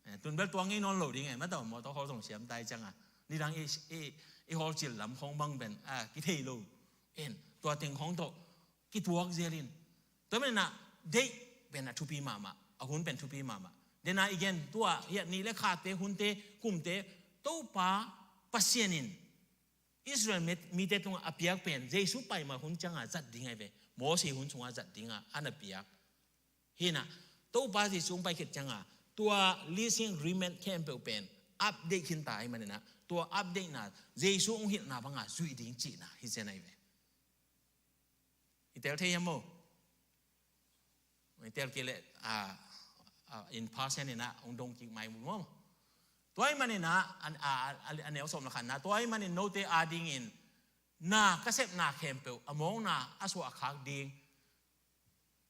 Eh, tun bel tuak ngei nawn lo ding e, ma to, motor hol zong siam tai cianga. Nidang i, i, i hol cil lam khong bang pen, a, kithei lo. En, tua teng khong to, kituak zelin. Tua mena, date pen a thupi mama, a hun pen thupi mama. Dena igen, tua, hia ni le khate, hunte, kumte, Topa, Pasian in. Israel mit-, mite tunga a piak pen, Jesu paima hun cianga zat ding ai ve. Mose hun sunga zat dinga, ana piak. Hina, Topa Jesu ong pai khit cianga, tua leasing agreement khempeuh pen, update khin ta ai manina, tua update na, Jesu ong hilhna banga, zui ding cina, hi zen ai ve. I tel thei hiam maw? I tel kei le, a, a, in person ina, ong dong kik mai mu maw? Tua i manina, an, a, a, a neu sawm la khanna, tua i manin note a dingin, na ka sepna khempeuh, a mawngna, a suah a khak ding,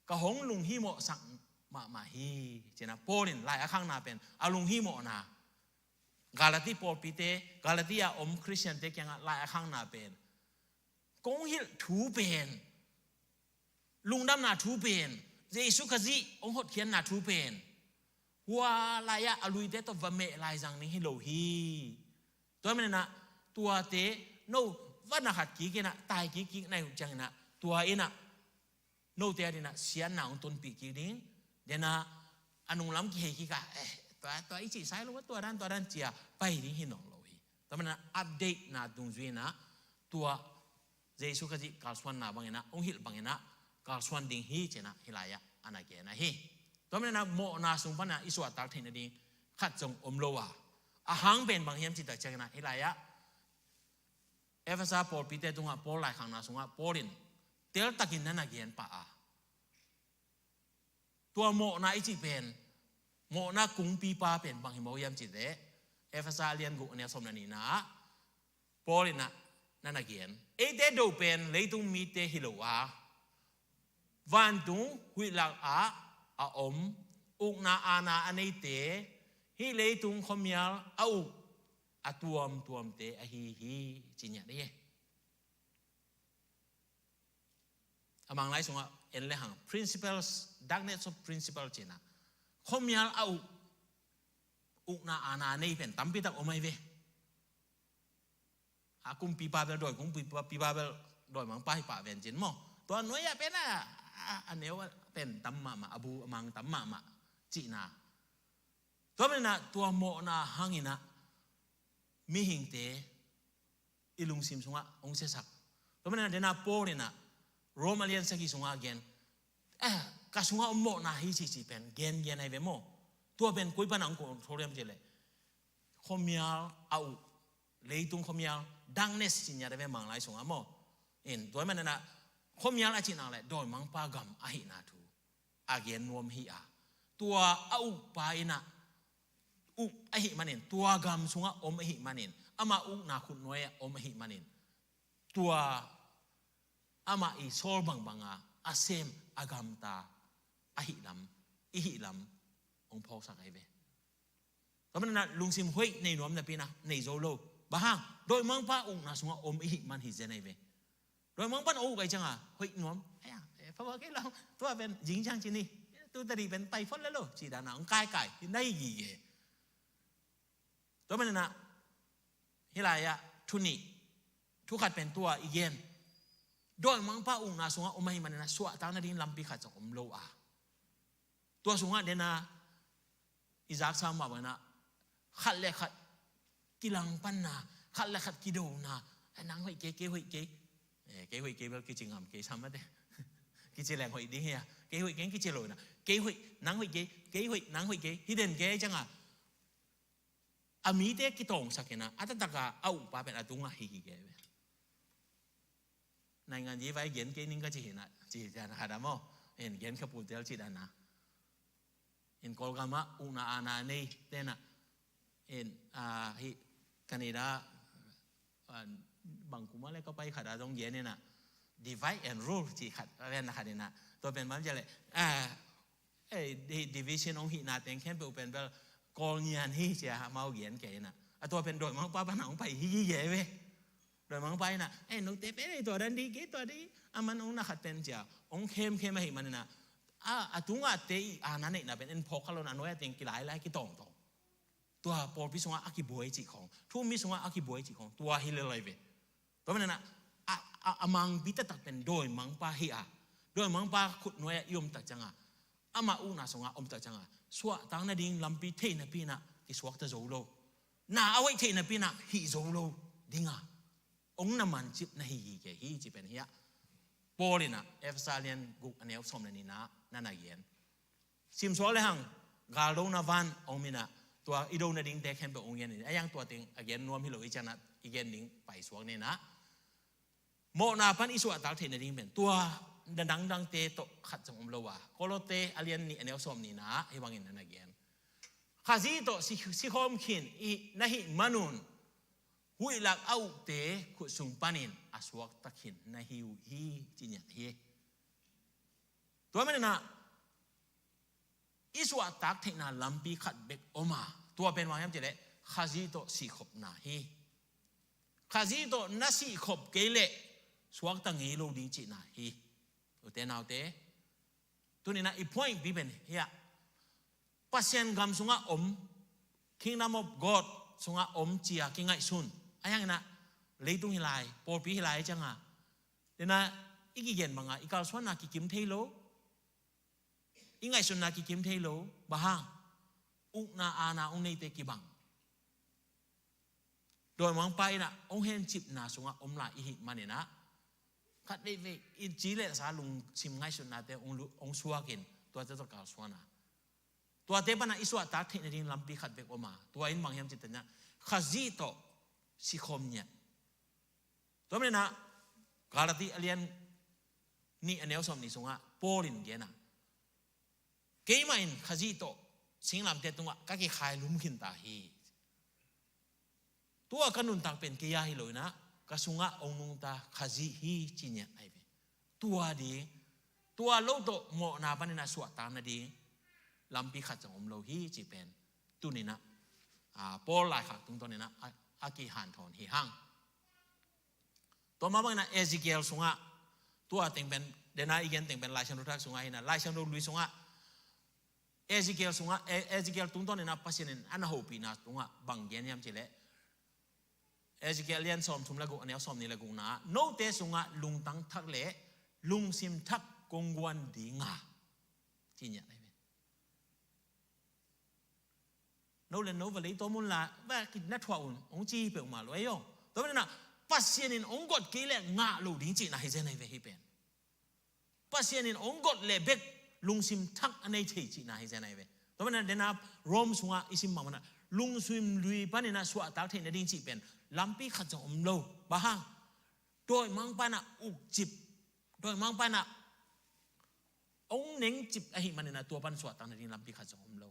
ka hong lunghimawh sak mahmah hi, cina Paul in lai a khakna pen, a lunghimawhna, Galati pawlpite, Galati a om Christian te kiangah lai a khakna pen, kong hilh thu pen, lungdamna thu pen, Jesu Khazih ong hotkhiatna thu pen, hua lai-ah a luite tawh va meh lai zang ning hi lo hi. Tua menena, tuate, no, va na khat kik ina, tai kik kik nai uh ciang ina, tua ina, note a dina, siatna ong tunpih kik ding, dena, a nunglam kihei kik a, eh, tua, tua i cih sai lo, tua dan, tua dan cia, pai ding hi nawn lo hi. Tua menena, update na dungzui ina, tua, Jesu Khazih kalsuanna bangina, ong hilh bangina, kalsuan ding hi cina hi lai-ah, ana gen ahi. Tua menena mawhna sung pana i suahtak theihna ding, khat zong om lo a. A hang pen bang hiam cih tak ciangin ah, hih lai-ah Efesa pawlpite tungah Paul laikhakna sungah Paul in teltakin na na gen pah a, tua mawhna i cih pen, mawhna kungpipa pen bang hi maw hiam cih leh, Efesa a lian guk a neu sawm le nihna ah Paul in ah na na gen, eite do pen leitung mite hi lo a, vantung huih lakah a om, ukna aana a neite, hih leitung khuamial a uk a tuamtuamte ahi hi, ci ngiat hi. A Manglai sungah en le hang, principles, darkness of principle ci-in ah, khuamial a uk, ukna aana a nei pen tampi tak om ahi ve. A kumpipa bel, dawi kumpipa, pipa bel dawimangpa hi pah ven cin maw. Tua nuai-ah pen a, a, a neu pen tam mahmah, a bu a mang tam mahmah cihna. Tua manin ah tua mawhna hangin ah mihingte i lungsim sungah hong siasak. Tua manin ah dena Paul in ah Rome a lian sagih sungah a gen, eh, ka sungah om mawhna hi cihcih pen gengen ahi ve maw. Tua pen koi pan ah hong control hiam cih leh, khuamial a uk, leitung khuamial, darkness ci ngiat ahi ve Manglai sungah maw. In, tua manin ah khuamial a cihna leh dawimangpa gam ahihna thu a gen nuam hi a, tua a ukpa in ah uk ahih manin, tua gam sungah om ahih manin, amah ukna khutnuai-ah om ahih manin, tua amah i sawl bangbanga a sem a gamta ahih lam, i hih lam hong phawksak ahi ve. Tua manin ah lungsim hoih nei nuam napi-in ah nei zo lo. Bang hang, dawimangpa ukna sungah om i hih man hi zen ahi ve. Dawimangpa'n hong uk ahih ciangin hoih nuam. Aya, eh, pha kei lo. Tua pen zing ciang ci ni. Tu tadi pen pai phot le lo, cih dan a hong kaikai hi, na hi gige. Tua manin ah hih lai-ah thu nih, thu khat pen tua i gen, dawimangpa ukna sungah om ahih manin ah suahtak nading lampi khat zong om lo a, tua sungah dena i zaksa mah bangin ah khat le khat kilangpanna, khat le khat kidona, eh, nang hoih kei, kei hoih kei. Eh, kei hoih kei bel kici ngam kei sam mate. Kici leng hoih ding hi a. Kei hoih kei kici lo na. Kei hoih, nang hoih kei, kei hoih, nang hoih kei. Hi den kei ciangin a mite kitawngsak in ah, a taktak a a ukpa pen a tungah hi hi kei ve. Naingan yi vai gen kei ning ka ci hi na, ci dan a khat a maw. In gen kha putel ci dan a. In Kawlgam ah ukna aana nei ten ah, in, ah, hih Canada, ah, bang kum ah le ka pai khat ah zong gen in ah, divide and rule ci khat, a ven a khat in ah. Tua pen bang ci leh, ah, eh, di-, division hong hihna teng khempeuh pen bel Kawl ngian hi ci a amau gen kei in ah. A tua pen dawimangpa pan ah hong pai hi hi kei ve. Dawimangpa in ah, eh, note pen ei tua dan di, kei tua di, a man hong na khat pen ci a hong khemkhem ahih manin ah, a, a tungah te i aana neihna pen en phawk kha lo in a nuai-ah teng kilailai kitawngtawng. Tua pawlpi sungah a kibuai cih khawng, thu-um mi sungah a kibuai cih khawng, tua hi lel ahi ve. Tua manin ah, a, a, a mangpi taktak pen dawimangpa hi a, dawimangpa khutnuai-ah i om tak ciangin, amah ukna sungah om tak ciangin, suahtak nading lampi thei napi-in ah kisuakta zo lo. Na a hoih thei napi-in ah hih zo lo ding a, hong na mancip na hi hi kei hi, ci pen hi a. Paul in ah Efesa lian guk a neu sawm le nihna ah na na gen. Simsuak le hang, galdona van hong om in ah, tua i do nadingte khempeuh hong gen in, a yang tua teng a gen nuam hi lo i ciangin ah i gen ding paisuak ni in ah. Mawhna pan i suahtak theih nading pen tua na dangdangte tawh khat zong om lo a, Kolose a lian nih a neu sawm nihna ah hih bangin na na gen. Khazih tawh si, sikhawm khin i na hih manun, huih lak a ukte khut sung panin a suakta khin na hi uh hi, ci ngiat hi. Tua manin ah i suahtak theihna lampi khat bek om a, tua pen bang hiam cih leh Khazih tawh sihkhopna hi. Khazih tawh na sihkhop kei leh suakta ngei lo ding cihna hi. Ute naute, tuni in ah i point pi pen hi a, Pasian gam sungah om, Kingdom of God sungah om ci a kingaihsun. A yang in ah leitung hi lai, pawlpi hi lai ciangin, dena i kigen bangin i kalsuanna kikim thei lo, i ngaihsutna kikim thei lo. Bang hang? Ukna aana hong neite kibang. Dawimangpa in ah hong hencipna sungah om lai i hih manin ah, khat veivei i ci le sa lungsim ngaihsutnate hong lu-, hong suak in, tuate tawh kalsuan a, Tuate pana i suahtak theih nading lampi khat bek om a, tua in bang hiam cih tenah Khazih tawh sikhawm ngiat. Tua maninah Galati a lian nih a neu sawm nih sungah Paul in genah, keimah in Khazih tawh singlamteh tungah ka kikhai lum khinta hi. Tua ka nuntak pen kei a hi lo inah ka sungah ong nungta Khazih hi ci ngiat ahi ve. Tua ding, tua lo tawh mawhna paninah suahtak nading lampi khat zong om lo hi ci pen tuninah, a, Paul laikhak tungtawninah a, a kihanthawn hi hang. Tua mah banginah Ezekiel sungah, tua teng pen, dena i gen teng pen Laisiangtho Thak sungah hinah, Laisiangtho Lui sungah, Ezekiel sungah, E-, Ezekiel tungtawninah Pasian in a na hopihna tungah bang gen hiam cihleh, Ezekiel lian sawmthum le guk a neu sawmnih le gukna, note sungah lungtang thak le lungsim thak kong guan dinga ci ngiat ahi ve. No le no va lei tawm un la, va kit na thuah un, ong ci peuhmah lo ei aw. Tua maninah Pasian in ong got kei le ngah lo ding cihna hi zen ahi ve hi pen. Pasian in ong got le bek lungsim thak a nei thei cihna hi zen ahi ve. Tua maninah dena Rome sungah i sim mah manah lungsim lui paninah suahtak theih nading cih pen lampi khat zong om lo. Bang hang? Dawimangpa inah ukcip, dawimangpa inah ong nengcip ahih maninah tua pan suahtak nading lampi khat zong om lo.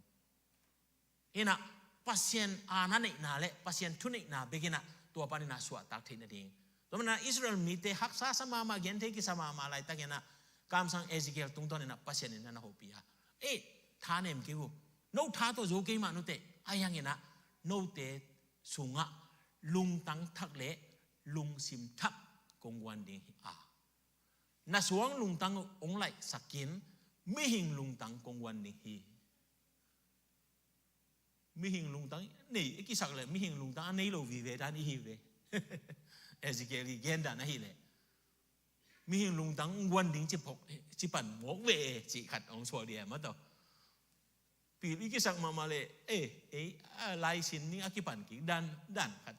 Hinah Pasian aana neihna le Pasian thuneihna bekinah tua paninah suahtak theih nading. Tua maninah Israel mite haksa sa mahmah, genthei kisa mahmah laitakinah kamsang Ezekiel tungtawninah Pasian in a na hopih a, ei, thanem kei uh, no tha tawh zo kei mah nuteh, ahi hanginah note sungah lungtang thak le lungsim thak kong guan ding hi a, na suang lungtang uh ong laihsakin mihing lungtang kong guan ding hi. Mihing lungtang nei i kisak le mihing lungtang a nei lo vive dan i hi ve. Ezekiel i gen dan ahileh mihing lungtang guan ding ci phok, ci pan mawk ve e, cih khat ong suak dih e mah tawh. Pil i kisak mahmah le e, ei, a laisin ning a kipan kik dan, dan khat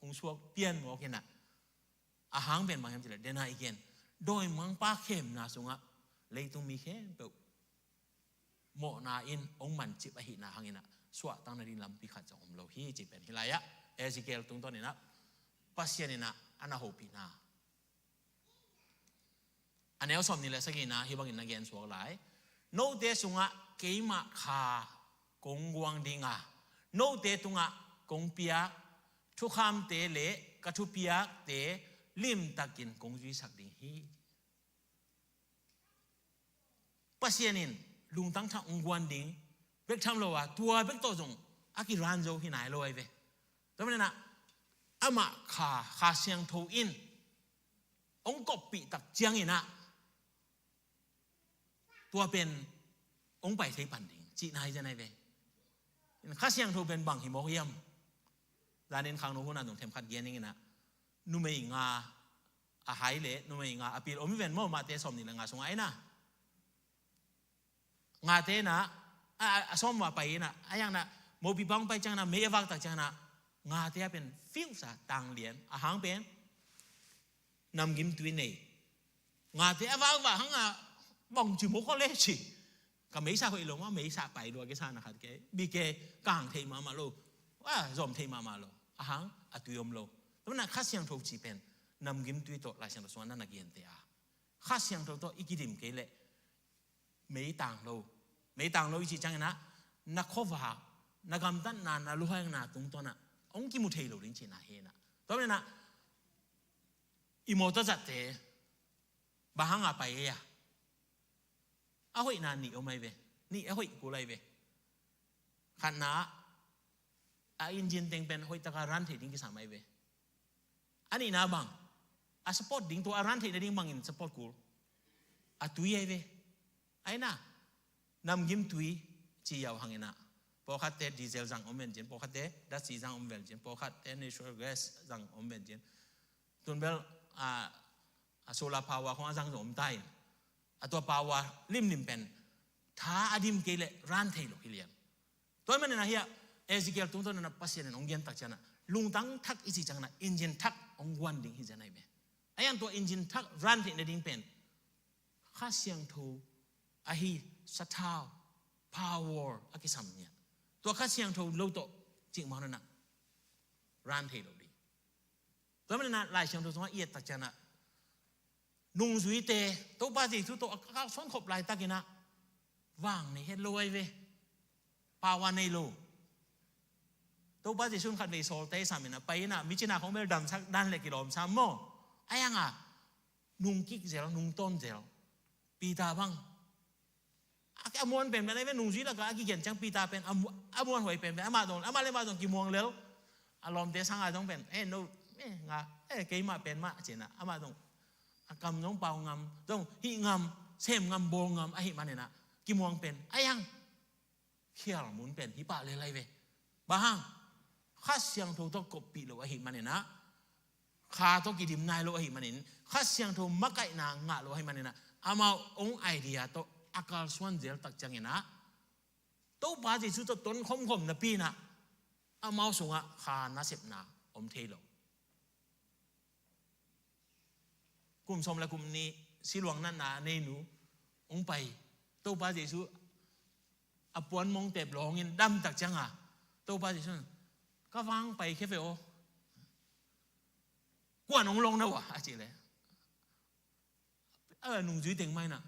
ong suak pian mawk hinah. A hang pen bang hiam cihleh dena i gen, dawimangpa khemna sungah leitung mi khempeuh mawhna in ong mancip ahihna hanginah suahtak nading lampi khat zong om lo hi cih pen hi lai-ah Ezekiel tungtawninah Pasian inah a na hopihna. A neu sawmnih le sagihna hih bangin na gen suak lai. Note sungah keimah kha kong guang dinga, note tungah kong piak thukhamte le ka thupiakte limtakin kong zuisak ding hi. Pasian in lungtang thak ong guan ding bek tham lo a, tua bek tawh zong a kiran zo hi nai lo ahi ve. Tua maninah amah kha, Kha Siangtho in ong koppih tak cianginah tua pen ong pai thei pan ding cihna hi zen ahi ve. Kha Siangtho pen bang hi mawk hiam? Zanin khangno huna zong themkhat gen inginah numei nga a hai le numei nga a pil om hi ven maw, Mate sawmnih le nga sungah aina. Ngate na a, a, a sawm mah pai ina, a yang na mopi pang pai ciang na, mei a vak tak ciang na, ngate a pen fiusa tanglian a hang pen namgim tui nei. Ngate a vak vak hang a bawng ci mawk aw le ci. Ka meisa hoih lo mah, meisa pai lua kisa na khat ke, bi ke kang thei mahmah lo, a zom thei mahmah lo, a hang a tui om lo. Tua na Kha Siangtho ci pen namgim tui tawh Lai Siangtho sungah na na gente a, Kha Siangtho tawh i kidim kei leh meitang lo. Meitang lo i cih ciangin ah na khuavak, na gamtatna, na luhaingna tungtawn ah hong kimu thei lo ding cihna hi na. Tua manin ah i mawtaw zatte bang hang a pai ei a, a hoihna nih om ai ve. Nih a hoih kul ai ve. Khatna ah a engine teng pen hoih taka run theih ding kisam ai ve. A nihna bang, a support ding, tua a run theihna ding bangin support kul, a tui ai ve. Ai na, namgim tui ci yau hangin ah, pawlkhatte diesel zang om ven cin, pawlkhatte datsi zang om ven cin, pawlkhatte natural gas zang om ven cin. Tun bel a, a solar power khong a zang zong om ta in, a tua power limlim pen tha a dim kei leh run thei lo hi lian. Tua manin ah hiah Ezekiel tungtawn in ah Pasian in hong gen tak ciang ah, lungtang thak i cih ciang ah engine thak hong guan ding hi zen ai ve. A yang tua engine thak run theihna ding pen Kha Siangtho ahi, sathau, Power a kisam ngiat. Tua Kha Siangtho lo tawh cikmah nana ran thei lo ding. Tua manin ah Lai Siangtho sungah i et tak ciangin ah nungzuite Topa Jesu tawh a kalsuan khop laitakin ah vang nei het lo ahi ve. Power nei lo. Topa Jesu in khatvei sawlte sam in ah pai in ah mi cina khong bel damsak dan le kilawm sam maw. Ahi hang a nung kik zel, nung tawn zel. Peter bang a, a muan penpen ahi ve, nungzui lakah a kigen ciang Peter pen a mu-, a muanhuai penpen amah zong, amah le amah zong kimuang lel. A lawmte sangah zong pen, eh, no, eh, nga, eh, keimah pen mah ci-in ah amah zong a kam zong pau ngam, zong hih ngam, sem ngam, bawl ngam ahih manin ah kimuang pen ahi hang khial mun pen hi pah lel ahi ve. Bang hang? Kha Siangtho tawh koppih lo ahih manin ah, Kha tawh kidim nai lo ahih manin, Kha Siangtho makaihna ngah lo ahih manin ah, amau own idea tawh a kalsuan zel tak ciangin ah, Topa Jesu tawh ton khomkhom napi in ah, amau sungah Kha nasepna om thei lo. Kum sawm le kum nih siluang natna a neinu hong pai. Topa Jesu a puan mong tep lawngin dam tak ciang a, Topa Jesu in, "Ka vang pai khia ve aw. Kuan hong lawng na uh a?" a cih leh, a nungzui teng mah in ah,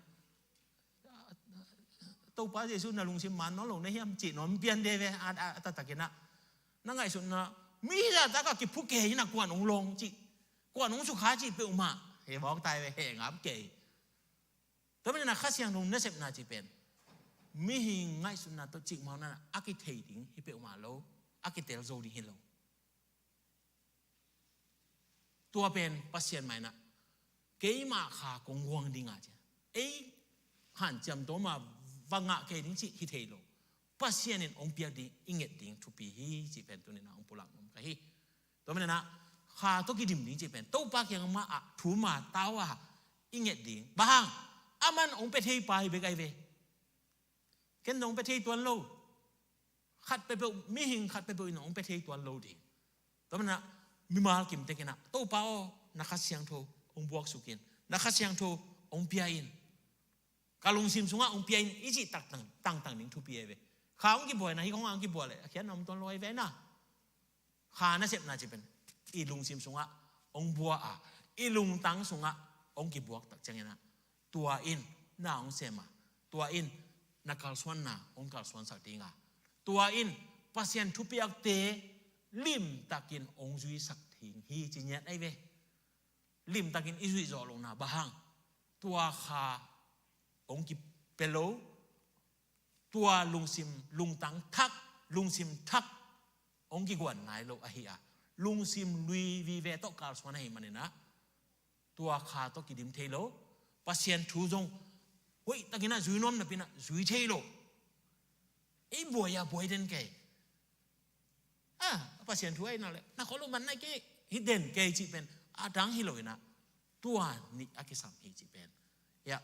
"Topa Jesu, na lungsim man nawn lo na hiam?" cih nuam pian de ve. A, a, a taktakin ah, "Na ngaihsutna, mi zahtak a kiphu kei in ah kuan hong lawng cih, kuan hong sukha cih peuhmah heh mawk tai ve, heh ngap kei." Tua manin ah Kha Siangtho nasepna cih pen mihing ngaihsutna tawh cikmah nana a kithei ding hi peuhmah lo, a kitel zo ding hi lo. Tua pen Pasian mah in ah, "Keimah Kha kong guang ding a," ci-a, ei hanciam tawm a va ngah kei ding cih hi thei lo. Pasian in hong piak ding i nget ding thupi hi cih pen tuni-in ah hong pulak nuam ka hi. Tua manin ah Kha tawh kidim ding cih pen Topa kiang mah ah thu ma tau a i nget ding. Bang hang? Aman hong pia thei pa hi bek ahi ve. Ken zong hong pia thei tuan lo. Khat peuhpeuh, mihing khat peuhpeuh in hong pia thei tuan lo ding. Tua manin ah mimal kim tek in ah, "Topa aw, na Kha Siangtho hong buaksuk in, na Kha Siangtho hong pia in. Ka lungsim sungah hong pia in," i cih tak tang, tangtang ding thupi ahi ve. Kha hong kibuai na, hih khong hong kibuai leh a khiatna om tuan lo ahi ve na. Kha nasepna cih pen i lungsim sungah hong bua a, i lungtang sungah hong kibuak tak ciangin ah, tua in na hong sem a, tua in na kalsuanna hong kalsuansak ding a, tua in Pasian thupiakte limtakin hong zuisak ding hi ci ngiat ahi ve. Limtakin i zuih zawh lohna bang hang? Tua Kha hong kipia lo, tua lungsim, lungtang thak, lungsim thak hong kiguan nai lo ahi a, lungsim lui vive tawh kalsuan ahih manin ah, tua Kha tawh kidim thei lo. Pasian thu zong hoihtakin ah zui nuam napi-in ah zui thei lo. Ei buai a buai den kei. A, Pasian thu a i na leh na khualu man nai kei, hi den kei cih pen a dang hi lo-in ah, tua nih a kisam hi cih pen, hiah,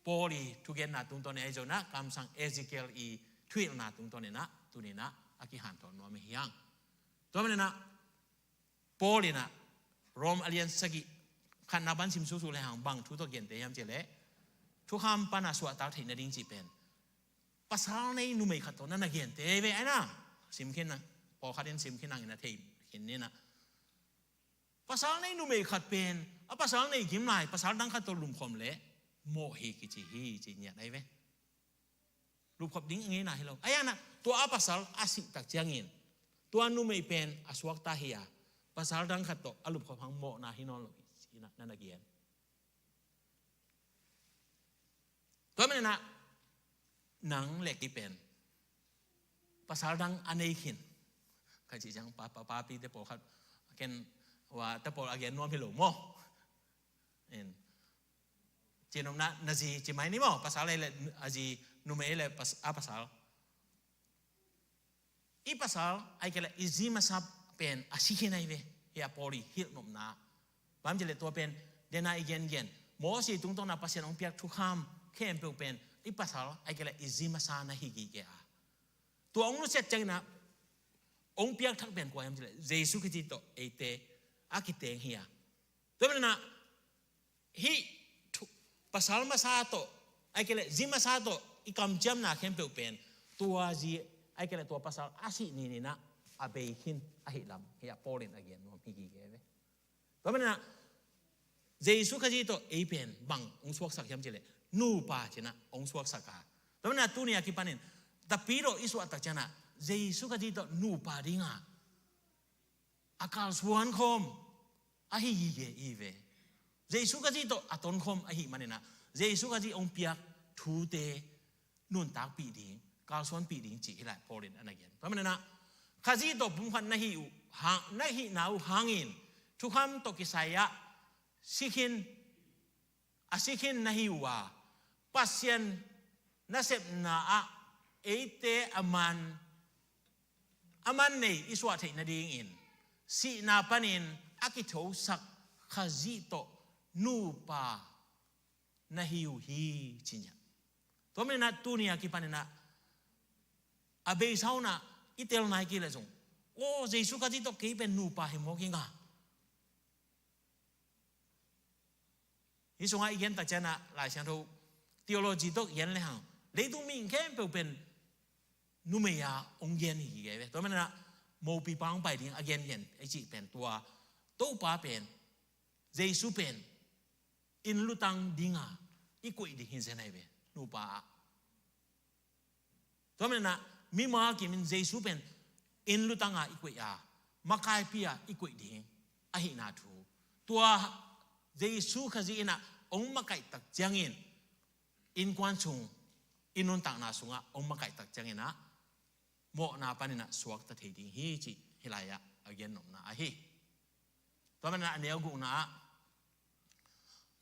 Paul i thugenna tungtawn in ah, ahi zongin ah kamsang Ezekiel i thuhilhna tungtawn in ah tuni-in ah a kihanthawn nuam hi hang. Tua manin ah Paul in ah Rom a lian sagih, khatna pan sim suksu le hang bang thu tawh gente hiam cih leh, thukham pan a suahtak theih nading cih pen pasal nei numei khat tawh na na gente ve ahi na. Sim khin na, pawlkhat in sim khin hang in a thei khin ni na. Pasal nei numei khat pen a pasal nei kim lai pasal dang khat tawh lumkhawm leh mawh hi kici hi ci ngiat ahi ve. Lupkhop ding a ngeina hi lo. Ahi hang ah tua a pasal a sih tak ciangin tua numei pen a suakta hi a, pasal dang khat tawh a lupkhop hang mawhna hi nawn lo hi ci-in ah na na gen. Tua manin ah nang le kei pen pasal dang a nei khin. Ka cih ciang pa, pa, papi te pawlkhat, ken wa te pawl a gen nuam hi lo maw. Cih nopna, na zi ci mai ni maw, pasal ei le a zi, numei ei le pas-, a pasal. I pasal, ahih kei leh i zi masa pen a si khin ahi ve, hi a Paul i hilh nopna. Bang hang hiam cih leh tua pen, dena i gengen, Moses tungtawn a Pasian hong piak thukham khempeuh pen i pasal, ahih kei leh i zi masa na hi gige a. Tua hong nusiat ciangin ah hong piak thak pen kua hiam cih leh Jesu Khazih tawh eite a kiteng hi a. Tua manin ah hih thu-, pasal masa tawh, ahih kei leh zi masa tawh i kamciamna khempeuh pen tua zi, ahih kei leh tua pasal a sih ni-in ah a bei khin ahih lam hi a, Paul in a gen nuam hi gige ve. Tua manin ah Jesu Khazih tawh ei pen bang hong suaksak hiam cih leh nupa ci-in ah hong suaksak a. Tua manin ah tuni a kipanin Tapidaw i suahtak ciangin ah Jesu Khazih tawh nupa ding a a kalsuan khawm ahi gige i hi ve. Jesu Khazih tawh a tonkhawm ahih manin ah Jesu Khazih hong piak thute nuntakpih ding, kalsuanpih ding cih hi lai Paul in a na gen. Tua manin ah Khazih tawh pumkhat na hih uh hang, na hihna uh hangin thukham tawh kisai ah si khin, a si khin na hi uh a, Pasian nasepna ah eite a man, a man nei i suah theih nadingin sihna panin a kithosak Khazih tawh nupa na hi uh hi ci-in ah. Tua manin ah tuni a kipanin ah a beisa un ah i tel nai kei leh zong, aw, Jesu Khazih tawh kei pen nupa hi mawk ing a. Hih sungah i gen tak ciangin ah Lai Siangtho theology tawh i gen le hang, leitung mihing khempeuh pen numei a hong gen hi gige ve. Tua manin ah mopipa hong pai ding a gengen i cih pen tua Topa pen, Jesu pen inn lutang ding a i koih ding hi zen ahi ve, nupa ah. Tua manin ah mimal kim in Jesu pen inn lutang a i koih a, makaipi a i koih ding ahihna thu, tua Jesu Khazih in ah hong makaih tak ciangin innkuan sung, i nuntakna sungah hong makaih tak ciangin ah mawhna panin ah suakta thei ding hi cih hih lai ah a gen nopna ahi. Tua manin ah a neu gukna ah,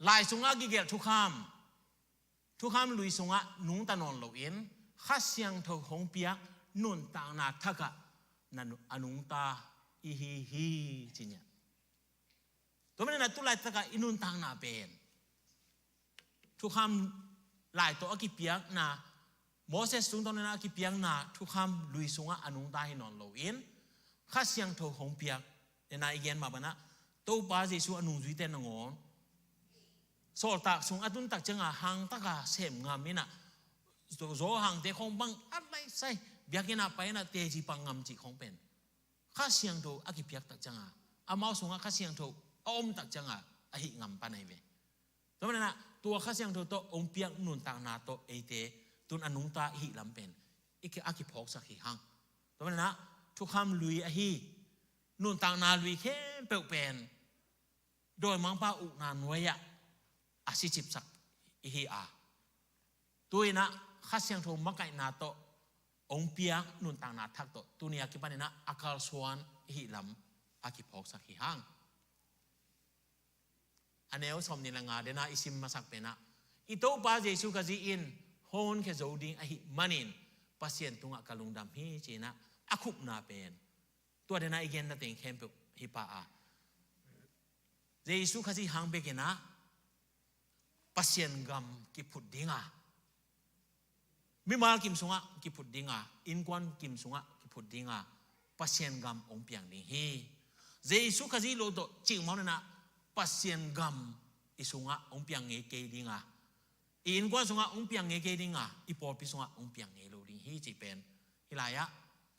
lai sungah kigelh thukham, thukham lui sungah nungta nawn loin Kha Siangtho hong piak nuntakna thak ah na nu-, a nungta i hi hi ci-in ah. Tua manin ah tu laitak ah i nuntakna pen thukham lai tawh a kipiakna, Moses tungtawn in ah a kipiakna thukham lui sungah a nungta hi nawn loin Kha Siangtho hong piak, dena i gen mah bangin ah Topa Jesu a nungzuite nangawn sawltak sung a tun tak ciang a hangtak a sem ngam in ah, Zo-, Zohangte khawng bang a laisai biakinn ah pai in ah teci pang ngam cih khawng pen Kha Siangtho a kipiak tak ciang a, amau sungah Kha Siangtho a om tak ciang a a hih ngam pan ahi ve. Tua manin ah tua Kha Siangtho tawh hong piak nuntakna tawh eite tu-in a nungta i hih lam pen i ki-, a kiphawksak hi hang. Tua manin ah thukham lui ahi nuntakna lui khempeuh pen dawimangpa ukna nuai ah a sicipsak i hi a, tu-in ah Kha Siangtho makaihna tawh hong piak nuntakna thak tawh tuni a kipanin ah a kalsuan i hih lam a kiphawksak hi hang. A neu sawmnih le nga, dena i sim masak pen ah, i Topa Jesu Khazih in hong honkhia zo ding ahih manin Pasian tungah ka lungdam hi ci-in ah a khupna pen tua dena i genna teng khempeuh hi pah a, Jesu Khazih hang bekin ah Pasian gam kiphut ding a, mimal kim sungah kiphut ding a, innkuan kim sungah kiphut ding a, Pasian gam hong piang ding hi. Jesu Khazih lo tawh cih mawk in ah Pasian gam i sungah hong piang ngei kei ding a, i innkuan sungah hong piang ngei kei ding a, i pawlpi sungah hong piang ngei lo ding hi cih pen hih lai ah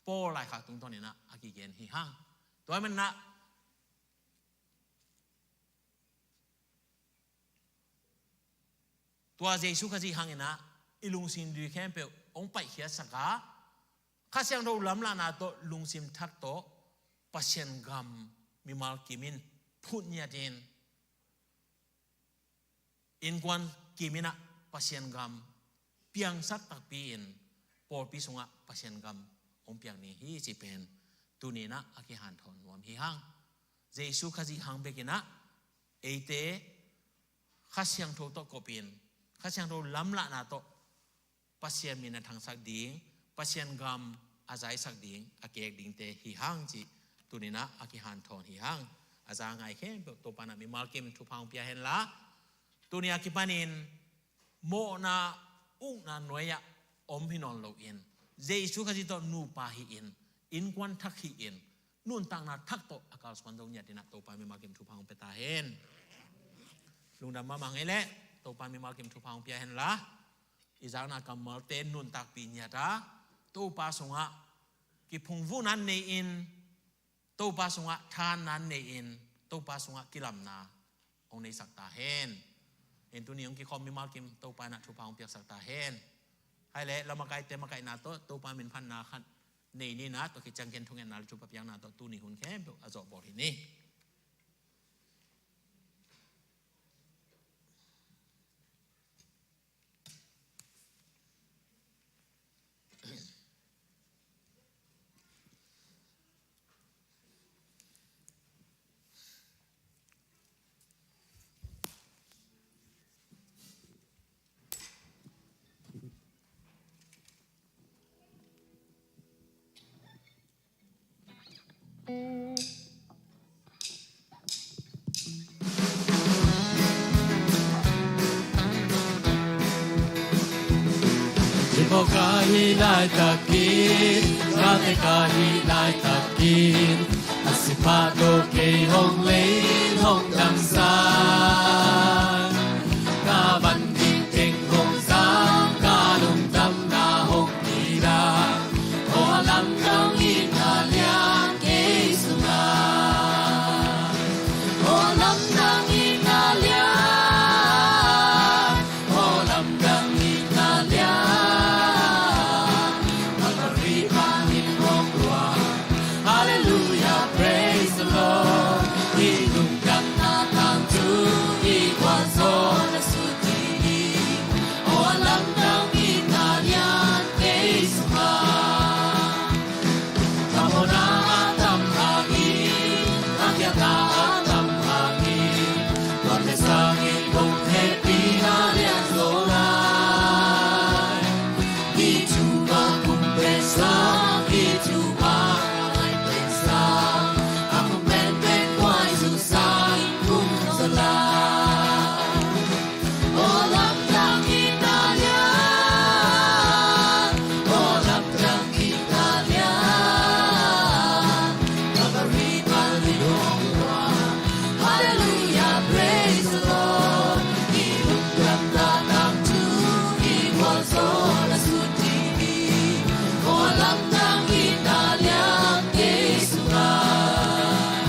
Paul laikhak tungtawn in ah a kigen hi hang. Tua manin ah tua Jesu Khazih hang in ah i lungsim lui khempeuh hong paihkhiatsak a, Kha Siangtho lamlahna tawh lungsim thak tawh Pasian gam mimal kim in phut ngiat in, innkuan kim in ah Pasian gam piangsak takpi in pawlpi sungah Pasian gam hong piang ding hi cih pen tuni in ah a kihanthawn nuam hi hang. Jesu Khazih hang bekin ah eite Kha Siangtho tawh kop in, Kha Siangtho lamlahna tawh Pasian min a thangsak ding, Pasian gam a zaisak ding, a keek dingte hi hang cih tuni in ah a kihanthawn hi hang. A za ngai khempeuh Topa in ah mimal kim thupha hong pia hen la, tuni a kipanin mawhna ukna nuai ah om hi nawn loin, Jesu Khazih tawh nupa hi-in, innkuan thak hi-in, nuntakna thak tawh a kalsuan zo ngiat in ah Topa mimal kim thupha hong pia ta hen. Lungdam mahmah ngei leh Topa mimal kim thupha hong pia hen la. kizakna kammalte nuntakpih niat a, Topa sungah kiphungvuhna nei-in, Topa sungah thahatna nei-in, Topa sungah kilamna hong neisak ta hen. In tuni hong kikhawm mimal kim Topa in ah thupha hong piaksak ta hen. Hai leh, lamakaite makaihna tawh Topa minphatna khat nei ni in ah, tua khit ciang ken thungetna le thupha piakna tawh tuni hun khempeuh a zawhbawl hi ni. Hih bawk ka hih laitakin, ka te ka hih laitakin, a sipah tawh kei hong lei in hong damsak, ka van ding teng hong zang, ka lungdamna hong nilh a, aw a lamdang in a lian kei sungah. Aw a lamdang in a lian, aw a lamdang in a lian, Calvary pan in hong luang. Hallelujah, praise the Lord. Hih lungdamna tangthu, hih gualzawhna sut ding hi. Aw a lamdang in a lian kei sungah. Ka mawhna a tam hangin, ka khialhna a tam hangin, tuate sangin kong hehpihna lianzaw lai. Hih thu ka khum pen sang, hih thu ka ngai pen sang, a khum penpen khuaizu sangin khum zaw lai. Aw lamdang in a lian, aw lamdang in a lian, Calvary pan in hong luang. Hallelujah, praise the Lord. Hih lungdamna tangthu, hih gualzawhna sut ding hi. Aw lamdang in a lian kei sungah.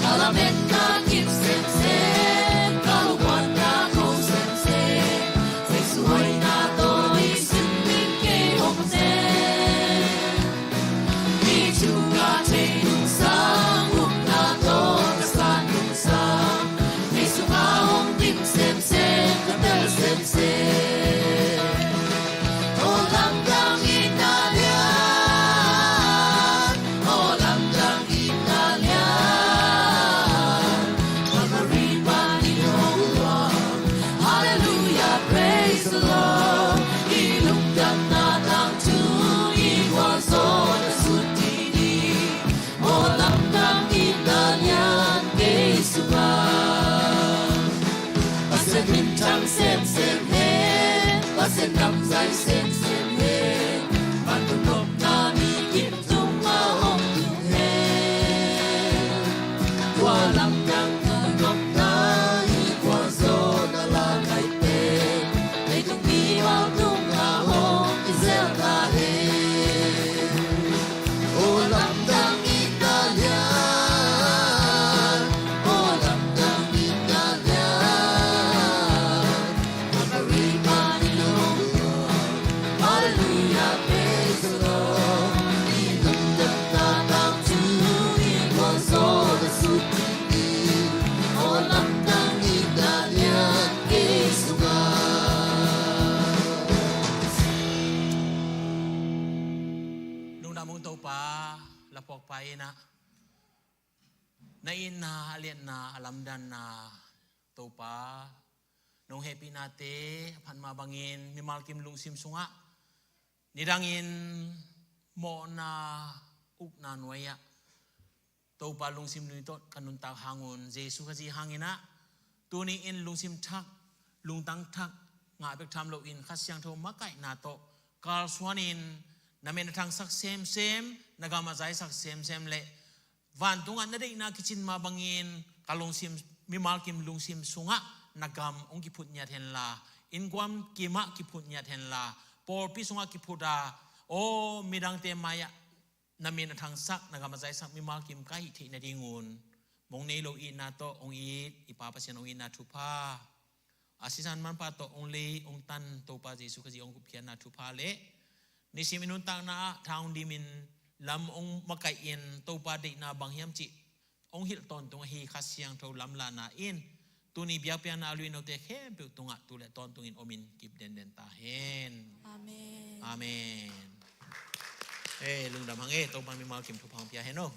Ka lametna kim semsem, ka lungmuanna ko semsem, Jesu hoihna tawh i sin ding kei hong sem. Hih thu ka theih nungsang, upna tawh ka san nungsang, Jesu ka hong dim semsem, ka tel semsem. Aw lamdang in a lian, aw lamdang in a lian, Calvary pan in hong luang. Hallelujah, praise the Lord. Hih lungdamna tangthu, hih gualzawhna sut ding hi. Aw lamdang in a lian kei sungah. Pasian minthang semsem hen, Pasian dam zai semsem hen, vantung nopna mi kim tungah hong tung hen. Tua lamdang nopna, hih gualzawhna la ngai pen, leitung mimal tungah hong kizel ta hen. Aw lamdang in a lian, aw lamdang in a lian, Calvary pan in hong luang. Hallelujah, praise the Lord. Hih lungdamna tangthu, hih gualzawhna sut ding hi. Aw lamdang in a lian kei sungah. Lungdam ung Topa, laphuakpa in ah, na itna, a liatna, a lamdanna Topa, nong hehpihnate a phat mah bangin mimal kim lungsim sungah nidangin mawhna, upna nuai-ah Topa lungsim nui tawh ka nuntak hang un, Jesu Khazih hangin ah, tuni in lungsim thak, lungtang thak, ngah bek tham loin Kha Siangtho makaihna tawh kalsuanin, na min a thangsak semsem, na gam a zaisak semsem le vantungah na deihna kicin mah bangin ka lungsim, mimal kim lungsim sungah na gam hong kiphut ngiat henla, innkuan kimah kiphut ngiat henla, pawlpi sungah kiphut a, aw, midangte mai-ah na min a thangsak, na gam a zaisak mimal kim ka hih theih nadingun mong nei lo itna tawh hong it i Pa Pasian hong itna thupha, a sisan manpha tawh hong lei hong tan Topa Jesu Khazih hong gupkhiatna thupha le nisim i nuntakna ah tha hong dimin lam hong makaihin Topa deihna bang hiam cih hong hilh tawntung ahi Kha Siangtho lamlahna in tuni biakpiakna a luinote khempeuh tungah tu le tawntungin omin kip denden ta hen. Amen. Amen. Ei, lungdam hang ei, Topa mimal kim thupha hong pia hen aw.